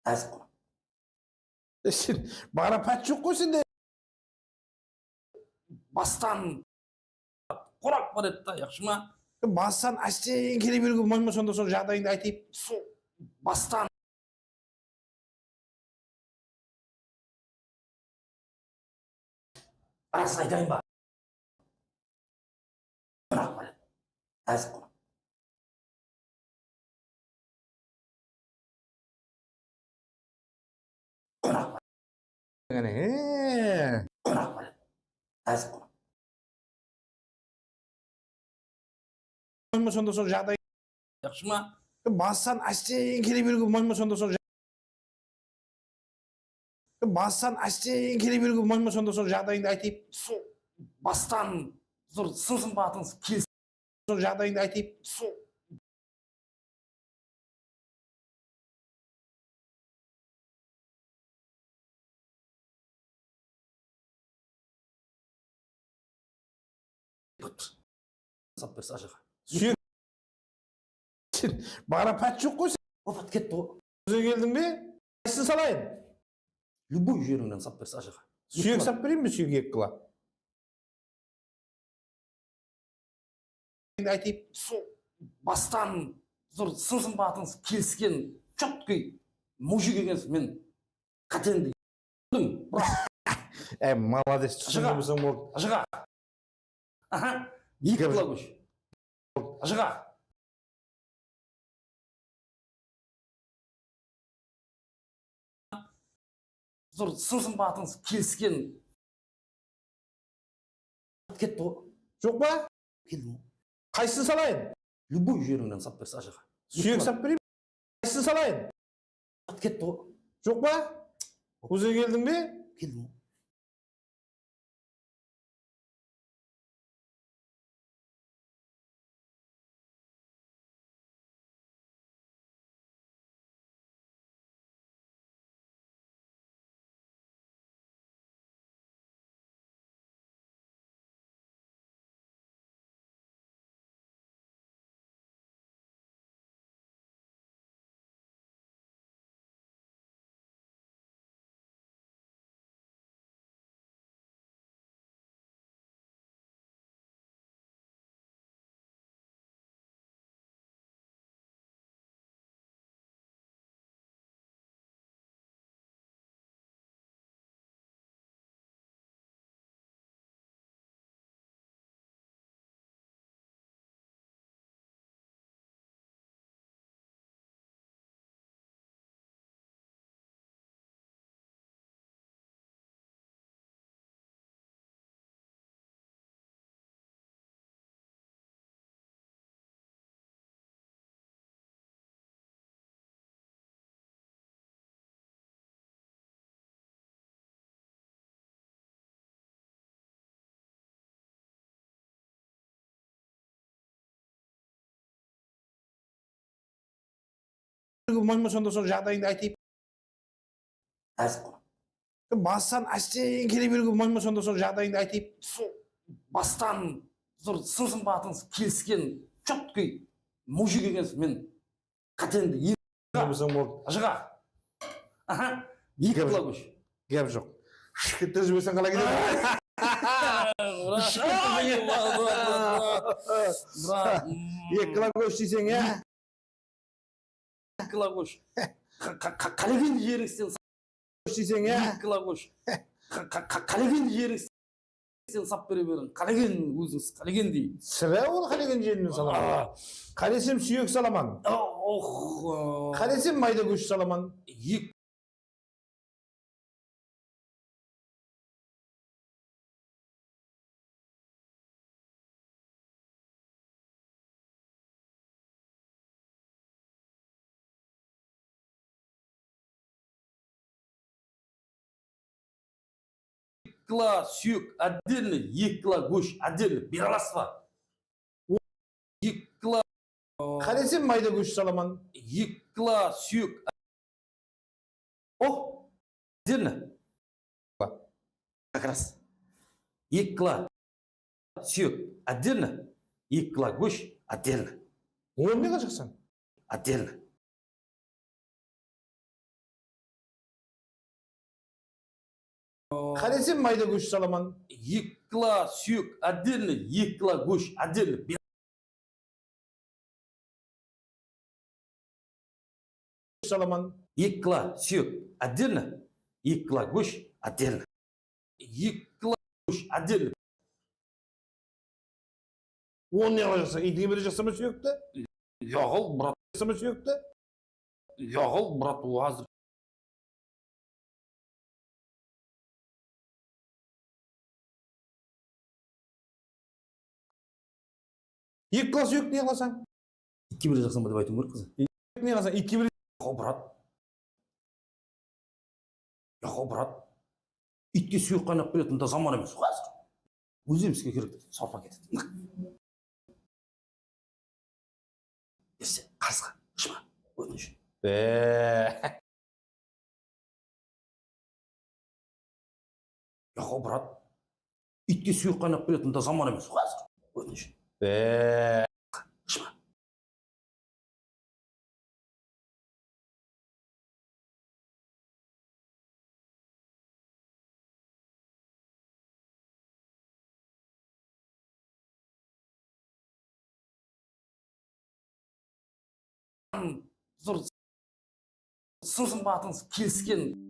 Házir qonaq. E, sen, marapat joq ǵoy sende. Bastan qonaq bar edi da, yaqshı ma? Bastan ásten kele beriwge bolmay ma, sonda sol jaǵdayıńdı aytayın. Sol bastan. Rasın aytayın ba? Qonaq bar edi. Házir qonaq. Qonaq bar. Qonaq bar edi. Házir qonaq. Sonda sol jaǵday. Yaqshı ma? Bastan ásten kele beriwge bolmay ma, sonda sol ja-, bastan ásten kele beriwge bolmay ma, sonda sol jaǵdayıńdı aytayın. Sol bastan zor sın-sımbatıńız kelis-, sol jaǵdayıńdı aytayın. Sol Sap berse, ashıǵa. Suyek. Marapat joq ǵoy sen. Opat ketti ǵoy. Óziń keldiń be? Qaysısın salayın? Любой jerińnen sap berse, ashıǵa. Suyek sap bereyin be, suyek eki kilo? Aytayın, sol bastan zor sın-sımbatıńız kelisken, чёткий mujik ekensiz, men qátemdi Ey, malades, túsindiremeseń boldı. Ajıǵa. Aha, eki kilo gósh. Ajıǵa. Zor sın-sımbatıńız kelisken. Ketti ǵoy. Joq pa? Keldim. Qaysısın salayın? Любой jerińnen sap berse, ashıǵa. Suyek sap bereyin. Qaysısın salayın? Ketti ǵoy. Joq pa? Óziń keldiń be? Keldim. Bolmay ma, sonda sol jaǵdayıńdı aytayın. Házir qonaq. Bastan ásten kele beriwge bolmay ma, sonda sol jaǵdayıńdı aytayın. Sol bastan zor sın-sımbatıńız kelisken, чёткий mujik ekensiz, men qátemdi. Bolsa boldı. Ajıǵa. Aha. Eki kilo gósh. Gáp joq. Shıkırtı jiberseń qalay ketedi? Brat, ay, brat, brat, brat. Brat, mm. Eki kilo gósh deyseń, ya? Eki kilo gósh. Qa-, qa-, qa-, qálegen jerińizden sap. Gósh deyseń, ya? Eki kilo gósh. Qa-, qa-, qa-, qálegen jerińizden Sen sap bere beriń. Qálegen ózińiz, qálegendey. Sirá ol qálegen jerinden salaman. Aa. Qálesem súyek salaman. Aa. Oh. Qálesem mayda gósh salaman. Ek kilo súyek отдельно, eki kilo gósh отдельно bere alasız ba? Eki kilo. Qálesem mayda gósh salaman. Eki kilo súyek. Oh, отдельно. Как раз. Eki kilo súyek отдельно, eki kilo gósh отдельно. Onı ne qılajaqsań? Отдельно. Qálesem mayda gósh salaman. Eki kilo súyek отдельно, eki kilo gósh отдельно. Salaman. Eki kilo súyek отдельно, eki kilo gósh отдельно. Eki kilo gósh отдельно. Onı ne qılajaqsań? Iytińe berejaqsań ba súyekti? Yoq, brat. Jasama súyekti? Yoq, brat, házir. Eki kilo súyek ne qılasań? Iytke berejaqsań ba dep aytıwım kerek qızı. Ne qılasań? Iytke bere- Yoq, brat. Yoq, brat. Iytke súyek qaynap beretin de zaman emes házir. Ózimizge kerek dep sorpa ketedi. Ese, qarısqa, ushpa, ótinish. Be. Yoq, brat. Iytke súyek qaynap beretin de zaman emes házir. Ótinish. Be. Ushpa. Zor sınısın batıńız kelisken.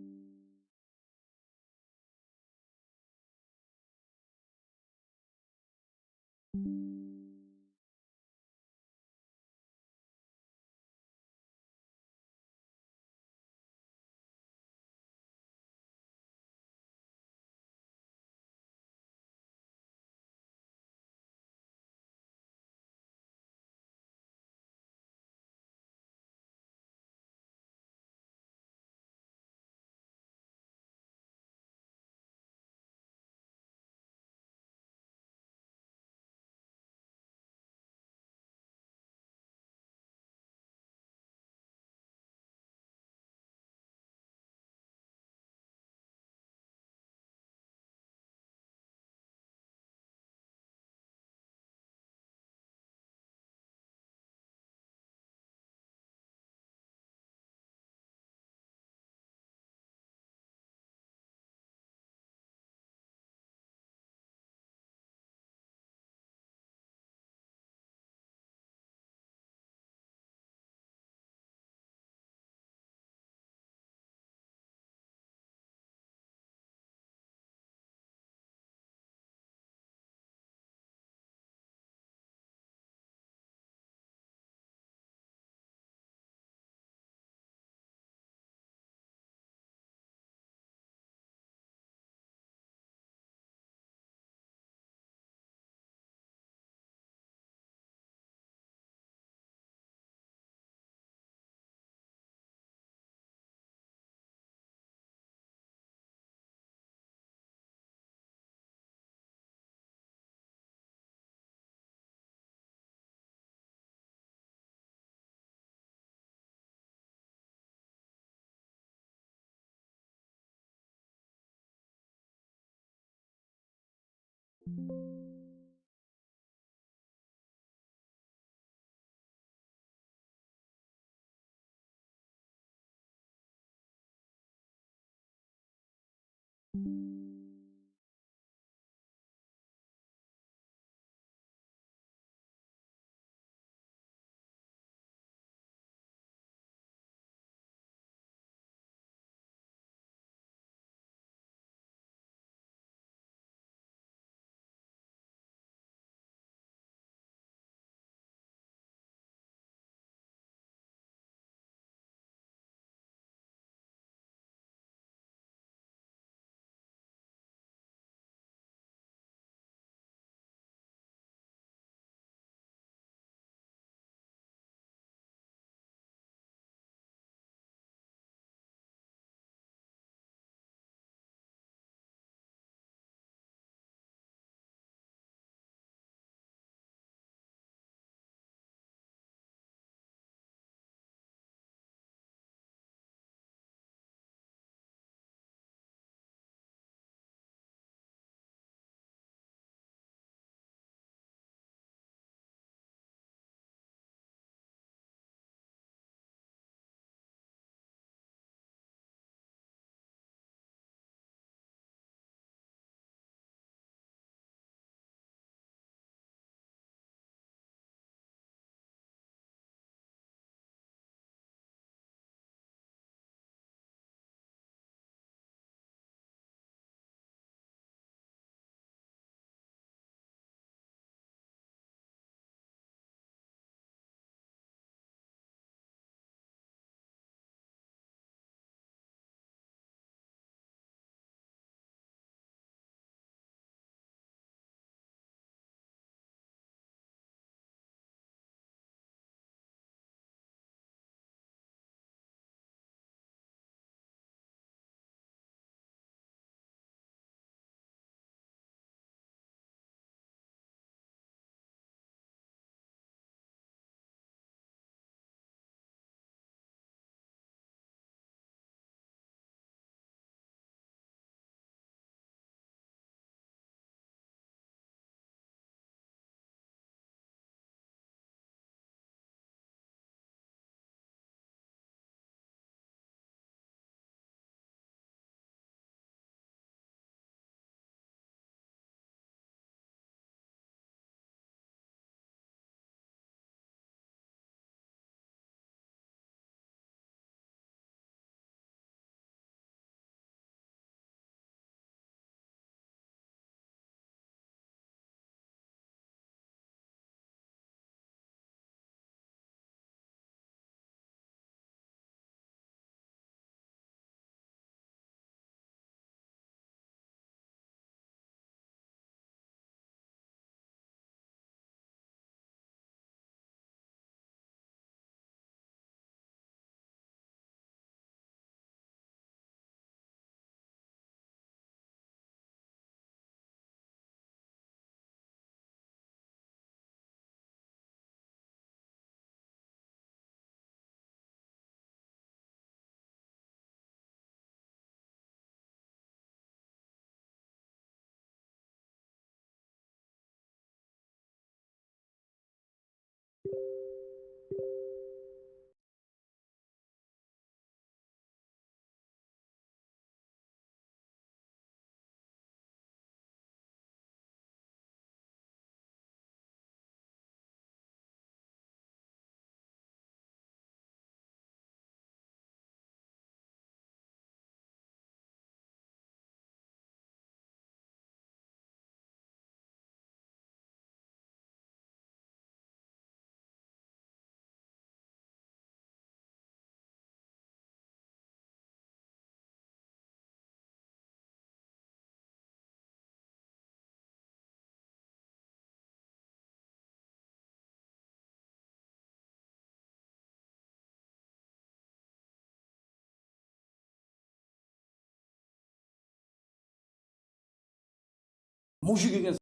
Mujik eken.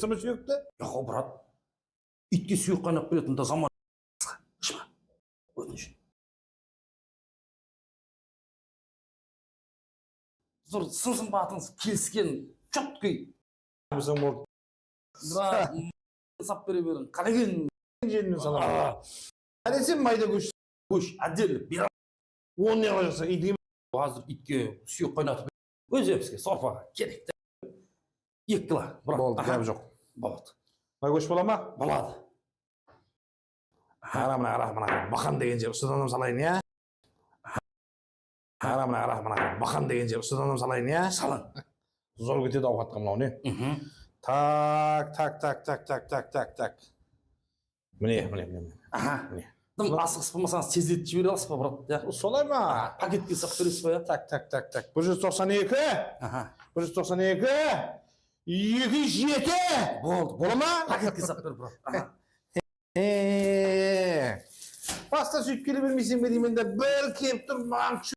Sımı suyekti? Yoq, brat. Iytke suyek qaynap beretin de zaman. Ishpa. Ótinish. Zor sın-sımbatıńız kelisken, чёткий. Bizden bol. Brat, sap bere beriń. Qálegen. Jenmen salaman. Aa. Qálesem mayda gósh. Gósh, отдельно. Bir on ne qılasań, iytke. Házir iytke suyek qaynatıp, ózimizge sorpaǵa kerek te. Eki kilo, brat. Boldı, gáp joq. Boladı. Mına gósh bola ma? Boladı. Qara, mına qara, mına qara. Baqan degen jer usıdan salayın, ya? Qara, mına qara, mına qara. Baqan degen jer usıdan salayın, ya? Salıń. Zor ketedi awqatqa mınaw, ne? Tak, tak, tak. Mine, mine, mine, mine. Aha. Mine. Dım asıǵıs bolmasańız, tezletip jibere alasız ba, brat? Ya. Solay ma? Paketke sap beresiz ba, ya? Tak, tak, tak, tak. Bir júz toqsan eki. Aha. Bir júz toqsan eki. Eki júz jeti. Boldı. Bola ma? Paketke sap ber, brat. Aha. E, basta sóytip kele bermeyseń be deymen de, bir kelip tur, maǵan kúsh.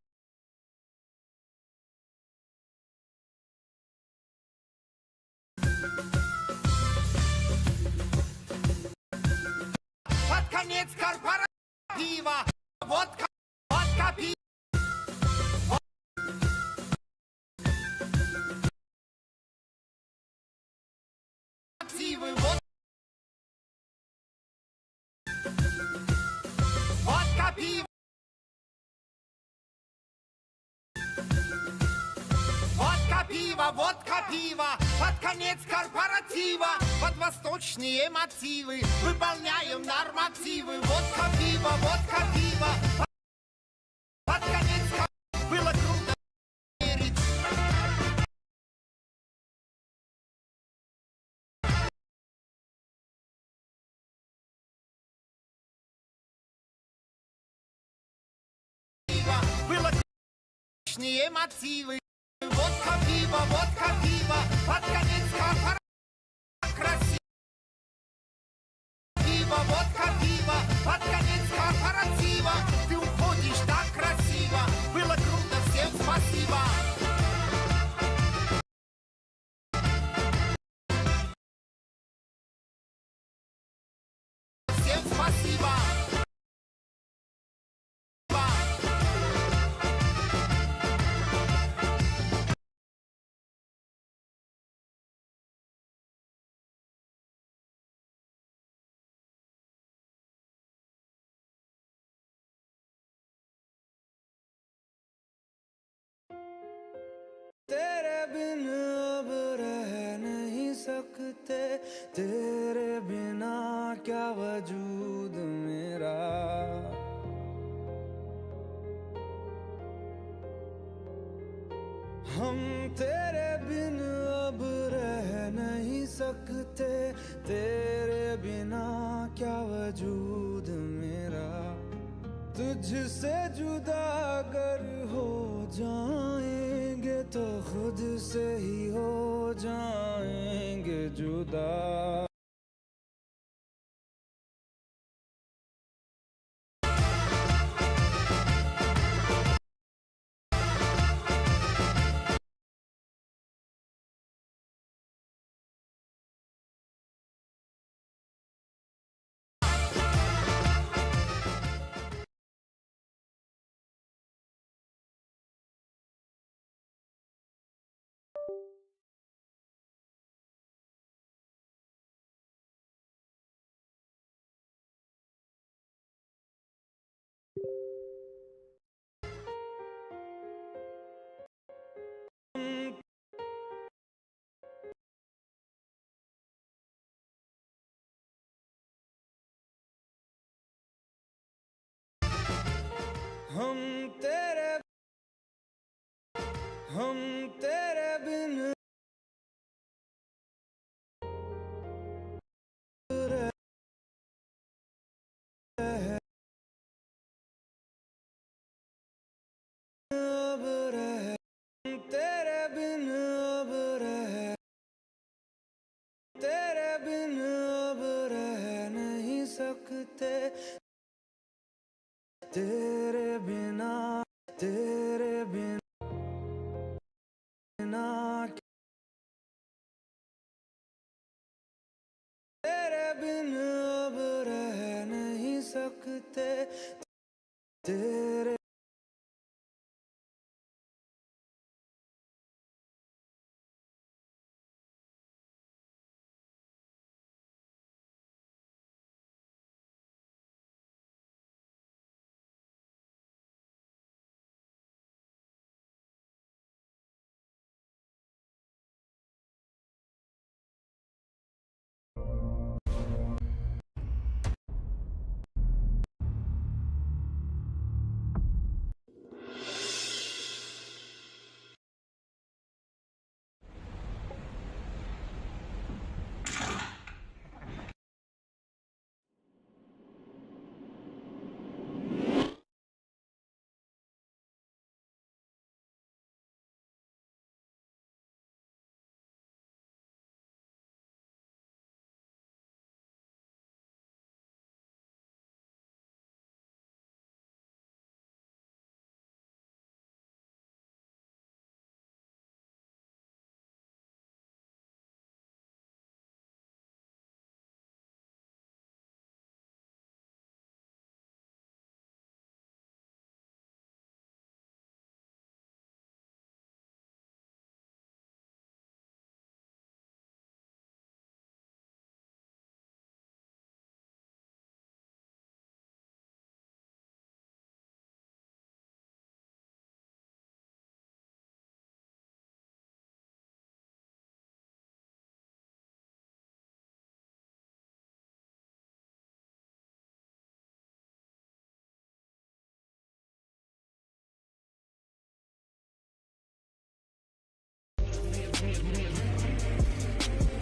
Под конец корпора пиво, водка, водка, пиво. Пиво, вод-, водка, пиво. Водка, пиво, водка, пиво. Под конец корпоратива, под восточные мотивы выполняем нормативы. Водка, пиво, водка, пиво. Под конец ко-, было круто верить. Было точные мотивы. Водка, пиво, водка, пиво. Под конец корпора-, красиво. Пиво, водка, пиво. Под конец корпоратива ты уходишь так красиво. Было круто, всем спасибо. Всем спасибо. तेरे बिन अब रह नहीं सकते, तेरे बिना क्या वजूद मेरा। हम तेरे बिन अब रह नहीं सकते, तेरे बिना क्या वजूद मेरा। तुझसे जुदा अगर हो जाएंगे तो खुद से ही हो जाएंगे जुदा। तेरे बिन अब रह, तेरे बिन अब रह नहीं सकते, तेरे बिना, तेरे बिना, तेरे बिन अब रह नहीं सकते, तेरे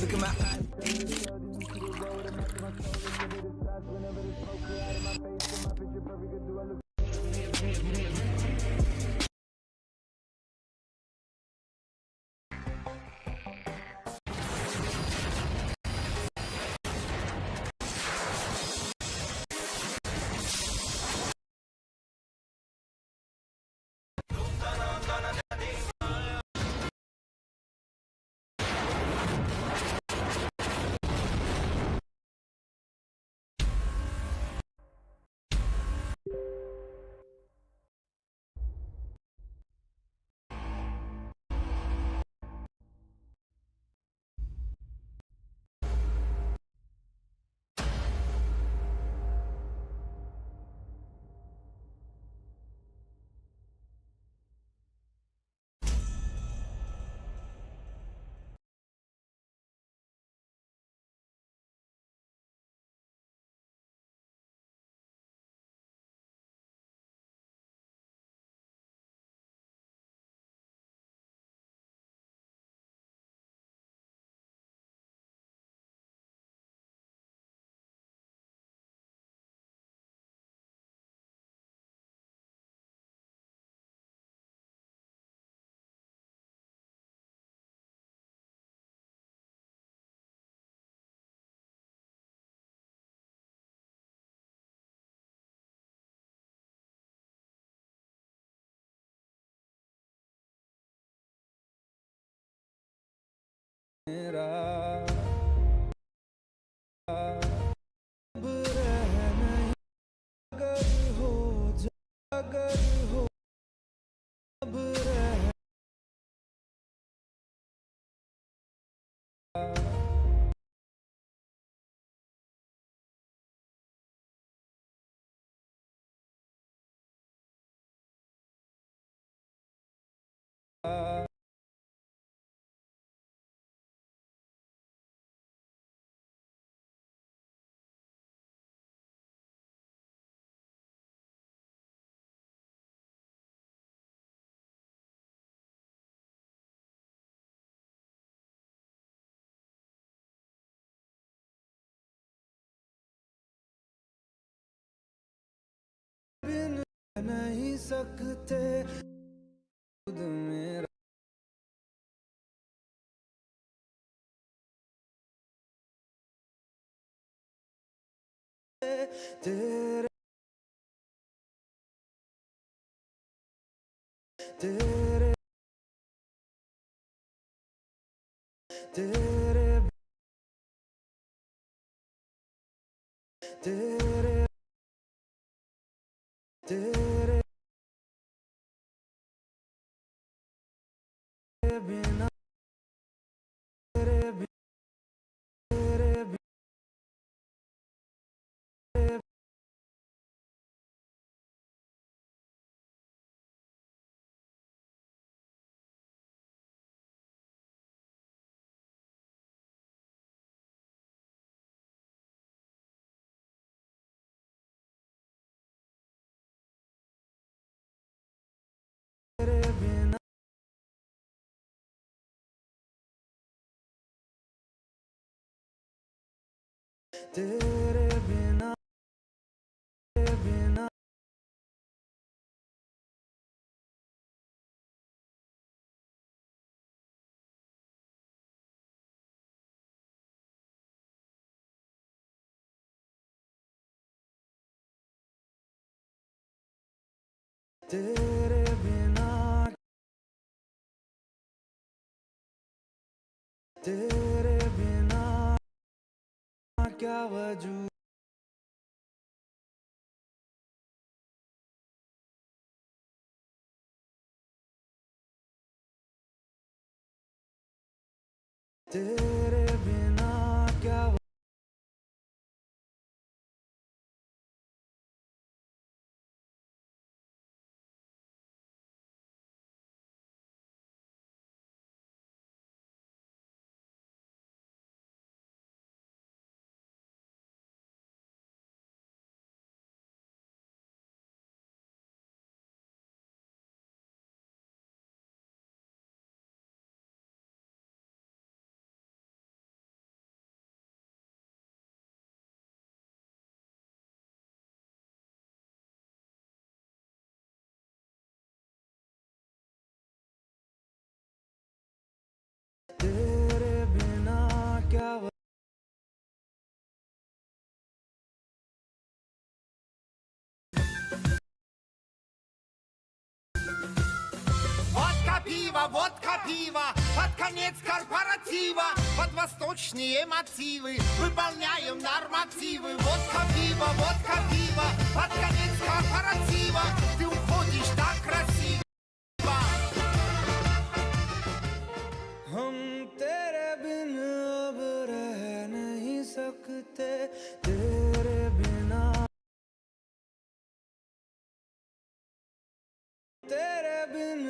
Look at my eyes. बिन नहीं सकते खुद मेरा। Tere, tere, tere, tere, tere, bina, tere, bi-, tere, bi-, tere bina, tere bina, tere bina. Tere bina, tere bina kya wujud. Tere bina kya Tere bina kya wa-, Водка, пиво, водка, пиво, под конец корпоратива, под восточные мотивы выполняем нормативы. Водка, пиво, водка, пиво, под конец корпоратива ты уходишь так красиво. Hum tere bin ab reh nahi sakte, tere bina, tere bin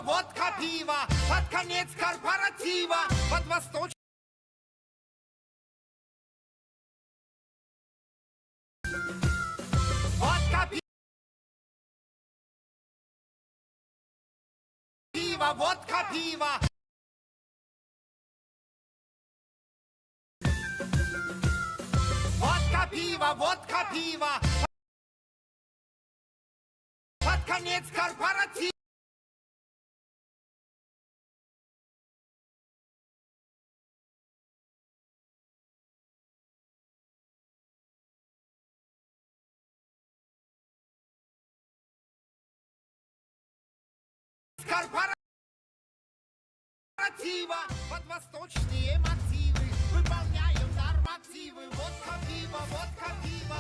Vodka, pivo, под конец корпоратива, под восточный. Vodka, pi-, pivo, vodka, pivo. Vodka, pivo, vodka, pivo. Под конец корпоратив. Корпоратива, под восточные мотивы выполняем нормативы. Vodka, pivo, vodka, pivo.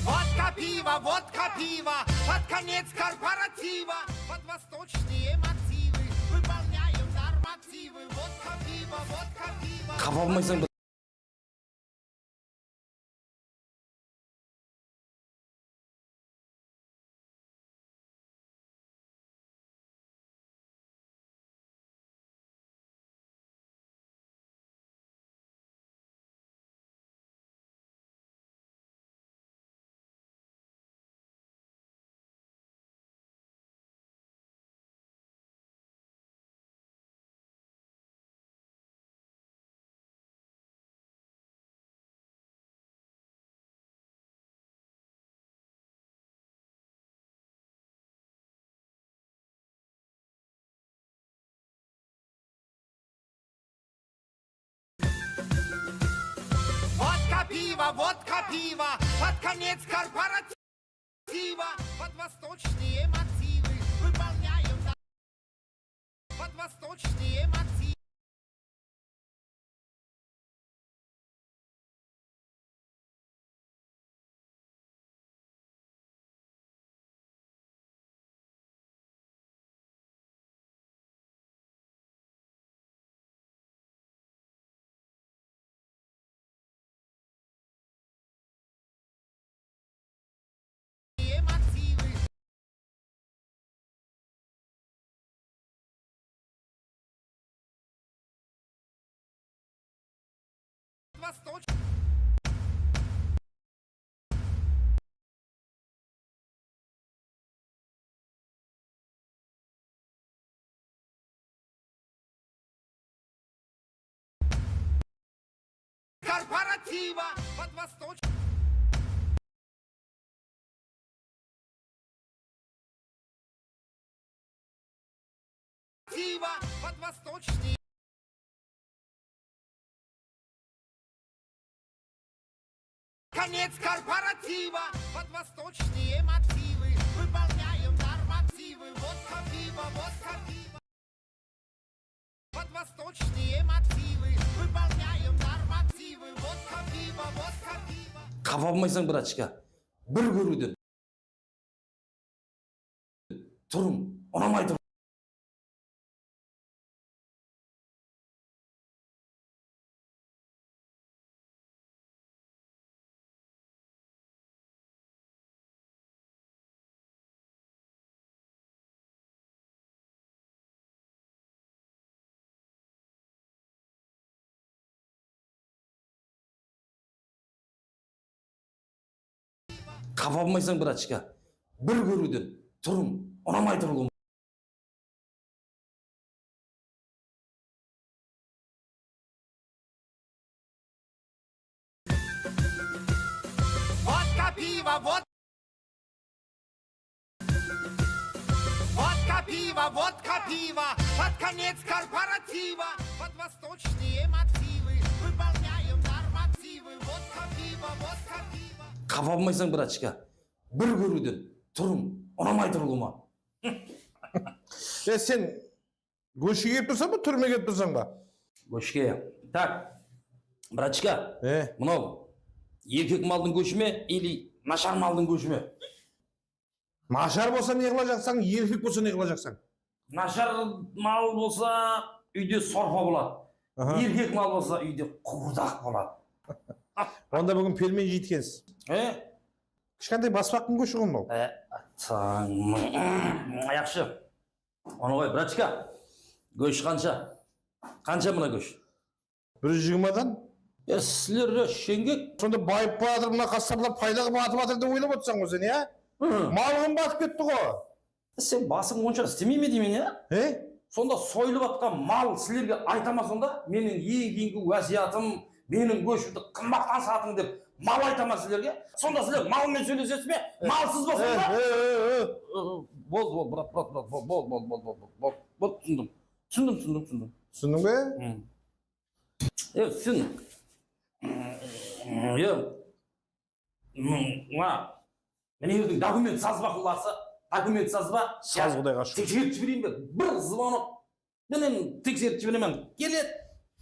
Vodka, pivo, vodka, pivo, под конец корпоратива, под восточные мотивы выполняем нормативы. Vodka, pivo, vodka, pivo. Qapa bolmaysań. Vodka, pivo, vodka, pivo, под конец корпоратива, под восточные мотивы выполняем на-, под восточные мотивы. Восточ-, корпоратива, под восточный. Под восточный. Конец корпоратива, под восточные мотивы выполняем нормативы. Водка, пиво, водка, пиво. Под восточные мотивы выполняем нормативы. Водка, пиво, водка, пиво. Qapa bolmaysań, brachka. Bir kóriwden turım unamay tur. Qapa bolmaysań, brachka. Bir kóriwden turım unamay tur ulıwma. Водка, пиво, вод-, водка, пиво, водка, пиво. Под конец корпоратива, под восточные мотивы выполняем нормативы. Водка, пиво, водка, пиво. Qapa bolmaysań, brachka. Bir kóriwden turım unamay tur ulıwma. E, sen góshke kelip tursań ba, túrmege kelip tursań ba? Góshke. Tak, brachka. E? Mınaw erkek maldıń góshi me ili nashar maldıń góshi me? Nashar bolsa ne qılajaqsań, erkek bolsa ne qılajaqsań? Nashar mal bolsa úyde sorpa boladı. Aha. Erkek mal bolsa úyde quwırdaq boladı. Onda búgin pelmen jeytkensiz. E? Kishkentay baspa haqqın góshi ǵo mınaw. E, atań. Yaqshı. Onı qoy, brochka. Gósh qansha? Qansha mına gósh? Bir júz jigirmadan. E, sizler de shengek. Sonda bayıp baratır, mına qasaplar payda qılıp atıp atır dep oylap otırsań ǵo sen, ya? Hı. Mal qımbatıp ketti ǵo. Sen basıń onsha islemey me deymen, ya? E? Sonda soyılıp atqan mal sizlerge ayta ma sonda? Meniń eń keyingi wásiyatım, meniń góshimdi qımbattan satıń dep mal ayta ma sizlerge? Sonda sizler mal menen sóylesesiz be? Malsız ba sonda? E, e, e, e. Bol, bol, brat, brat, brat, bol, bol, bol, bol, bol, bol, bol, túsindim. Túsindim, túsindim, túsindim. Túsindiń be? Hı. E, túsin. E, Mına, mına erdiń dokument sazba qullası, dokument sazba. Saz, Qudayǵa shúkir. Tekserip jibereyin be? Bir zvonok penen tekserip jiberemen. Keledi,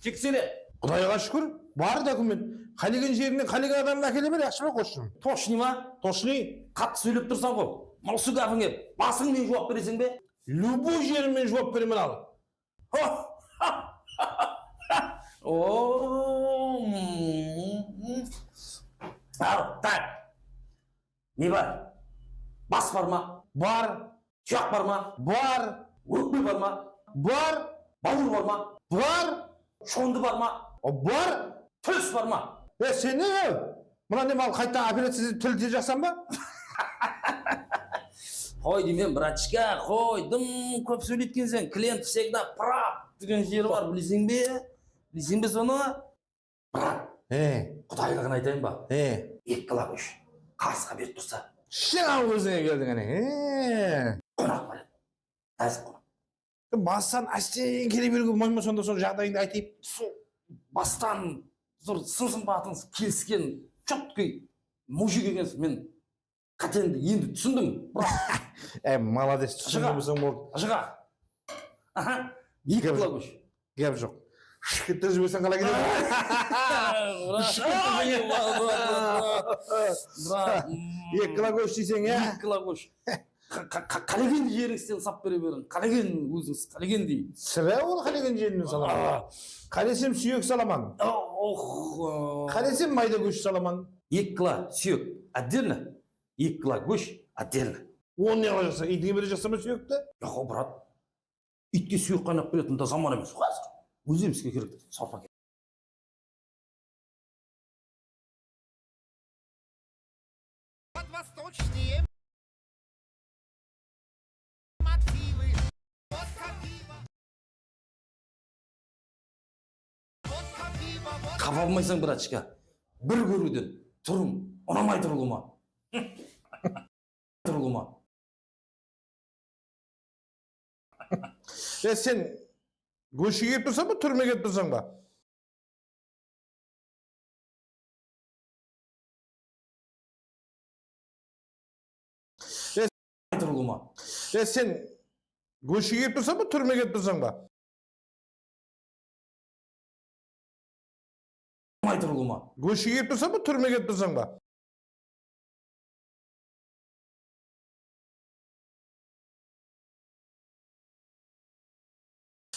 teksere. Qudayǵa shúkir, bar dokument. Qálegen jerinen qálegen adamdı ákele ber, yaqshı ma, qosshım? Toshnıy ma? Toshnıy. Qattı sóylep tursań ǵo. Mına usı gápińe basıń menen juwap bereseń be? Любой jerim menen juwap beremen al. O, mm. Al, tak. Ne bar? Bas bar ma? Bar. Tuyaq bar ma? Bar. Ókpe bar ma? Bar. Bawır bar ma? Bar. Shondı bar ma? O, bar. Tús bar ma? E, sen ne? Mına ne, mal qaytadan operaciya etip til jazsam ba? Qoy deymen, brochka, qoydım. Kóp sóyleytkenseń, klient всегда прав degen jeri bar, bileseń be? Bileseń be sonı? Brat, e, qudaylıǵın aytayın ba? E. Eki kilo gósh qarızǵa berip tursa. Shańa ózińe keldiń, áne. E. Qonaq keledi. Názik qonaq. Bastan ásten kele beriwge bolmay ma, sonda sol jaǵdayıńdı aytayın. Sol bastan bir sın-sımbatıńız kelisken, чёткий mujik ekensiz, men qátemdi endi túsindim. E, молодец, túsindim deseń boldı. Ajıǵa. Aha, eki kilo gósh. Gáp joq. Shıkıttırıp jiberseń qalay ketedi? Brat, brat, brat, brat. Eki kilo gósh deyseń, ya? Eki kilo gósh. Qa-, qa-, qa-, qálegen jerińizden sap bere beriń. Qálegen ózińiz, qálegendey. Sirá ol qálegen jerinen salaman. Qálesem súyek salaman. Oh, oh. Qálesem mayda gósh salaman. Eki kilo súyek отдельно, eki kilo gósh отдельно. Onı ne qılajaksań? Iytińe berejeksań ba súyekti? Yoq, brat. Iytke súyek qaynap beretin de zaman emes házir. Ózimizge kerek, sorpa kerek. Подвосточные мотивы. Водка, пиво. Водка, пиво, водка. Qapa almaysań, brochka. Bir kóriwden turım unamay turıwlı ma? Turıwlı ma? E, sen góshke kelip tursań ba, túrime kelip tursań ba? E, turıwlı ma? E, sen góshke kelip tursań ba, túrime kelip tursań ba? Turıwlı ma? Góshke kelip tursań ba, túrime kelip tursań ba?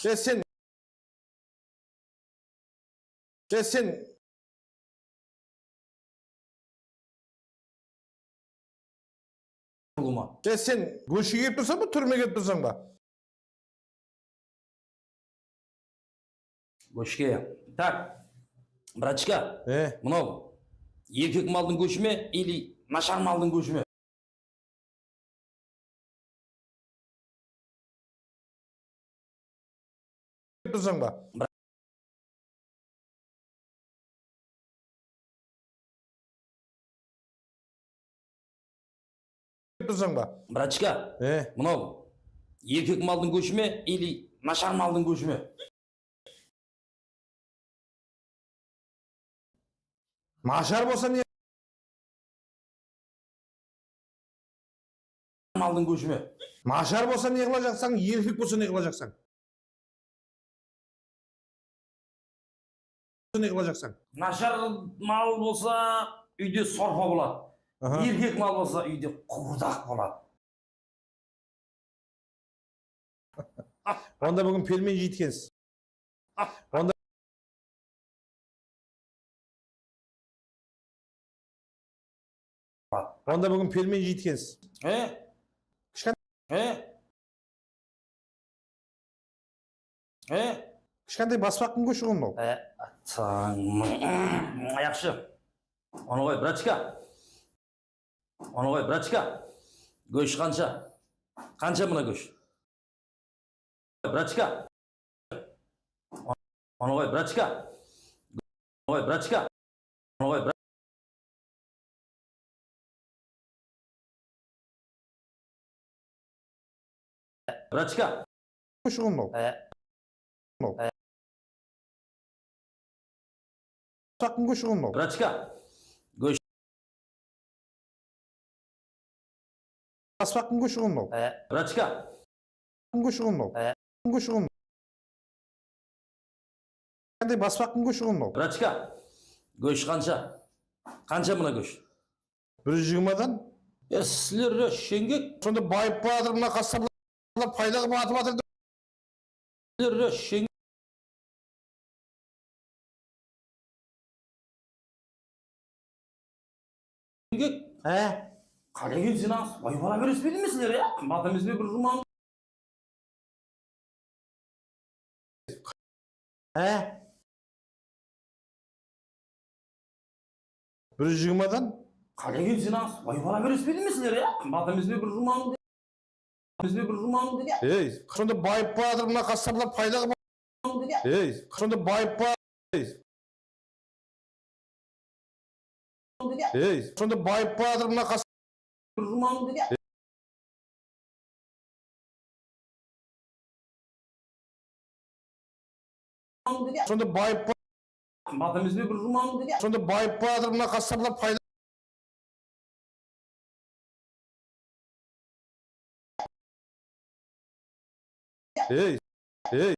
E, sen, e, sen, e, sen góshke kelip tursań ba, túrime kelip tursań ba? Góshke. Tak, brochka. E? Mınaw erkek maldıń góshi me ili nashar maldıń góshi me? Tursań ba? Tursań ba? Brochka. E? Mınaw erkek maldıń góshi me ili nashar maldıń góshi me? Nashar bolsa ne? Maldıń góshi me? Nashar bolsa ne qılajaqsań, erkek bolsa ne qılajaqsań? Ne qılajaqsań? Nashar mal bolsa, úyde sorpa boladı. Aha. Erkek mal bolsa, úyde quwırdaq boladı. Onda búgin pelmen jeytkensiz. Onda, Onda búgin pelmen jeydi ekensiz. He? Kishkentay. He? He? Kishkentay, baspaqpın góshi ǵo mınaw. E, atań. Yaqshı. Onı qoy, brachka. Onı qoy, brachka. Gósh qansha? Qansha mına gósh? Brachka. Onı qoy, brachka. Onı qoy, brachka. Onı qoy, bra-, brachka. Ushıǵın ol. E. Ol. E. Baspaqpın góshi ǵo mınaw. Brachka. Gósh. Baspaqpın góshi ǵo mınaw. E. Brachka. Góshi ǵo mınaw. E. Góshi ǵo mınaw. Qanday baspaqpın góshi ǵo mınaw. Brachka. Gósh qansha? Qansha mına gósh? Bir júz jigirmadan. E, sizler de shengek. Sonda bayıp baratır, mına qassaplar payda qılıp atıp atır. Sizler de shengek. He? Qálegen sen az, bayıp ala beresiz be, demesizler, ya? Qımbat emes pe bir júrmań? He? Bir júz jigirmadan? Qálegen sen az, bayıp ala beresiz be, demesizler, ya? Qımbat emes pe bir júrmań? Emes pe bir júrmań degen? Ey, sonda bayıp baratır, mına qassaplar payda qılıp. Ey, sonda bayıp bar. Ey, sonda bayıp baratır, mına qas-, sonda bayıp ba-, sonda bayıp baratır, mına qassaplar payda. Ey, ey.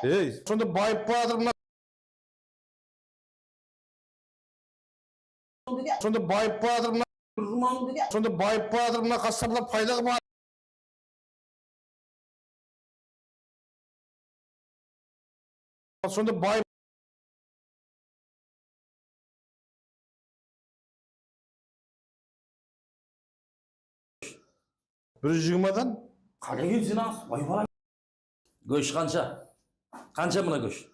Ey, sonda bayıp baratır, mına. Sonda bayıp baratır, mına. Sonda bayıp baratır, mına qassaplar payda qılıp. Sonda bayıp. Bir júz jigirmadan? Qálegen sen az, bayıp ala. Gósh qansha? Qansha mına gósh?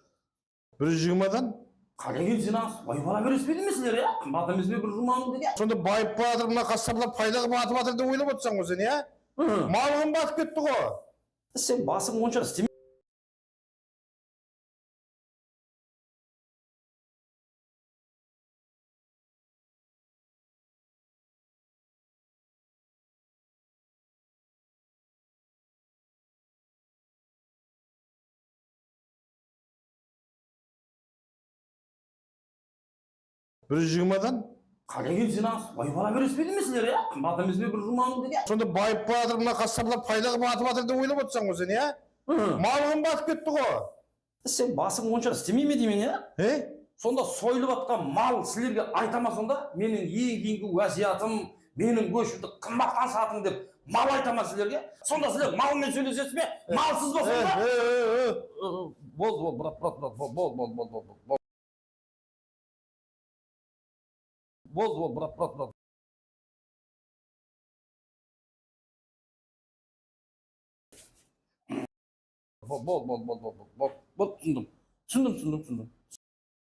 Bir júz jigirmadan? Qálegen sen az, bayıp ala beresiz be, demesizler, ya? Qımbat emes pe bir júrmań degen? Sonda bayıp baratır, mına qassaplar payda qılıp atıp atır dep oylap otırsań ǵo sen, ya? Hı. Mal qımbatıp ketti ǵo. Sen basıń onsha isteme. Bir júz jigirmadan? Qálegen sen az, bayıp ala beresiz be, demesizler, ya? Qımbat emes pe bir júrmań degen? Sonda bayıp baratır, mına qassaplar payda qılıp atıp atır dep oylap otırsań ǵo sen, ya? Hı. Mal qımbatıp ketti ǵo. Sen basıń onsha istemey me deymen, ya? He? Sonda soyılıp atqan mal sizlerge ayta ma sonda? Meniń eń keyingi wásiyatım, meniń góshimdi qımbattan satıń dep mal ayta ma sizlerge? Sonda sizler mal menen sóylesesiz be? Malsız ba sonda? Boldı, boldı, brat, brat, brat, boldı, boldı, boldı, boldı, boldı. Boldı, boldı, brat, brat, brat. Boldı, boldı, boldı, boldı, boldı, boldı, túsindim. Túsindim, túsindim, túsindim.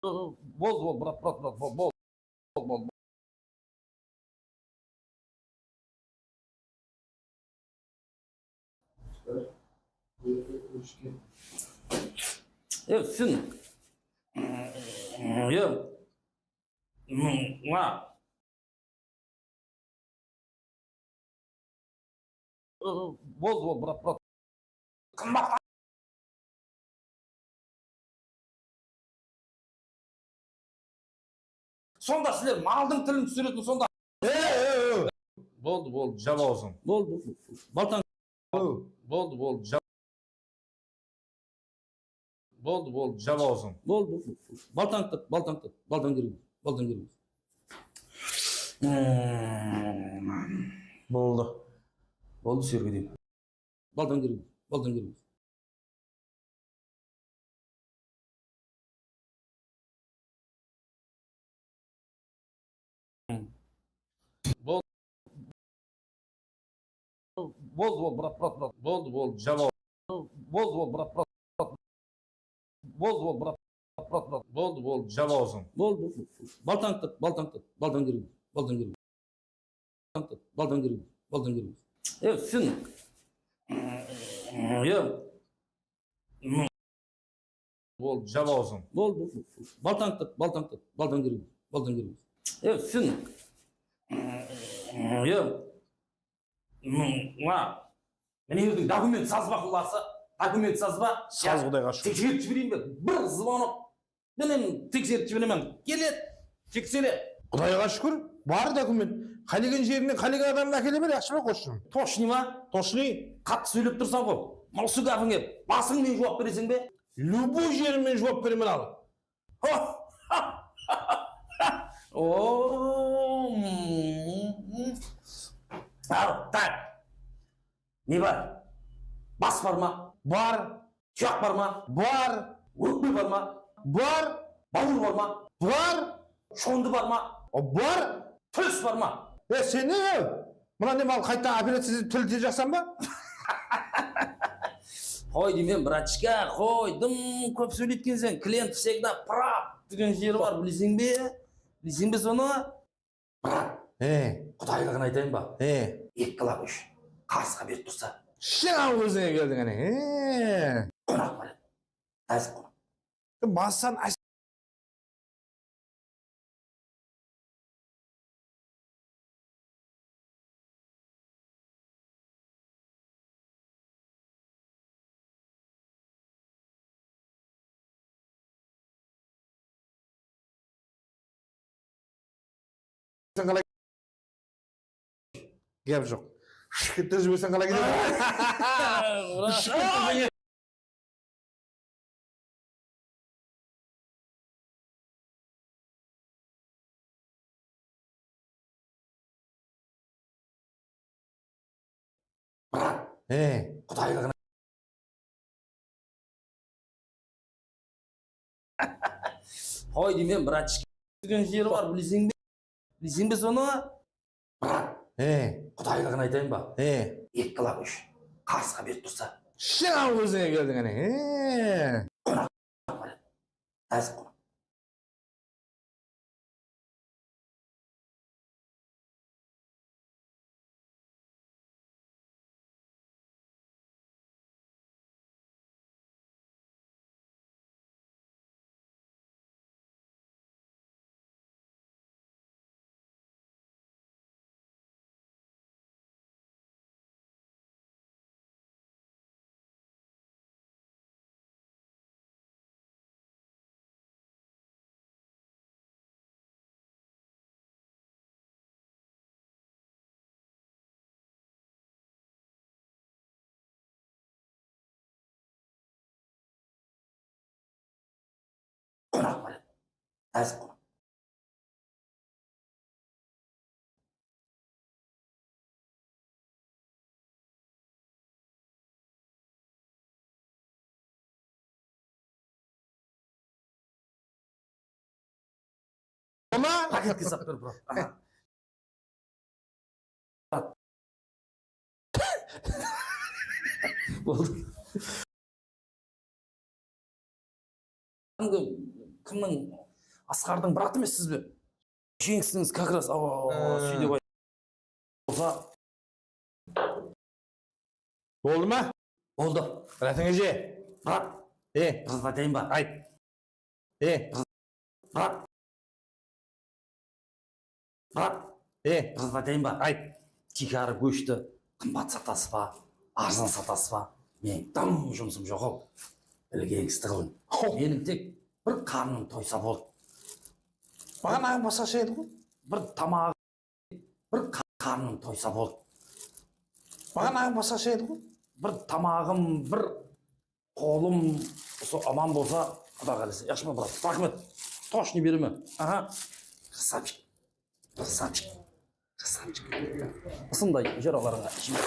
Boldı, boldı, brat, brat, brat, boldı, boldı, boldı. E, túsin. Ya. Mına. Boldı, boldı, brat, brat. Qımbat. Sonda sizler maldıń tilin túsiretin sonda. E, e, e. Boldı, boldı. Jap awzıń. Boldı. Baltań. Boldı, boldı. Jap. Boldı, boldı. Jap awzıń. Boldı. Baltań tap, baltań tap. Baltań kerek. Baltań kerek. Boldı. Boldı, sergedin. Baltań kerek. Baltań kerek. Boldı, boldı, brat, brat, brat. Boldı, boldı. Jawab. Boldı, boldı, brat, brat, brat. Boldı, boldı, brat, brat, brat. Boldı, boldı. Jawab awzıń. Boldı, boldı. Baltań tut, baltań tut, baltań kerek, baltań kerek. Baltań tut, baltań kerek, baltań kerek. E, sen. Ya. Boldı, jawab awzıń. Boldı, boldı. Baltań tut, baltań tut, baltań kerek, baltań kerek. E, sen. Ya. Mına, mına jerdiń dokument sazba qullası, dokument sazba. Saz, Qudayǵa shúkir. Tekserip jibereyin be? Bir zvonok menen tekserip jiberemen. Keledi, teksere. Qudayǵa shúkir, bar dokument. Qálegen jerińnen qálegen adamdı ákele ber, yaqshı ma, qosshım? Toshnıy ma? Toshnıy. Qattı sóylep tursań ǵo. Mına usı gápińe basıń menen juwap bereseń be? Любой jerim menen juwap beremen al. O, mm. Al, tak. Ne bar? Bas bar ma? Bar. Tuyaq bar ma? Bar. Ókpe bar ma? Bar. Bawır bar ma? Bar. Shondı bar ma? O, bar. Túris bar ma? E, sen ne? Mına ne, mal qayta operaciya etip tiriltejaqsań ba? Qoy deymen, bratishka, qoydım, kóp sóyleytkenseń. Klient всегда прав degen jeri bar, bileseń be? Bileseń be sonı? Brat, e, qudaylıǵın aytayın ba? E, eki kıla gósh qarısqa berip tursa. Shıń, al, ózińe keldiń, áne. E, qonaq bar edi. Názik qonaq. Bassan Sen qalay? Gáp joq. Shıkıttı jiberseń qalay ketedi? Uras. Brat, e, qudaylıǵın. Qoy deymen, bratishka. Turgen jeri bar, bileseń be? Bileseń be sonı? Brat, e, qudaylıǵın aytayın ba? E, eki kıla gósh qarısqa berip tursa. Shıń, al, ózińe keldiń, áne. E, qonaq bar edi. Názik qonaq. Qonaq bar edi. Názik qonaq. Ama paketke sap ber, bro. Aha. Boldı. Kimniń, Asqardıń bratı emessiz be? Jeńistińiz как раз, awa, awa, awa, súydep ayt. Bolsa. Boldı ma? Boldı. Bratın eje. Brat. E. Bir zat aytayın ba? Ayt. E. Brat. Brat. E. Bir zat aytayın ba? Ayt. Tiykarı góshti qımbat satasız ba, arzan satasız ba? Meniń dım jumısım joq-aw. Bilgenińizdi qılıń. Meniń tek bir qarnım toysa boldı. Baǵanaǵı basqasha edi ǵoy. Bir tamaǵı Bir qa-, qarnım toysa boldı. Baǵanaǵı basqasha edi ǵoy. Bir tamaǵım, bir qolım usı aman bolsa, Quda qálese. Yaqshı ma, brat? Raxmet. Tochno beremen. Aha. Krasavchik. Krasavchik. Krasavchik. Usınday joralarıńa jiber.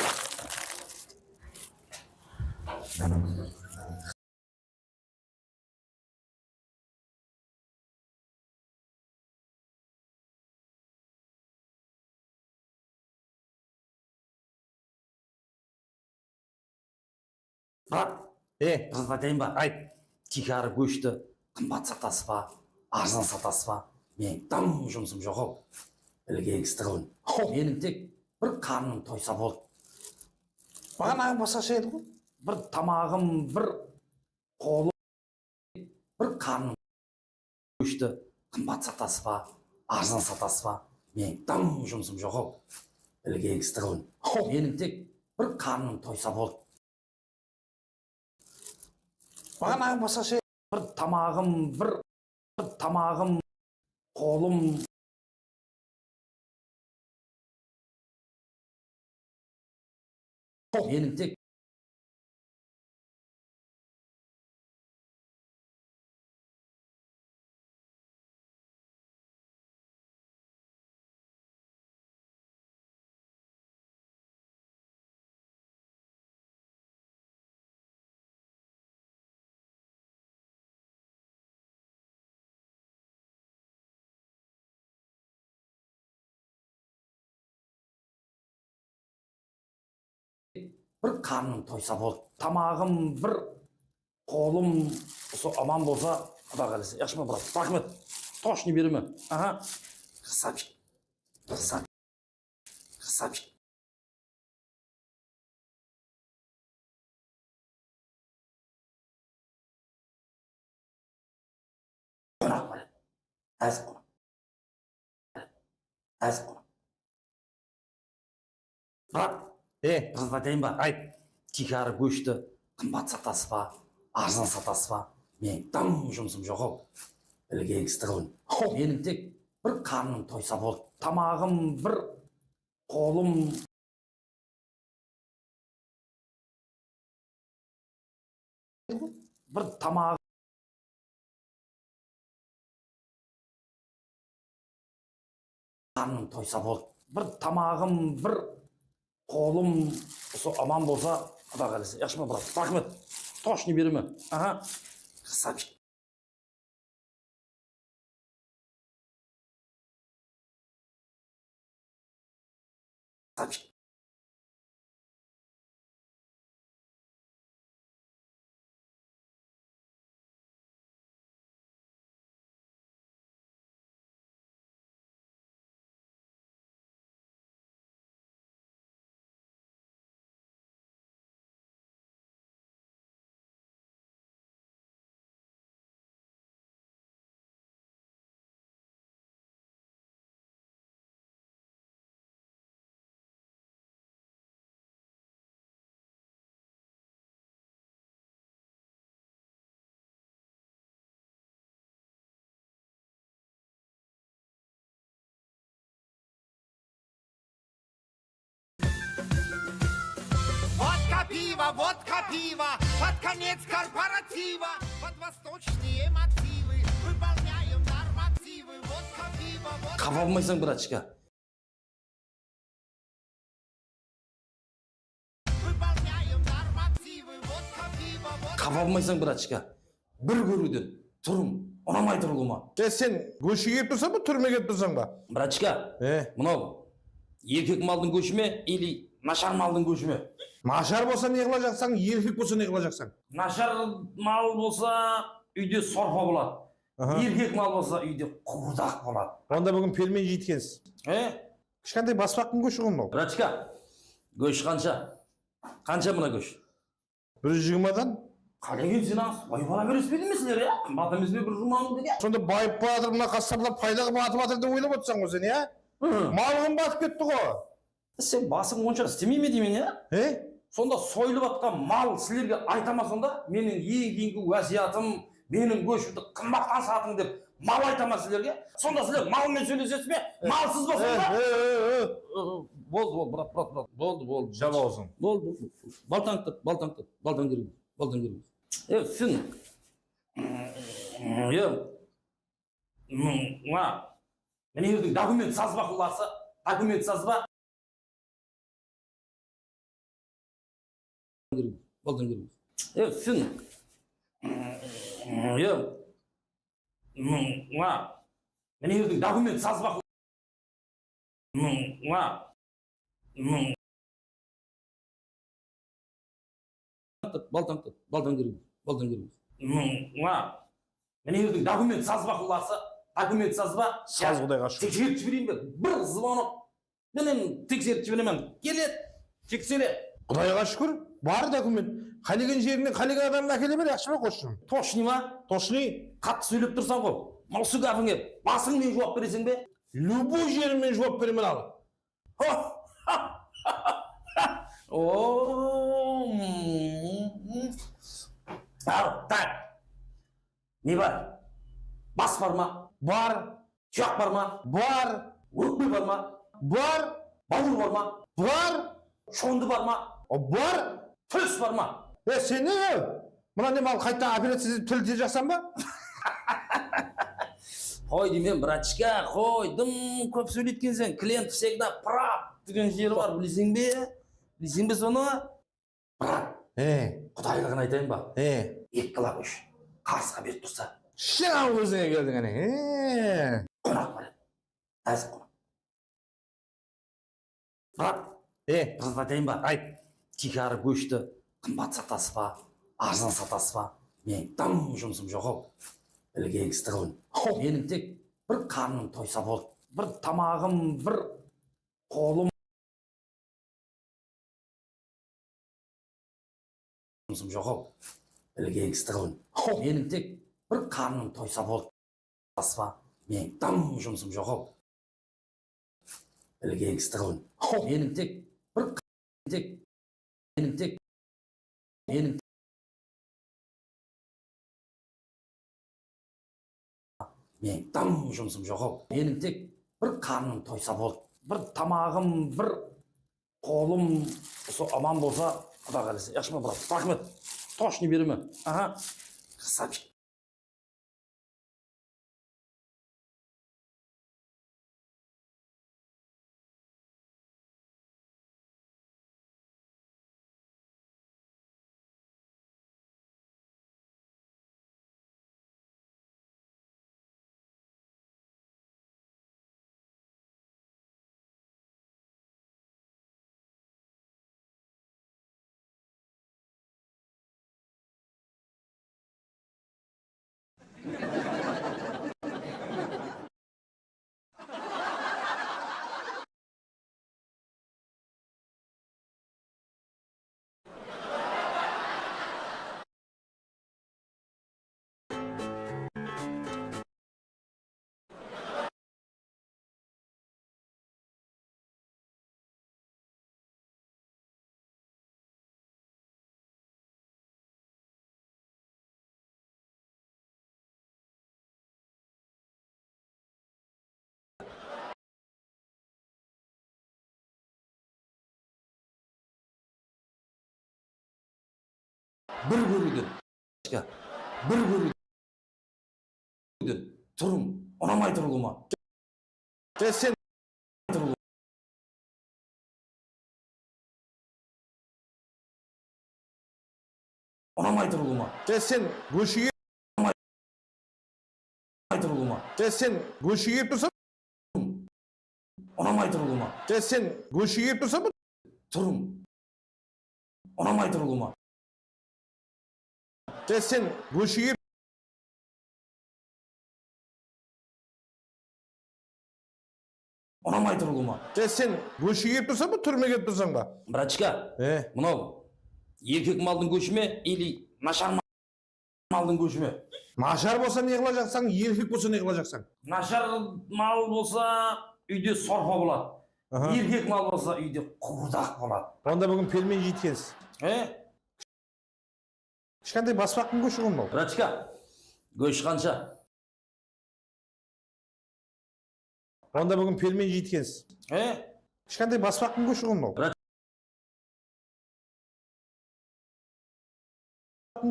Brat, e, bir zat aytayın ba? Ayt. Tiykarı góshti qımbat satasız ba, arzan satasız ba? Meniń dım jumısım joq-aw. Bilgenińizdi qılıń. Ho. Meniń tek bir qarnım toysa boldı. Baǵanaǵı basqasha edi ǵoy. Bir tamaǵım, bir qolım, bir qarnım. Góshti qımbat satasız ba, arzan satasız ba? Meniń dım jumısım joq-aw. Bilgenińizdi qılıń. Ho. Meniń tek bir qarnım toysa boldı. Baǵanaǵı basqasha. Bir tamaǵım, bir, bir tamaǵım, qolım. Meniń tek Bir qarnım toysa boldı. Tamaǵım, bir qolım, usı aman bolsa, Quda qálese. Yaqshı ma, brat? Raxmet. Tochno beremen. Aha. Xisapshik. Xisap. Xisapshik. Qonaq bar edi. Házir qonaq. Házir qonaq. Brat, e, bir zat aytayın ba? Ayt. Tiykarı góshti qımbat satasız ba, arzan satasız ba? Meniń dım jumısım joq-aw. Bilgenińizdi qılıń. Ho. Meniń tek bir qarnım toysa boldı. Tamaǵım, bir qolım. Bir tamaǵım, qarnım toysa boldı. Bir tamaǵım, bir qolım, usı aman bolsa, Quda qálese. Yaqshı ma, brat? Raxmet. Tochno beremen. Aha. Xisapshik. Водка, пиво, водка, пиво, под конец корпоратива, под восточные мотивы выполняем нормативы. Водка, пиво, водка. Qapa bolmaysań, bratshka. Qapa bolmaysań, bratshka. Bir kóriwden turım unamay turǵıma. E, sen góshke kelip tursań ba, túrime kelip tursań ba? Bratshka, e, mınaw erkek maldıń góshi me ili nashar maldıń góshi me? Nashar bolsa ne qılajaqsań, erkek bolsa ne qılajaqsań? Nashar mal bolsa úyde sorpa boladı. Aha. Erkek mal bolsa úyde quwırdaq boladı. Onda búgin pelmen jeytkensiz. E? Kishkentay baspaqqın góshi ǵoy mınaw. Bratshka, gósh qansha? Qansha mına gósh? Bir júz jigirmadan. Qálegen sen az, bayıp ala berespediń be sizler, ya? Qımbat emes pe bir júz mıń degen? Sonda bayıp baratır, mına qassaplap payda qılıp atıp atır dep oylap otırsań ǵoy sen, ya? Hı. Mal qımbatıp ketti ǵoy. Sen basıń onsha istemey me deymen, ya? E? Sonda soyılıp atqan mal sizlerge ayta ma sonda? Meniń eń keyingi wásiyatım, meniń góshimdi qımbattan satıń dep mal ayta ma sizlerge? Sonda sizler mal menen sóylesesiz be? Malsız ba sonda? E, e, e, e. Boldı, boldı, brat, brat, brat. Boldı, boldı. Jap awzıń. Boldı, boldı. Baltań tut, baltań tut. Baltań kerek. Baltań kerek. E, sen. E, mına, mına jerdiń dokument sazba qullası, dokument sazba. Baltań kerek. E, sen. E, mına, mına jerdiń dokument sazba. Mına, mına. Baltań tut, baltań kerek, baltań kerek. Mına, mına erdiń dokument sazba qullası, dokument sazba. Saz, Qudayǵa shúkir. Tekserip jibereyin be? Bir zvonok. Men em tekserip jiberemen. Keledi, teksere. Qudayǵa shúkir, bar dokument. Qálegen jerinden qálegen adamdı ákele ber, yaqshı ma, qosshım? Toshnıy ma? Toshnıy. Qattı sóylep tursań ǵo. Mına usı gápińe basıń menen juwap bereseń be? Lyuboy jerim menen juwap beremen al. O, mm, mm. Al, tak. Ne bar? Bas bar ma? Bar. Tuyaq bar ma? Bar. Ókpe bar ma? Bar. Bawır bar ma? Bar. Shondı bar ma? Bar. Tús bar ma? E, sen ne? Mına ne, mal qayttan operaciya etip til tiyejaqsań ba? Qoy deymen, brachka, qoydım, kóp sóyleytkenseń. Klient всегда прав degen jeri bar, bileseń be? Bileseń be sonı? Brat, e, qudaylıǵın aytayın ba? E, eki kilo gósh qarısqa berip tursa. Shańa ózińe keldiń, áne. E, qonaq bar edi. Názik qonaq. Brat, e, bir zat aytayın ba? Ayt. Tiykarı góshti qımbat satasız ba, arzan satasız ba? Meniń dım jumısım joq-aw. Bilgeńizdi qılıń. Meniń tek bir qarnım toysa boldı. Bir tamaǵım, bir qolım. Jumısım joq-aw. Bilgeńizdi qılıń. Meniń tek bir qarnım toysa boldı. Baspa, meniń dım jumısım joq-aw. Bilgeńizdi qılıń. Meniń tek bir qa-, tek, meniń tek, meniń Meniń dım jumısım joq-aw. Meniń tek bir qarnım toysa boldı. Bir tamaǵım, bir qolım usı aman bolsa, Quda qálese. Yaqshı ma, brat? Raxmet. Toshniy beremen. Aha. Qısqacha. Bir kóriwden, bir kóriwden turıń, unamay turıwlı ma? E, sen Unamay turıwlı ma? E, sen góshege Unamay turıwlı ma? E, sen góshege kelip tursań? Unamay turıwlı ma? E, sen góshege kelip tursań? Turıń. Unamay turıwlı ma? E, sen góshege Unamay turıwlı ma? E, sen góshige kelip tursań ba, túrmege kelip tursań ba? Brachka, e, mınaw erkek maldıń góshi me, ili nashar maldıń góshi me? Nashar bolsa ne qılajaqsań, erkek bolsa ne qılajaqsań? Nashar mal bolsa úyde sorpa boladı. Aha. Erkek mal bolsa úyde quwırdaq boladı. Onda búgin pelmen jeytkensiz. E? Kishkentay baspaqqın góshi ǵo mınaw. Brachka, gósh qansha? Onda búgin pelmen jeytkensiz. E? Kishkentay baspaqqın góshi ǵo mınaw. Brachka,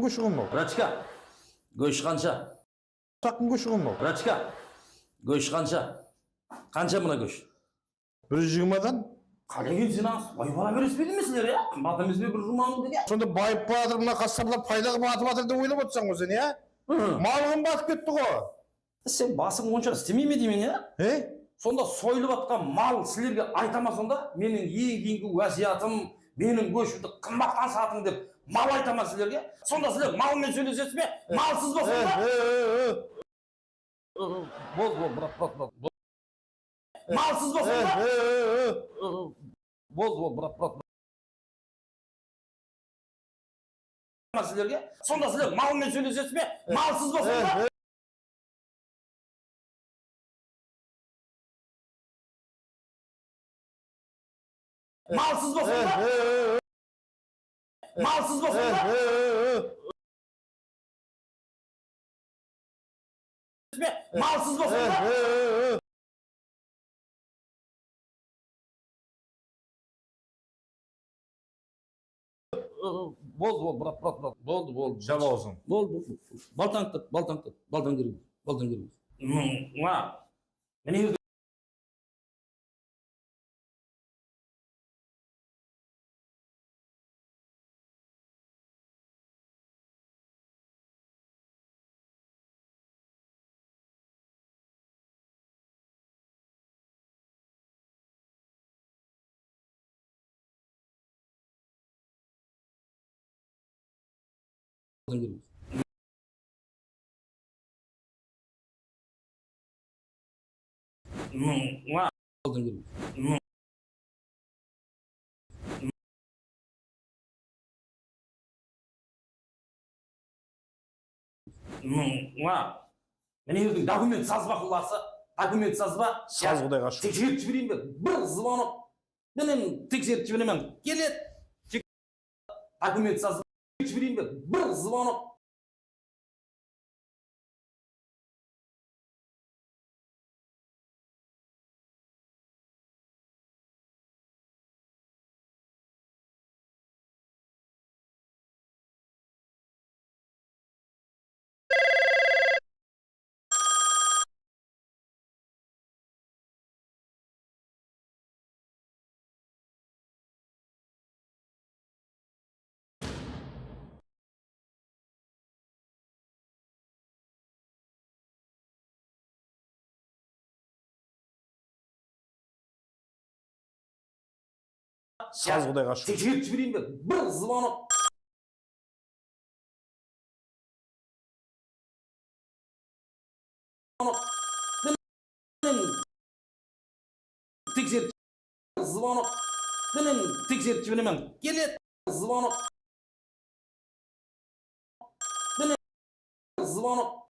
góshi ǵo mınaw. Brachka, gósh qansha? Baspaqqın góshi ǵo mınaw. Brachka, gósh qansha? Qansha mına gósh? Bir júz jigirmadan. Qálegen sen az, bayıp ala beresiz be, sizler, ya? Qımbat emes pe bir júrmanıń degen? Sonda bayıp baratır, mına qassaplap payda qılıp atıp atır dep oylap otırsań ǵo sen, ya? Hı. Mal qımbatıp ketti ǵo. Sen basıń onsha istemey me deymen, ya? E? Sonda soyılıp atqan mal sizlerge ayta ma sonda? Meniń eń keyingi wásiyatım, meniń góshimdi qımbattan satıń dep Mal aytaman sizlerge. Sonda sizler malmen sóylesesiz be? Malsız ba sonda? Bol, bol, brat, brat, brat. Malsız ba sonda? Bol, bol, brat, brat, brat. Sizlerge. Sonda sizler malmen sóylesesiz be? Malsız ba sonda? Malsız ba sonda? Malsız ba sonda? Malsız ba sonda? Boldı, boldı, brat, brat, brat. Boldı, boldı. Jaba bolsın. Boldı, boldı. Baltańdı tut, baltańdı tut. Baltań kerek, baltań kerek. Mına. Mine. Mına, mına erdiń dokument sazba qullası, dokument sazba. Saz Qudayǵa shúkir. Tekserip jibereyinbe? Bir zvonok menen tekserip jiberemen. Keledi. Dokument sazba. Jibereyinbe? Bir zvonok. Saz Qudayǵa shúkir. Tekserip jibereyinbe? Bir zvonok. Tekserip, zvonok menen tekserip jiberemen. Keledi. Zvonok menen, zvonok.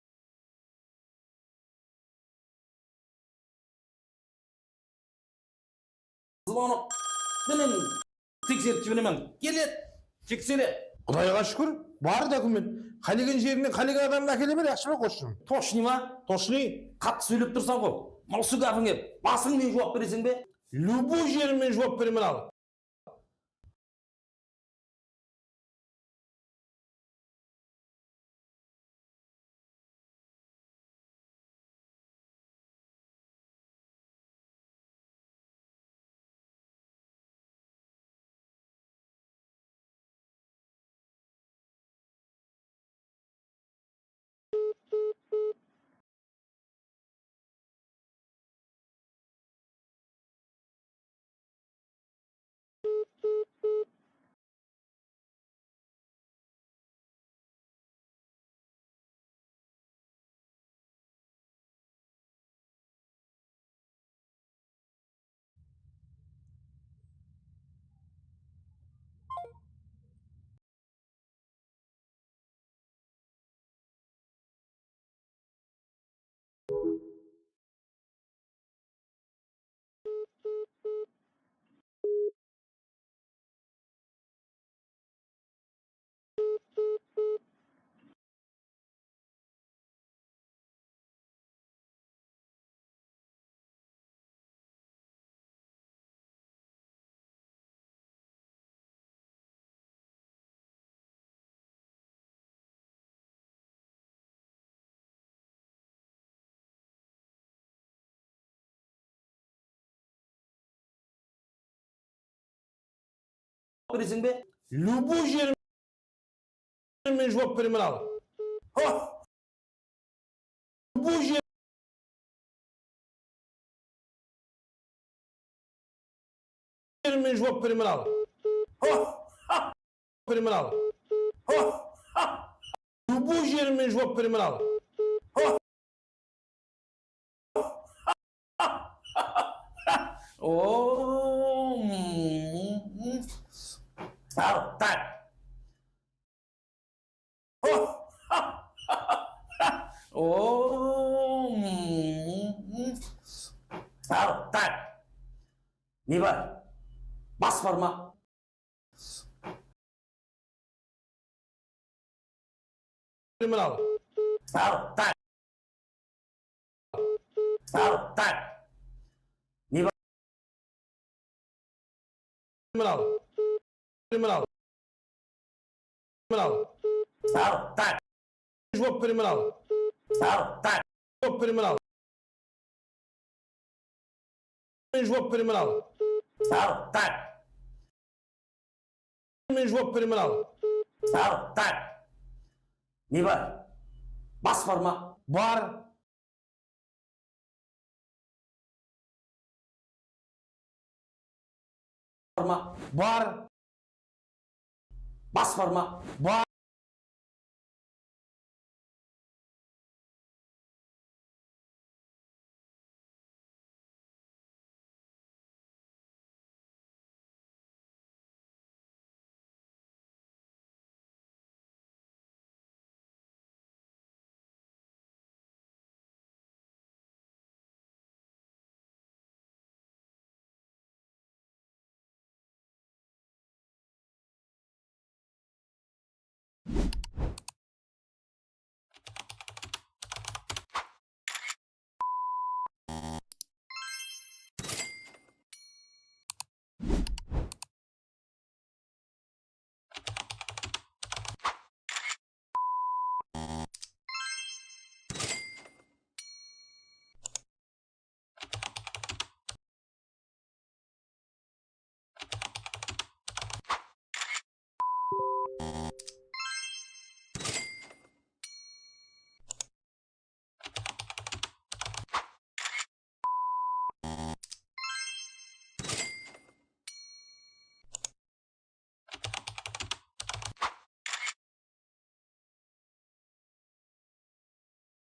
Zvonok menen tekserip jiberemen. Keledi. Teksere. Qudayǵa shúkir, bar dokument. Qálegen jerińnen qálegen adamdı ákele ber, yaqshı ma, qoshshım? Toshnıy ma? Toshnıy. Qattı sóylep tursań ǵo. Mına usı gápińe basıń menen juwap bereseń be? Любой jerim menen juwap beremen al. Bereseń be? Любой jerim menen juwap beremen al. Ha! Любой jerim menen juwap beremen al. Ha! Ha! Beremen al. Ho! Ha! Любой jerimnen juwap beremen al. Ho! O, mm, al, tak. Ho! Ha! O, mm, al, tak. Ne bar? Bas bar ma? Al, tak. Al, tak. Ne bar? Al. Al, tak. Juwap beremen al. Al, tak. Juwap beremen al. Men juwap beremen al. Al, tak. Men juwap beremen al. Al, tak. Ne bar? Bas bar ma? Bar. Bar ma? Bar. Bas bar ma? Bar.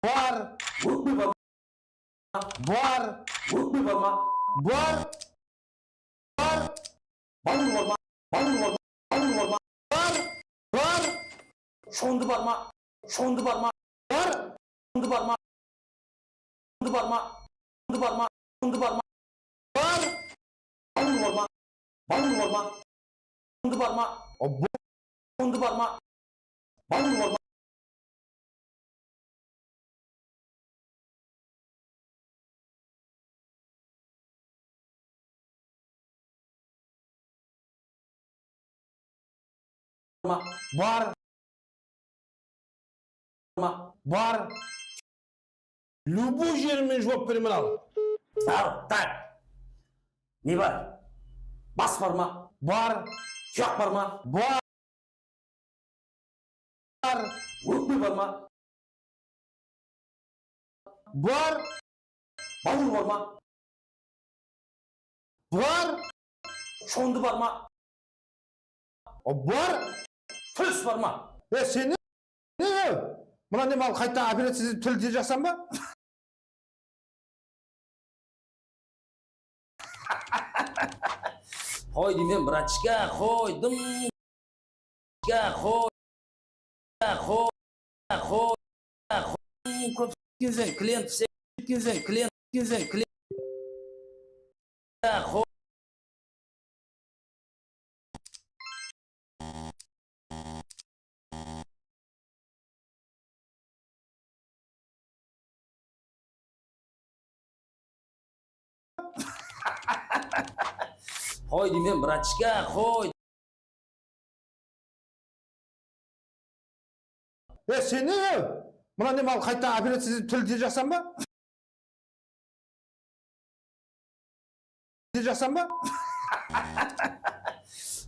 Bar. Ókpe bar ma? Bar. Ókpe bar ma? Bar. Bar. Bawır bar ma? Bawır bar ma? Bawır bar ma? Bar. Bar. Shondı bar ma? Shondı bar ma? Bar. Shondı bar ma? Shondı bar ma? Shondı bar ma? Shondı bar ma? Bar. Bawır bar ma? Bawır bar ma? Shondı bar ma? Obbo. Shondı bar ma? Bawır bar ma? Ma? Bar. Ma? Bar. Любой jerimnen juwap beremen al. Al, tak. Ne bar? Bas bar ma? Bar. Tuyaq bar ma? Bar. Bar. Ókpe bar ma? Bar. Bawır bar ma? Bar. Shondı bar ma? Bar. Tús bar ma? E, sen ne? Ne? Mına ne, mal qayta operaciya etip til tiyejaqsań ba? Qoy deymen, bratishka, qoydım. Qoy, qoy, qoy, qoy, qoy. Kóp kezen klient, kezen klient, kezen klient. Qoy. Qoy deymen, bratishka, qoy. E, sen ne? Mına ne, mal qayta operaciya etip til tiyejaqsań ba? Tiyejaqsań ba?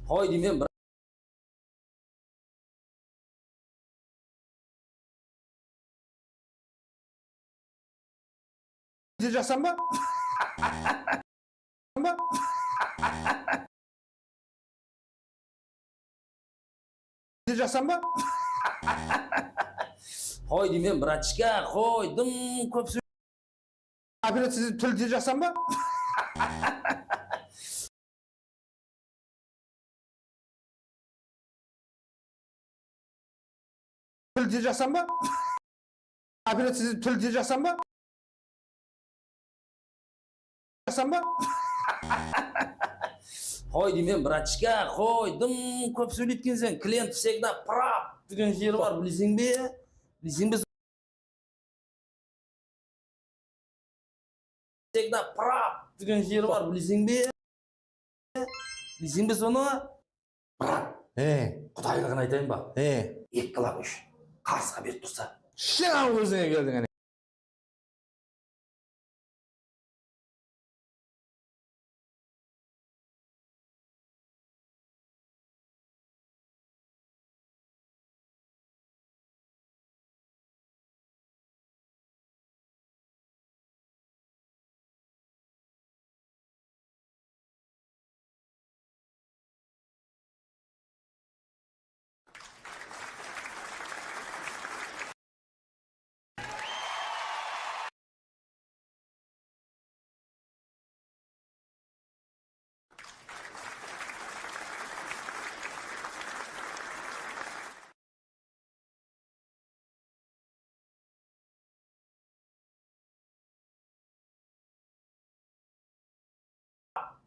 Qoy deymen, brat. Tiyejaqsań ba? Ba? Jasań ba? Qoy deymen, bratishka, qoydım, kóp sóy-, Operaciya til tiyejaqsań ba? Til tiyejaqsań ba? Operaciya til tiyejaqsań ba? Jasań ba? Qoy deymen, bratishka, qoydım, kóp sóyleytkenseń, klient всегда прав degen jeri bar, bileseń be? Bileseń be? Всегда прав degen jeri bar, bileseń be? Bileseń be sonı? Brat, e, qudaylıǵın aytayın ba? E, eki kilogramm úsh qarısqa berip tursa. Shańa ózińe keldiń, áne.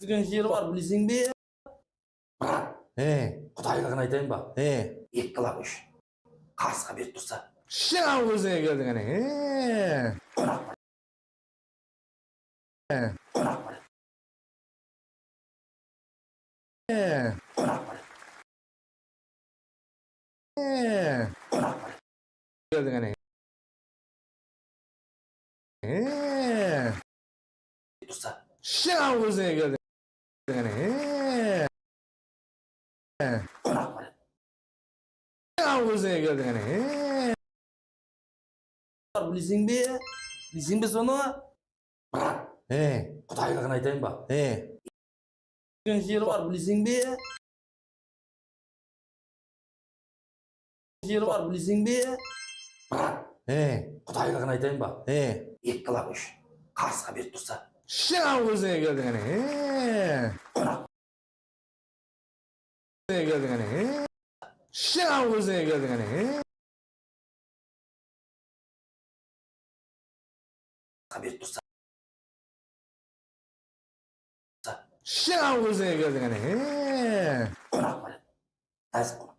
Degen jeri bar, bileseń be? Brat, e, qudaylıǵın aytayın ba? E, eki kilogramm úsh qarısqa berip tursa. Shańa ózińe keldiń, áne. E. Qonaq bar. E. Qonaq bar. E. Qonaq bar. E. Qonaq bar. Keldiń, áne. E. Tursa. Shańa ózińe keldiń, áne. E. Qonaq bar. Shańa ózińe keldiń, áne. E. Bileseń be? Bileseń be sonı? Brat, e, qudaylıǵın aytayın ba? E. Degen jeri bar, bileseń be? Jeri bar, bileseń be? Brat, e, qudaylıǵın aytayın ba? E. Eki kilogramm úsh qarısqa berip tursa. Shańa ózińe keldiń, áne. E. Qonaq. Keldiń, áne. Shańa ózińe keldiń, áne. Berip tursa. Shańa ózińe keldiń, áne. Qonaq bar edi. Názik qonaq.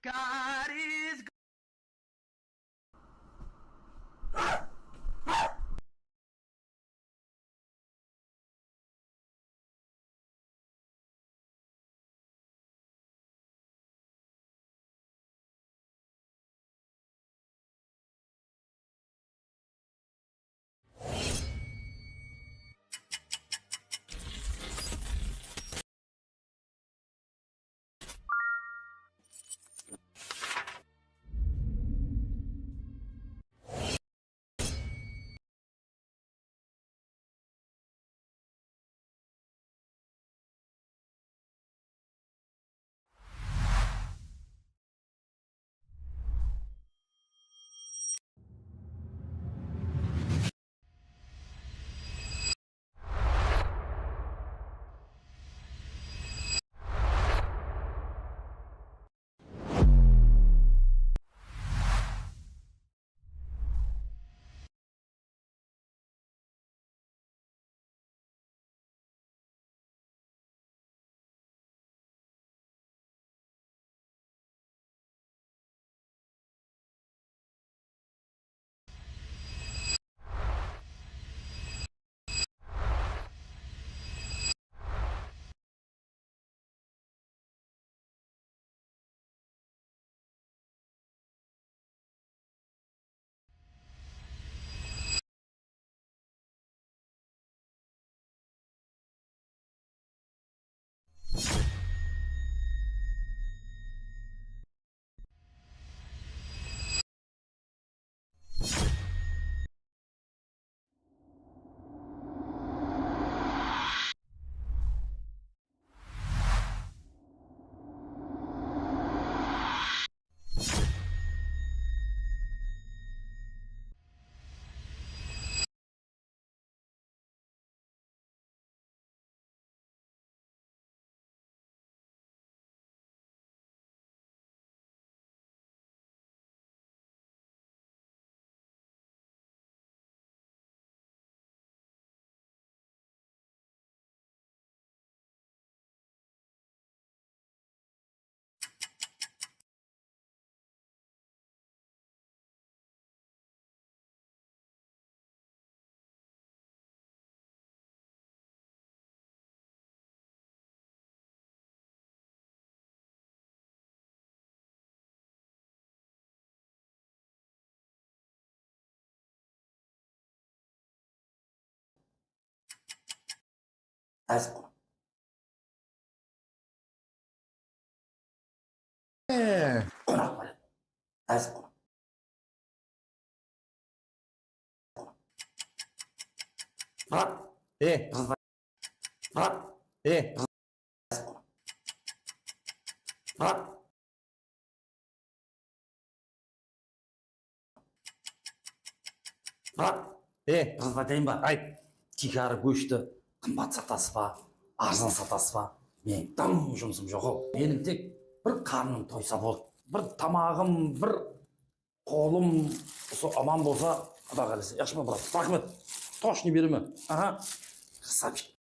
God is Názikqonaq. E. Qonaq bar edi. Názikqonaq. Murat. E. Qızlar. Murat. E. Názikqonaq. Murat. Murat, e, bir zat aytayın ba? Ayt. Tiykarı góshti qımbat satasız ba, arzan satasız ba? Meniń dım jumısım joq-aw. Meniń tek bir qarnım toysa bol. Bir tamaǵım, bir qolım usı aman bolsa, Quda qálese. Yaqshı ma, brat? Raxmet. Tochno beremen. Aha. Krasavchik.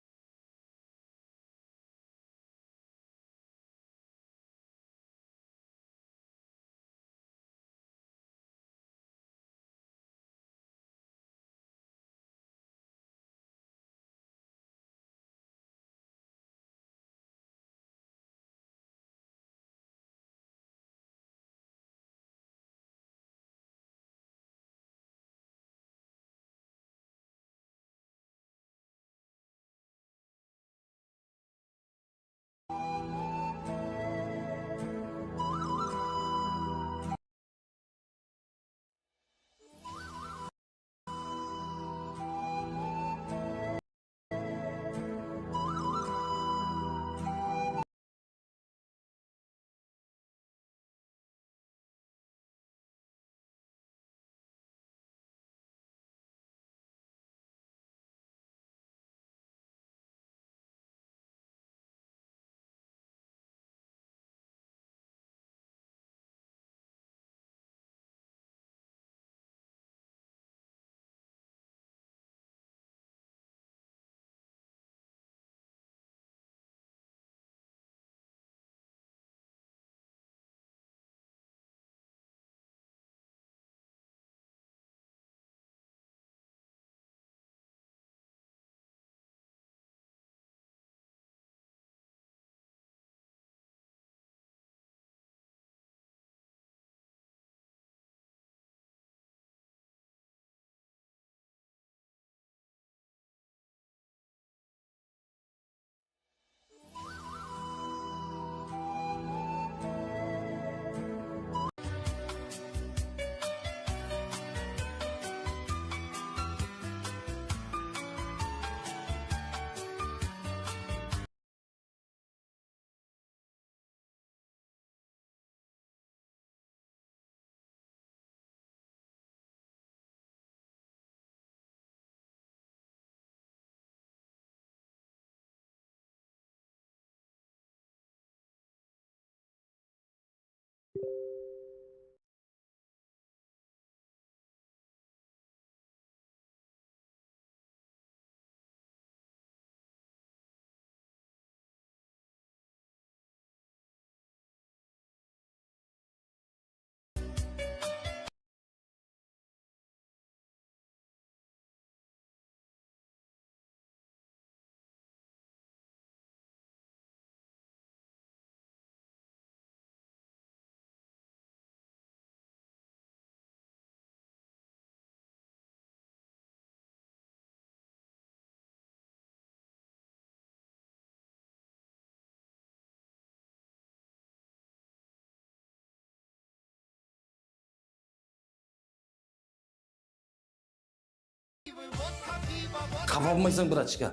Qapa almaysań, brachka.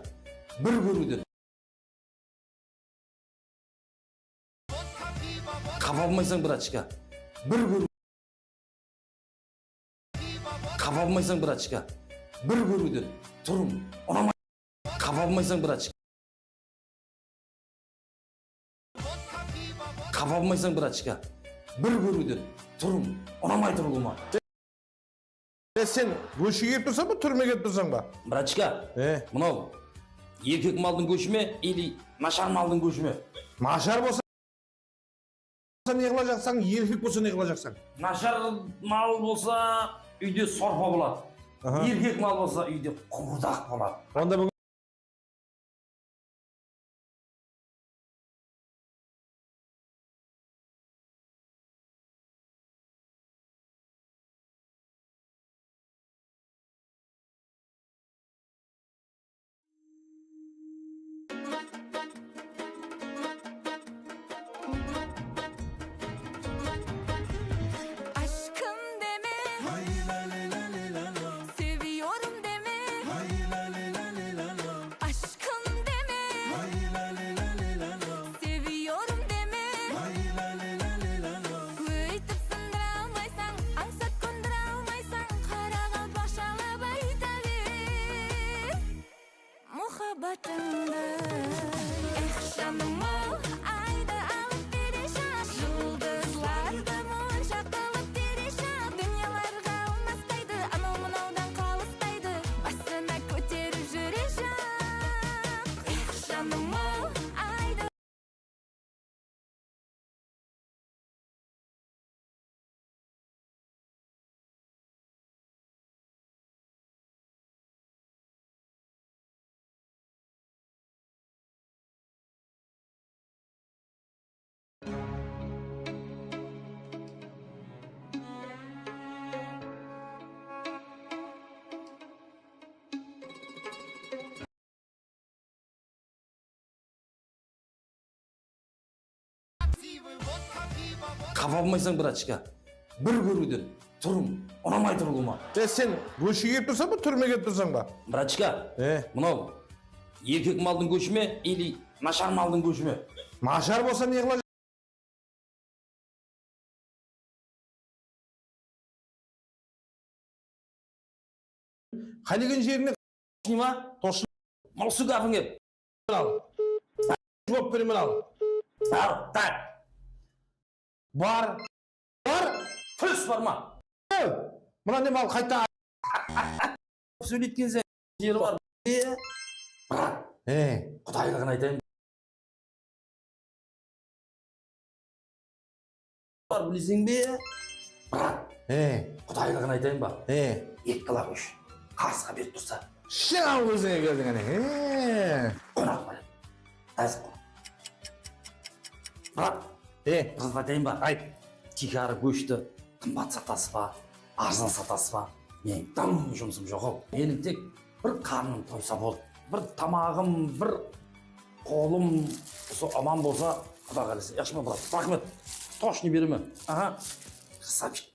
Bir kóriwden. Qapa almaysań, brachka. Bir kóriw. Qapa almaysań, brachka. Bir kóriwden turım unamay. Qapa almaysań, brachka. Qapa almaysań, brachka. Bir kóriwden turım unamay turıwıma. E, sen góshige kelip tursań ba, túrime kelip tursań ba? Brachka, e, mınaw erkek maldıń góshi me, ili nashar maldıń góshi me? Nashar bolsa ne qılajaqsań, erkek bolsa ne qılajaqsań? Nashar mal bolsa, úyde sorpa boladı. Aha. Erkek mal bolsa, úyde quwırdaq boladı. Onda búgin Batıńdı, eh, janım-aw, aydı alıp perişan, juldızlardı monja qılıp perişan, dúnyalarǵa almaspaydı, anaw-mınawdan qalıspaydı, basına kóterip júre jan. Eh, janım-aw, aydı. Qapa bolmaysań, bratishka. Bir kóriwden turıń unamay turıwıma. E, sen góshige kelip tursań ba, túrime kelip tursań ba? Bratishka, e, mınaw erkek maldıń góshi me, ili nashar maldıń góshi me? Nashar bolsa ne qılajań? Qálegen jerine toshın ma? Toshın. Mınaw usı gápińe al. Juwap beremen al. Al, tak. Bar. Bar. Plyus bar ma? Mına ne mal qayta sóyleytkenseń, jeri bar. E, brat. E. Qudaylıǵın aytayın. Bar, bileseń be? Brat. E. Qudaylıǵın aytayın ba? E. Eki kilo gósh. Qarısqa berip tursa. Shıǵaw, ózińe keldiń, áne. E. Qonaq bar edi. Názip qonaq. Brat, e, bir zat aytayın ba? Ayt. Tiykarı góshti qımbat satasız ba, arzan satasız ba? Meniń dım jumısım joq-aw. Meniń tek bir qarnım toysa boldı. Bir tamaǵım, bir qolım usı aman bolsa, Quda qálese. Yaqshı ma, brat? Raxmet. Tochno beremen. Aha. Krasavchik.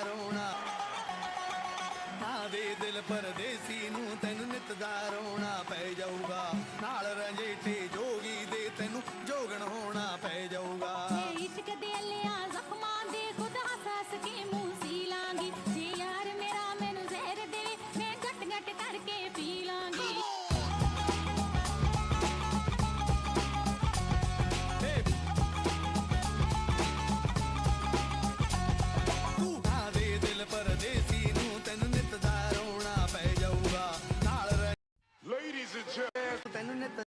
ਰੋਣਾ। ਆਵੇ ਦਿਲ ਪਰਦੇਸੀ ਨੂੰ, ਤੈਨੂੰ ਨਿੱਤ ਦਾ ਰੋਣਾ ਪੈ ਜਾਊਗਾ। ਨਾਲ ਰੰਜੇਠੇ ਜੋਗੀ ਦੇ, ਤੈਨੂੰ ਜੋਗਣ ਹੋਣਾ ਪੈ ਜਾਊਗਾ। ਮੈਂ ਇਸ਼ਕ ਦੇ ਅੱਲਿਆਂ ਜ਼ਖਮਾਂ ਦੇ, ਖੁਦ ਹੱਸ ਹੱਸ ਕੇ ਮੂੰਹ ਸੀ ਲਾਂਗੀ। ਜੇ ਯਾਰ ਮੇਰਾ ਮੈਨੂੰ ਜ਼ਹਿਰ ਦੇਵੇ, ਮੈਂ ਘਟ ਘਟ ਕਰਕੇ ਪੀ ਲਾਂਗੀ। ਤੂੰ ਆਵੇ ਦਿਲ ਪਰਦੇਸੀ ਨੂੰ, ਤੈਨੂੰ ਨਿੱਤ ਦਾ ਰੋਣਾ ਪੈ ਜਾਊਗਾ। ਨਾਲ ਰ- Ladies and gentlemen, ਤੈਨੂੰ ਨਿੱਤ ਦਾ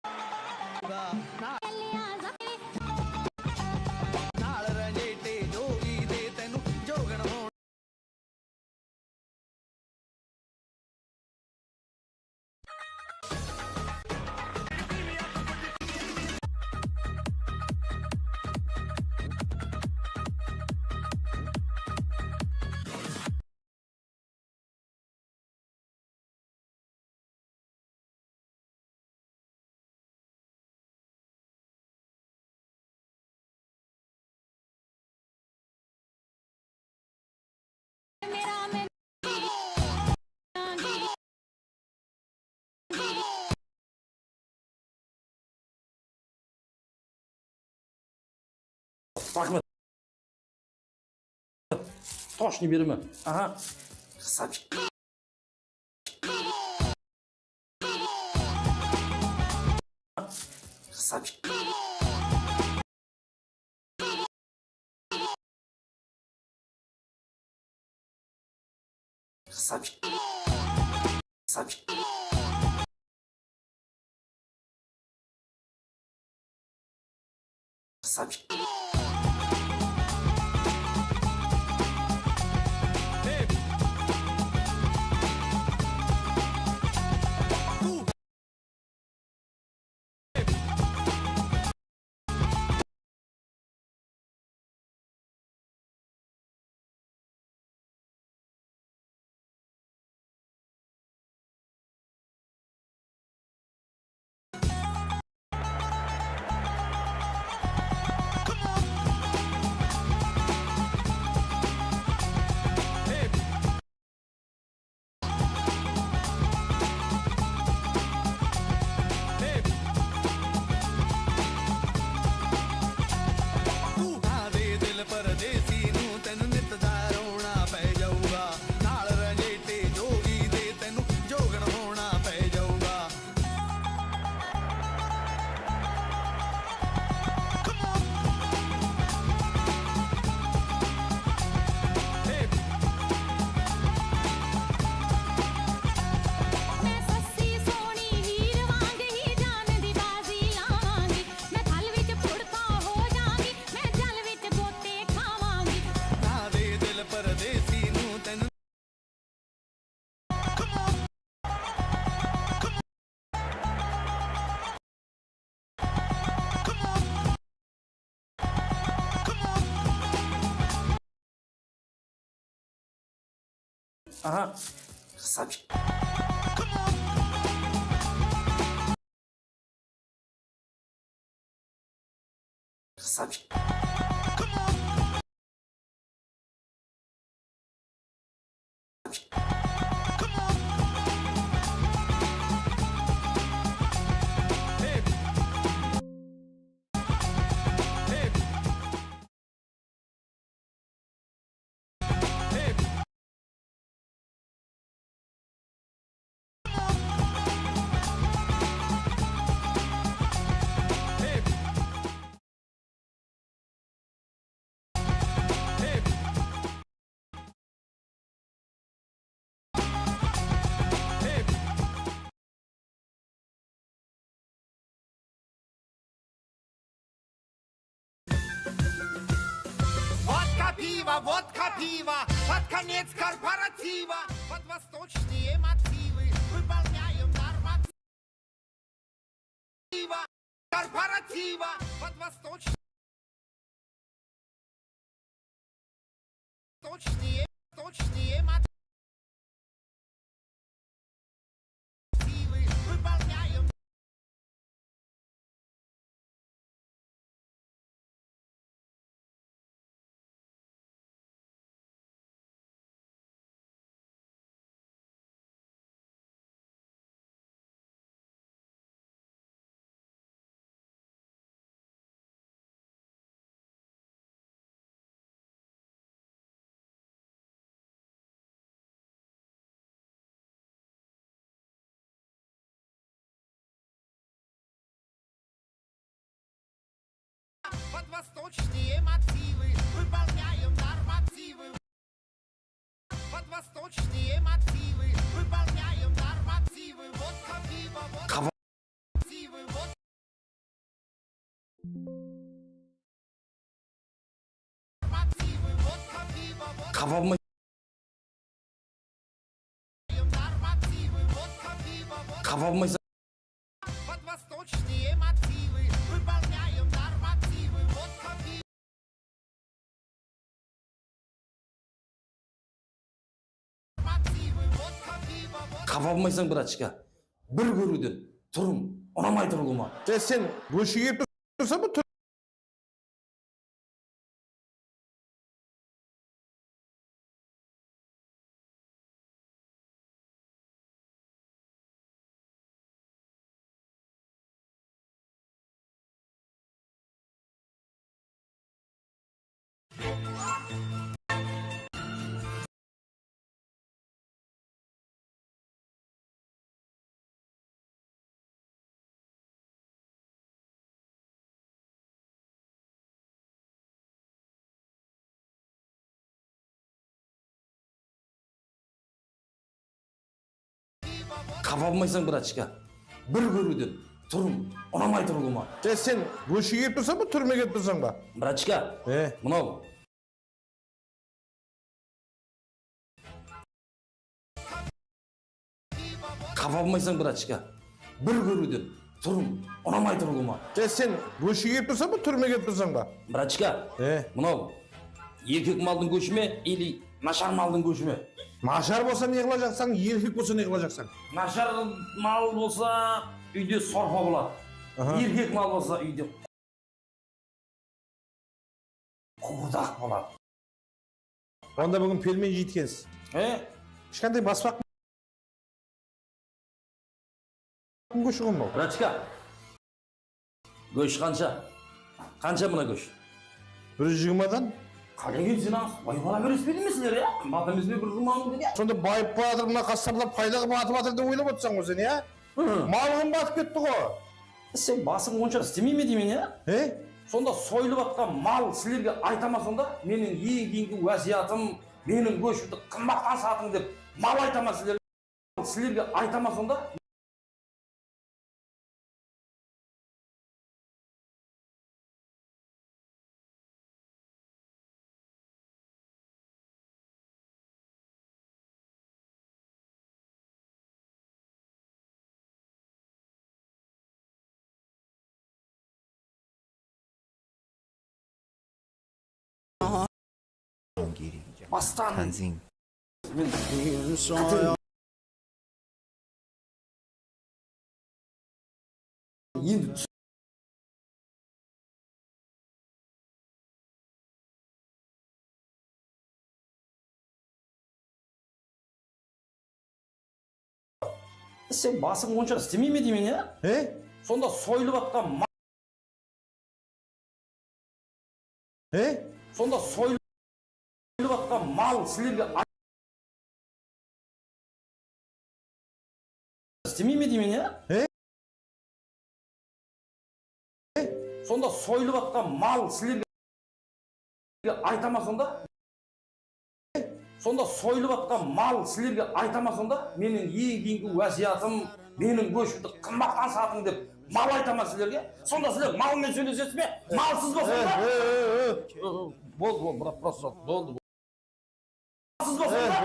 Raxmet. Tochno berme. Aha. Qısap. Qısap. Qısap. Qısap. Qısap. Aha. Qısap. Qısap. Водка, пиво, водка, пиво, под конец корпоратива, под восточные мотивы выполняем нормативы. Корпоратива, под восточные, точнее, точнее, мотивы выполняем. Под восточные мотивы выполняем нормативы. Под восточные мотивы выполняем нормативы. Водка, пиво, водка, мотивы, водка. Qapa almay. Qapa almaysań. Qapa almaysań, bratishka. Bir kóriwden turım unamay tur ulıwma. Ya sen bólshek jep tursań ba? Qapa almaysań, brachka. Bir kóriwden turım unamay turıwlıma. E, sen góshke kelip tursań ba, túrime kelip tursań ba? Brachka, e, mınaw. Qapa almaysań, brachka. Bir kóriwden turım unamay turıwlıma. E, sen góshke kelip tursań ba, túrime kelip tursań ba? Brachka, e, mınaw. Erkek maldıń góshi me, ili nashar maldıń góshi me? Nashar bolsa ne qılajaqsań, erkek bolsa ne qılajaqsań? Nashar mal bolsa, úyde sorpa boladı. Aha. Erkek mal bolsa, úyde quwırdaq boladı. Onda búgin pelmen jeytkensiz. E? Kishkentay baspaq. Góshi qonbaw. Brachka. Gósh qansha? Qansha mına gósh? Bir júz jigirmadan. Qálegen sen az, bayıp ala beresizler me sizler, ya? Qımbat emes pe bir júz mıń degen? Sonda bayıp baratır, mına qaslarlar payda qılıp atıp atır dep oylap otırsań ǵoy sen, ya? Hı. Mal qımbatıp ketti ǵoy. Sen basıń onsha islemey me deymen, ya? E? Sonda soyılıp atqan mal sizlerge ayta ma sonda? Meniń eń keyingi wásiyatım, meniń góshimdi qımbattan satıń dep mal ayta ma sizlerge? Sizlerge ayta ma sonda? Bastan. Men endi Sen basıń onsha islemey me deymen, ya? E? Sonda soyılıp atqan ma-, e? Sonda soyılıp atqan mal sizlerge ay-, islemey me deymen, ya? E? Sonda soyılıp atqan mal sizlerge ayta ma sonda? Sonda soyılıp atqan mal sizlerge ayta ma sonda? Meniń eń keyingi wásiyatım, meniń góshimdi qımbattan satıń dep mal ayta ma sizlerge? Sonda sizler mal menen sóylesesiz be? Malsız ba sonda? Boldı, boldı, brat, brat, brat, boldı. Malsız ba sonda?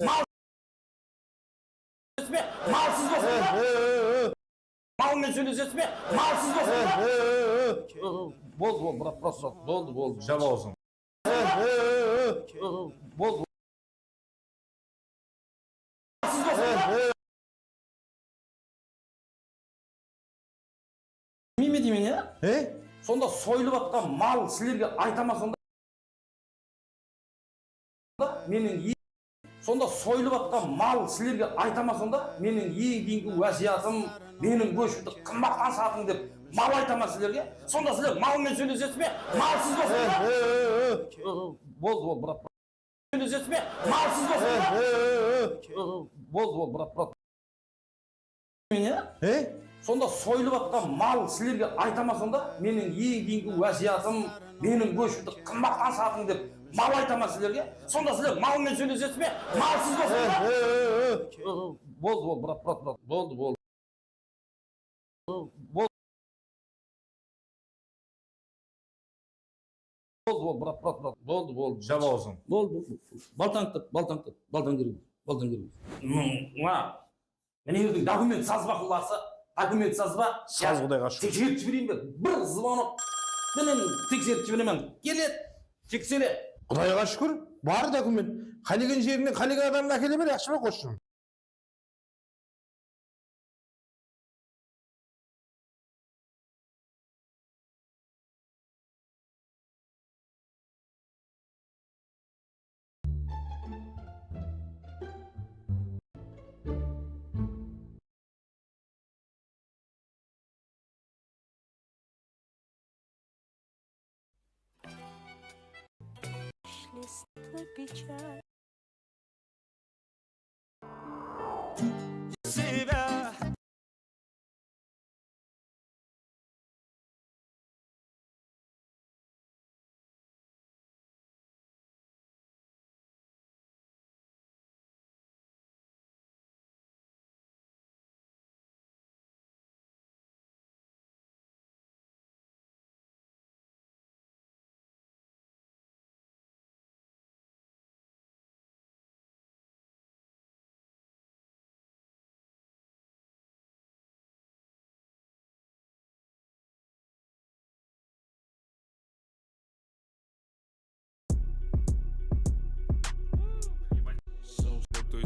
Mal-, malsız ba sonda? Mal menen sóylesesiz be? Malsız ba sonda? Boldı, boldı, brat, brat, brat, boldı, boldı. Jap awzıńdı. Boldı. Bilmeyme deymen, ya? E? Sonda soyılıp atqan mal sizlerge ayta ma sonda? Meniń e-, sonda soyılıp atqan mal sizlerge ayta ma sonda? Meniń eń keyingi wásiyatım, meniń góshimdi qımbattan satıń dep mal ayta ma sizlerge? Sonda sizler mal menen sóylesesiz be? Malsız ba sonda? Boldı, boldı, brat, brat. Sóylesesiz be? Malsız ba sonda? Boldı, boldı, brat, brat. Ya? E? Sonda soyılıp atqan mal sizlerge ayta ma sonda? Meniń eń keyingi wásiyatım, meniń góshimdi qımbattan satıń dep mal ayta ma sizlerge? Sonda sizler mal menen sóylesesiz be? Malsız ba sonda? Boldı, boldı, brat, brat, brat. Boldı, boldı. Boldı. Boldı, boldı, brat, brat, brat. Boldı, boldı. Jap awzıń. Boldı, boldı. Baltań tut, baltań tut, baltań kerek, baltań kerek. Mına, mına erdiń dokument sazbaqlası, dokument sazba. Saz, Qudayǵa shúkir. Tekserip jibereyin be? Bir zvonok penen tekserip jiberemen. Keledi, teksere. Qudayǵa shúkir, bar dokument. Qálegen jerinen qálegen adamdı ákele ber, yaqshı ma, qosshım?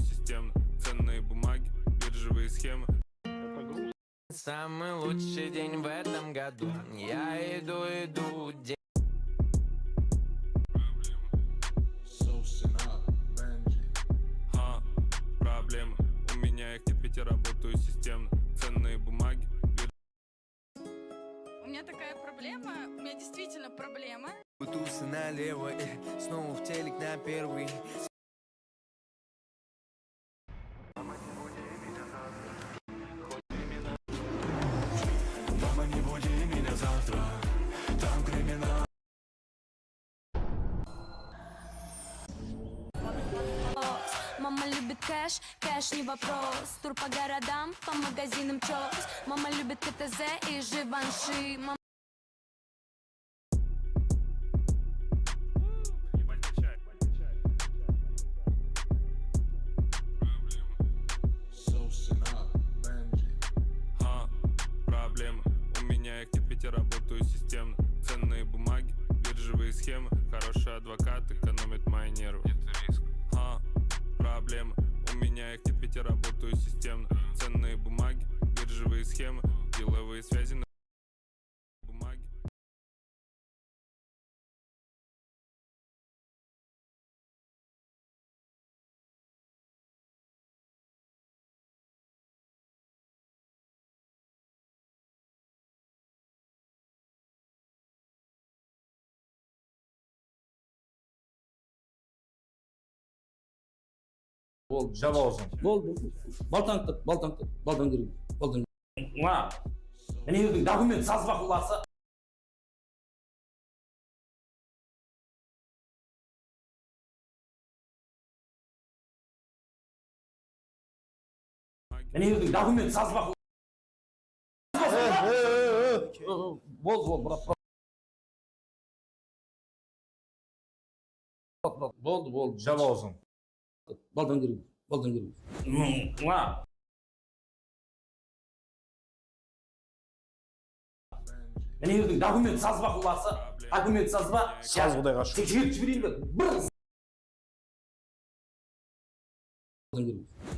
Системно ценные бумаги, биржевые схемы. Самый лучший день в этом году. Я иду, иду, день. Ха, проблема. У меня их нет, пяти работаю системно. Ценные бумаги, бир- У меня такая проблема, у меня действительно проблема. Тусы налево, э, снова в телек на первый. Мама, не буди меня завтра, там криминал. Мама любит кэш, кэш не вопрос. Тур по городам, по магазинам чёс. Мама любит К Т З и Живанши. Мама Ха, проблема. У меня их нет, пяти работаю системно. Ценные бумаги, биржевые схемы. Хороший адвокат экономит мои нервы. Нет риска. Ха, проблема. У меня их нет, пяти работаю системно. Ценные бумаги, биржевые схемы. Деловые связи на бумаге. Boldı, jap awzıńdı. Boldı. Baltań tut, baltań tut, baltań kerek, baltań. Mına, mına jerdiń dokument sazbaqlası. Mına jerdiń dokument sazbaqlı. Boldı, boldı, bırak, bırak. Bırak, bırak. Boldı, boldı, jap awzıń. Baltań kerek, baltań kerek. Mına. Mına jerdiń dokument sazbaqlası, dokument sazba. Saz Qudayǵa shúkir. Tekserip jibereyin be? Bir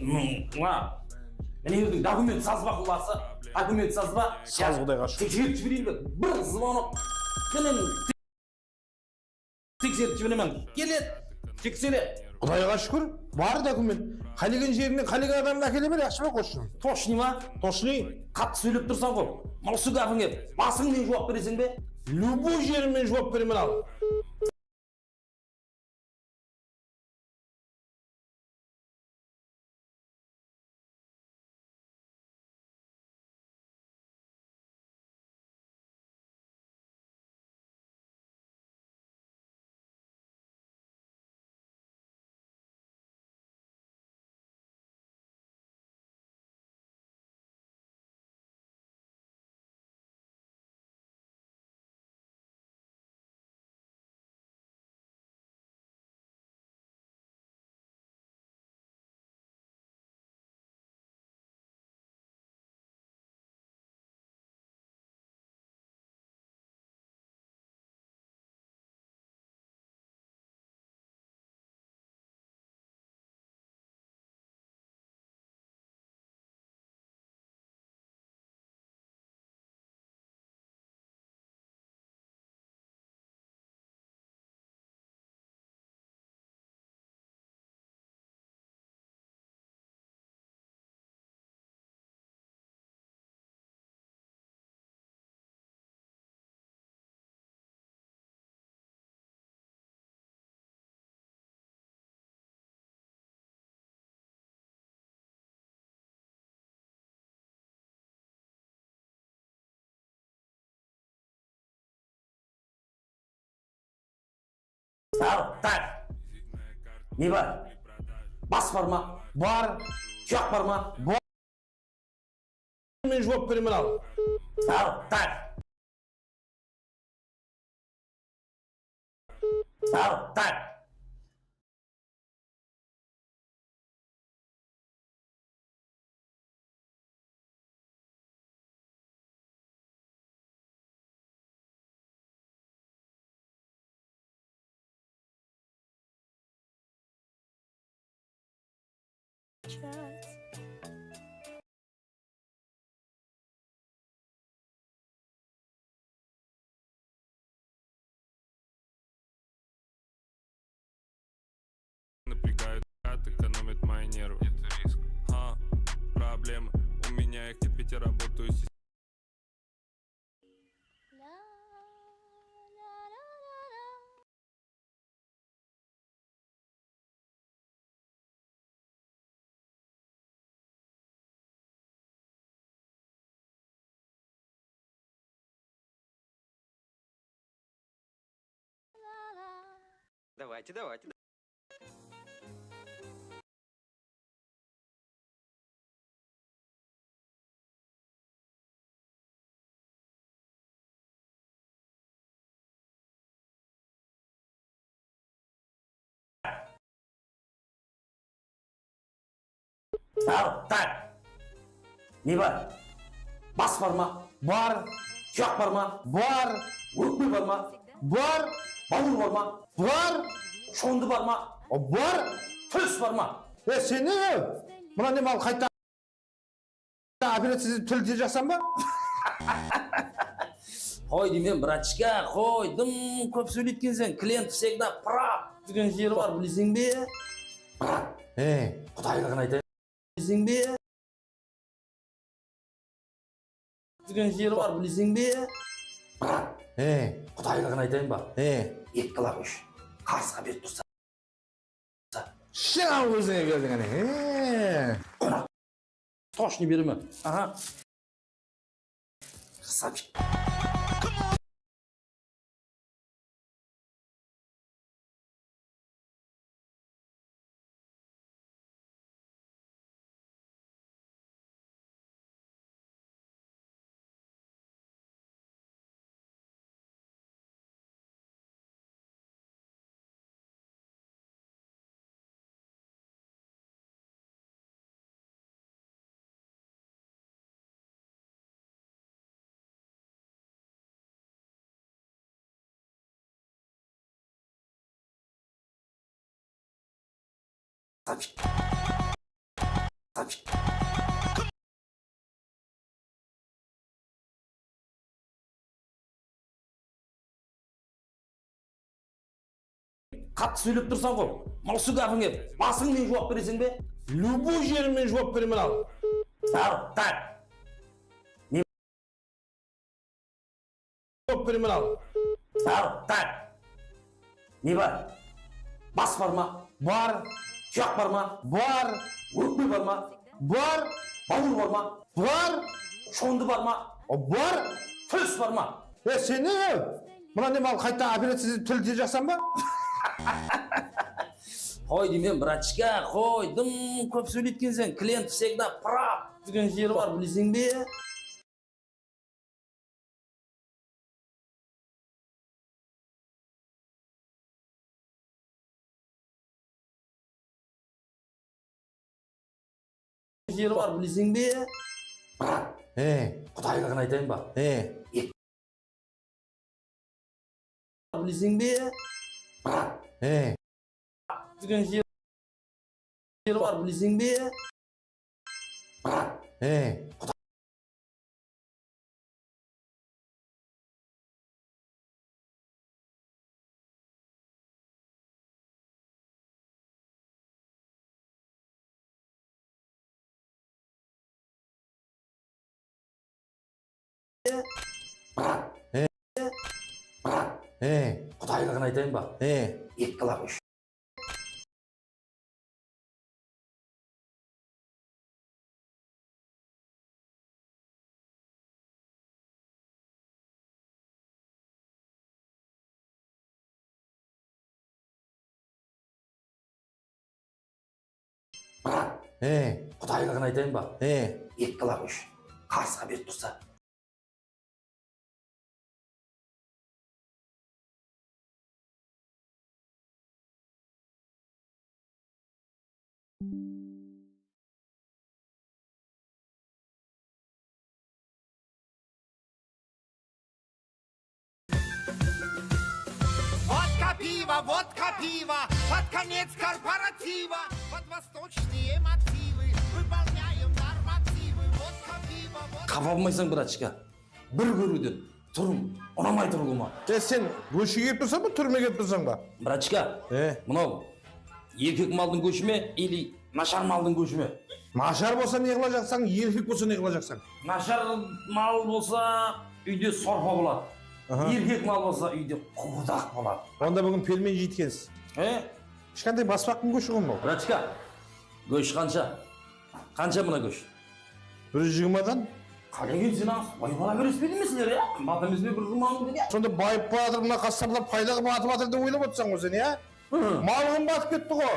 Mına jerdiń dokument sazbaqlası, dokument sazba. Saz Qudayǵa shúkir. Tekserip jibereyin be? Bir zvonok menen tekserip jiberemen. Keledi, teksere. Qudayǵa shúkir, bar dokument. Qálegen jerinen qálegen adamdı ákele ber, yaqshı ma, qoshshı? Toshnıy ma? Toshnıy. Qattı sóylep tursań ǵoy. Mına usı gápińe basıń menen juwap bereseń be? Любой jerim men juwap beremen al. Al, tak. Ne bar? Bas bar ma? Bar. Tuyaq bar ma? Bar. Men juwap beremen al. Al, tak. Al, tak. Напрягает, экономит мои нервы. Это риск. Ха, проблемы. У меня их нет, пяти работаю. Давайте, давайте. Al, tak. Ne bar? Bas bar ma? Bar. Tuyaq bar ma? Bar. Ókpe bar ma? Bar. Bawır bar ma? Bar. Shondı bar ma? Bar. Túlis bar ma? E, sen ne? Mına ne mal qayta operaciya etip til tiyejaqsań ba? Qoy deymen, brachka, qoy, dım kóp sóyleytkenseń. Klient всегда прав degen jeri bar, bileseń be? Brat, e, qudaylıǵın aytayın. Bileseń be? Degen jeri bar, bileseń be? Brat, e, qudaylıǵın aytayın ba? E, eki qılaq úsh. Qarısqa berip tursa. Shınaw ózińe berdiń, áne. E. Qonaq. Точно beremen. Aha. Красавчик. Qattı sóylep tursań ǵo, mınaw gápińe basıń menen juwap bereseń be? Любой jerim menen juwap beremen al. Al, tak. Juwap beremen al. Al, tak. Ne bar? Bas bar ma? Bar. Tuyaq bar ma? Bar. Ókpe bar ma? Bar. Bawır bar ma? Bar. Shondı bar ma? Bar. Túlis bar ma? E, sen ne? Mına ne mal qayta operaciya etip til tiyejaqsań ba? Qoy deymen, brachka, qoy, dım kóp sóyleytkenseń. Klient всегда прав degen jeri bar, bileseń be? Jeri bar, bileseń be? Brat, e, qudaylıǵın aytayın ba? E. Bileseń be? Brat, e. Degen jeri bar, bileseń be? Brat, e. Brat, e. Brat, e. Qudaylıǵın aytayın ba? E. Eki qılaq úsh. Brat, e. Qudaylıǵın aytayın ba? E. Eki qılaq úsh. Qarısqa berip tursa. Водка, пиво, водка, пиво, под конец корпоратива, под восточные мотивы. Qapa bolmaysań, brachka. Bir kóriwden turım unamay turǵıma. E, sen góshige kelip tursań ba, túrime kelip tursań ba? Brachka, e, mınaw erkek maldıń góshi me, ili nashar maldıń góshi me? Nashar bolsa ne qılajaqsań, erkek bolsa ne qılajaqsań? Nashar mal bolsa úyde sorpa boladı. Aha. Erkek mal bolsa úyde quwırdaq boladı. Onda búgin pelmen jeytkensiz. E? Kishkentay baspaqqın góshi ǵo mınaw. Brachka, gósh qansha? Qansha mına gósh? Bir júz jigirmadan. Qálegen sen az, bayıp ala berespediń be sizler, ya? Qımbat emes pe bir júz mıń degen? Sonda bayıp baratır, mına qassaplar payda qılıp atıp atır dep oylap otırsań ǵo sen, ya? Hı. Mal qımbatıp ketti ǵo.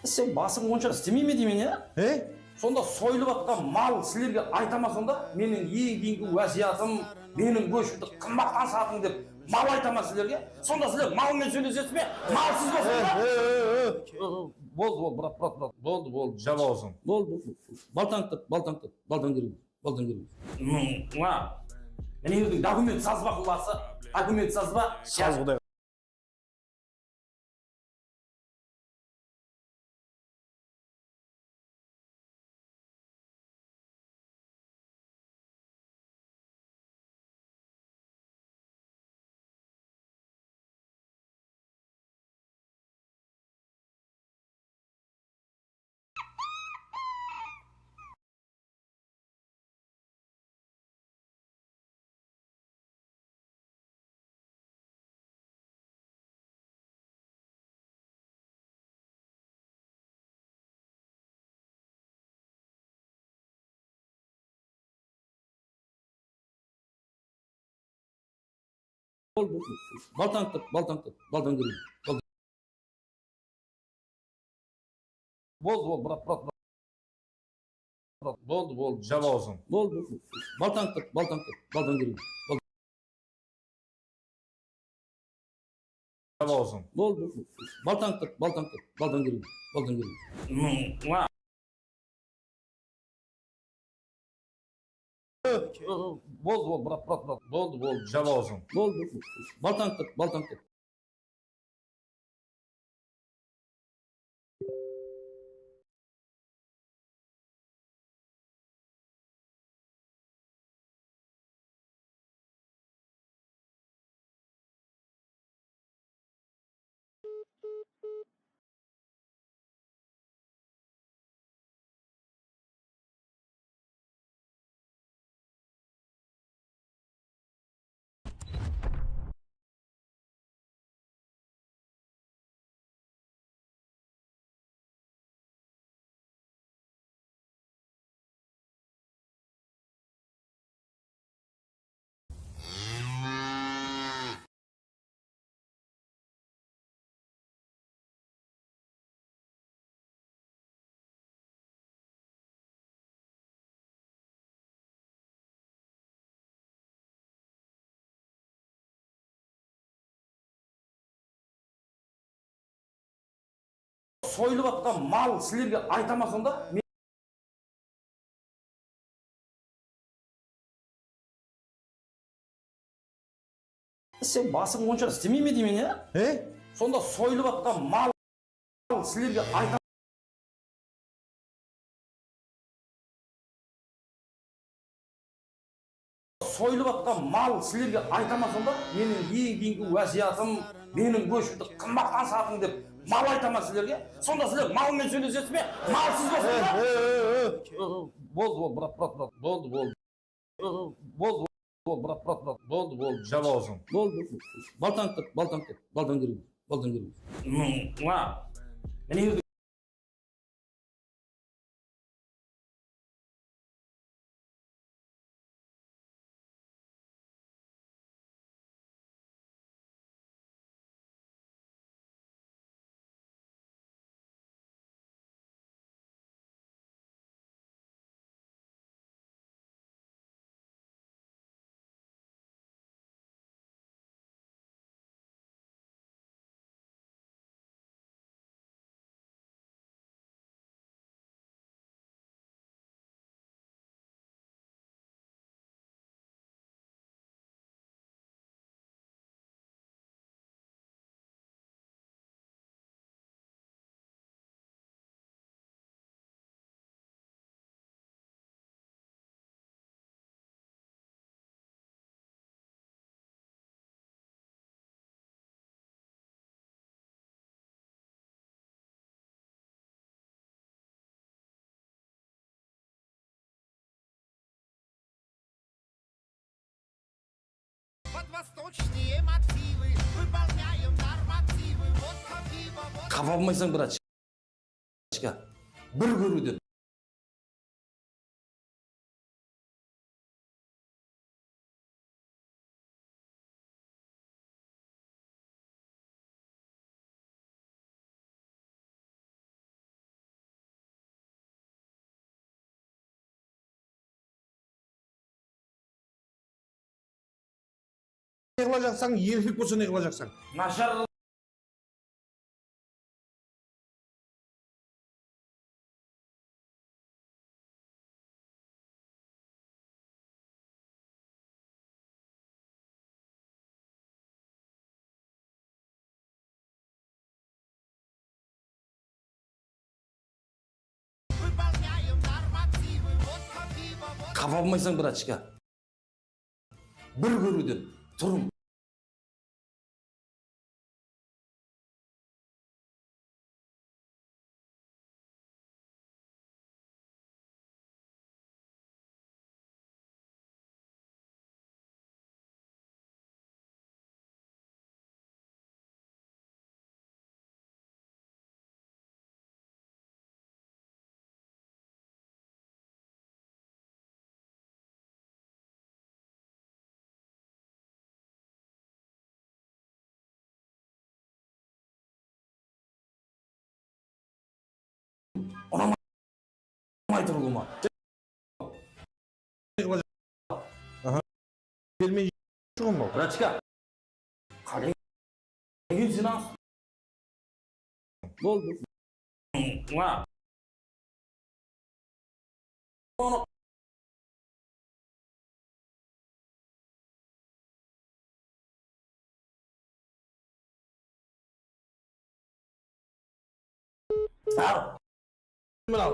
Sen basıń onsha istemey me deymen, ya? E? Sonda soyılıp atqan mal sizlerge ayta ma sonda? Meniń eń keyingi wásiyatım, meniń góshimdi qımbattan satıń dep mal ayta ma sizlerge? Sonda sizler mal menen sóylesesiz be? Malsız ba sonda? E, e, e, e. Boldı, boldı, brat, brat, brat. Boldı, boldı. Jap awzıń. Boldı, boldı. Baltańdı tap, baltańdı tap. Baltań kerek. Baltań kerek. Mına, mına erdiń dokument sazba qıllası, dokument sazba. Saz quday. Boldı, boldı. Baltańdı tap, baltańdı tap, baltań kerek. Boldı. Boldı, boldı, brat, brat, brat. Brat, boldı, boldı. Jap awzıń. Boldı, boldı. Baltańdı tap, baltańdı tap, baltań kerek. Boldı. Jap awzıń. Boldı, boldı. Baltańdı tap, baltańdı tap, baltań kerek. Baltań kerek. Mına. Boldı, boldı, brat, brat, brat. Boldı, boldı. Jap awzıń. Boldı, boldı. Baltańdı tap, baltańdı tap. Soyılıp atqan mal sizlerge ayta ma sonda? Sen basıń onsha istemey me deymen, ya? E? Sonda soyılıp atqan mal sizlerge ayta Soyılıp atqan mal sizlerge ayta ma sonda? Meniń eń keyingi wásiyatım, meniń góshimdi qımbattan satıń dep mal ayta ma sizlerge? Sonda sizler mal menen sóylesesiz be? Malsız ba sonda? E, e, e, e. Boldı, boldı, brat, brat, brat. Boldı, boldı. Boldı, boldı, brat, brat, brat. Boldı, boldı. Jap awzıń. Boldı. Baltańdı tap, baltańdı tap. Baltań kerek. Baltań kerek. Mına, mına erdi Восточные мотивы, выполняем нормативы. Водка, пиво, водка. Qapa almaysań, bratishka. Bir kóriwden. Ne qılajaqsań, erkek bolsa ne qılajaqsań? Nashar. Выполняем нормативы. Водка, пиво, водка. Qapa almaysań, bratishka. Bir kóriwden turım. Unamay tur ulıwma. Aha. Kelmey shıǵın ol. Bratishka. Qále kelsin az. Boldı. Mına. Onı Al. Mınaw.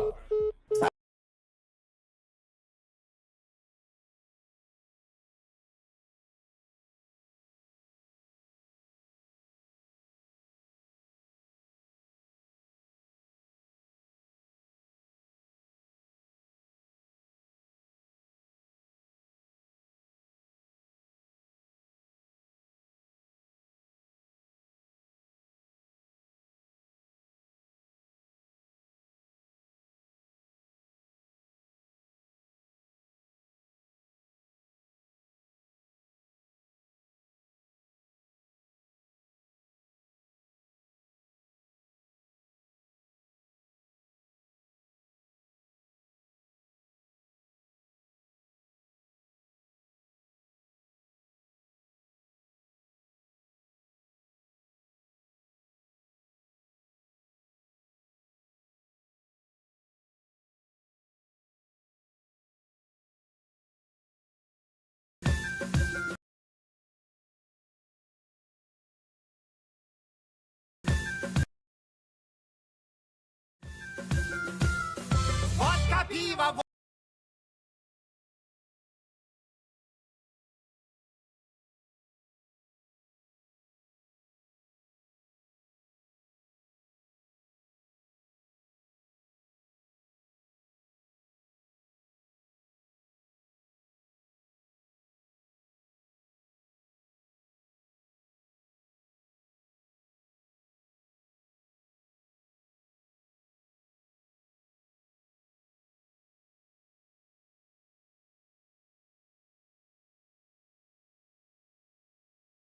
Vodka, pivo, vo-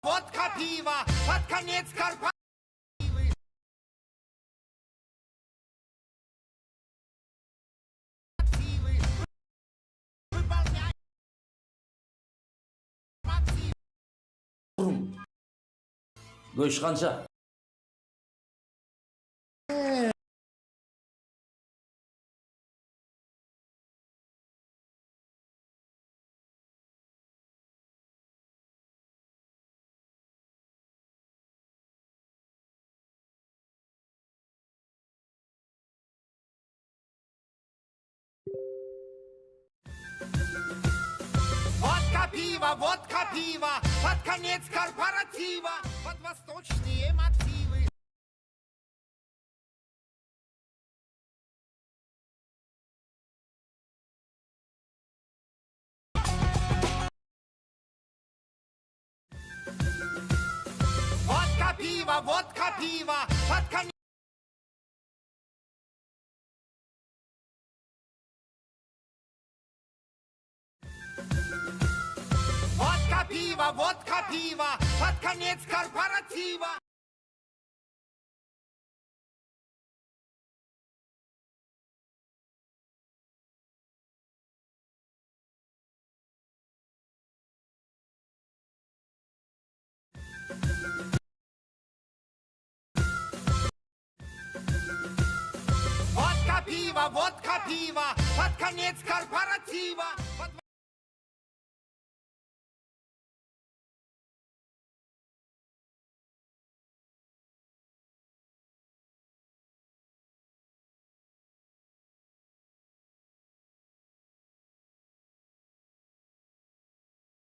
Vodka, pivo, под конец корпоративы. Выполняй. Gósh qansha? Водка, пиво, водка, пиво, под конец корпоратива, под восточные мотивы. Vodka, pivo, под конец. Vodka, pivo, vodka, pivo, под конец корпоратива. Vodka, pivo, vodka, pivo, под конец корпоратива.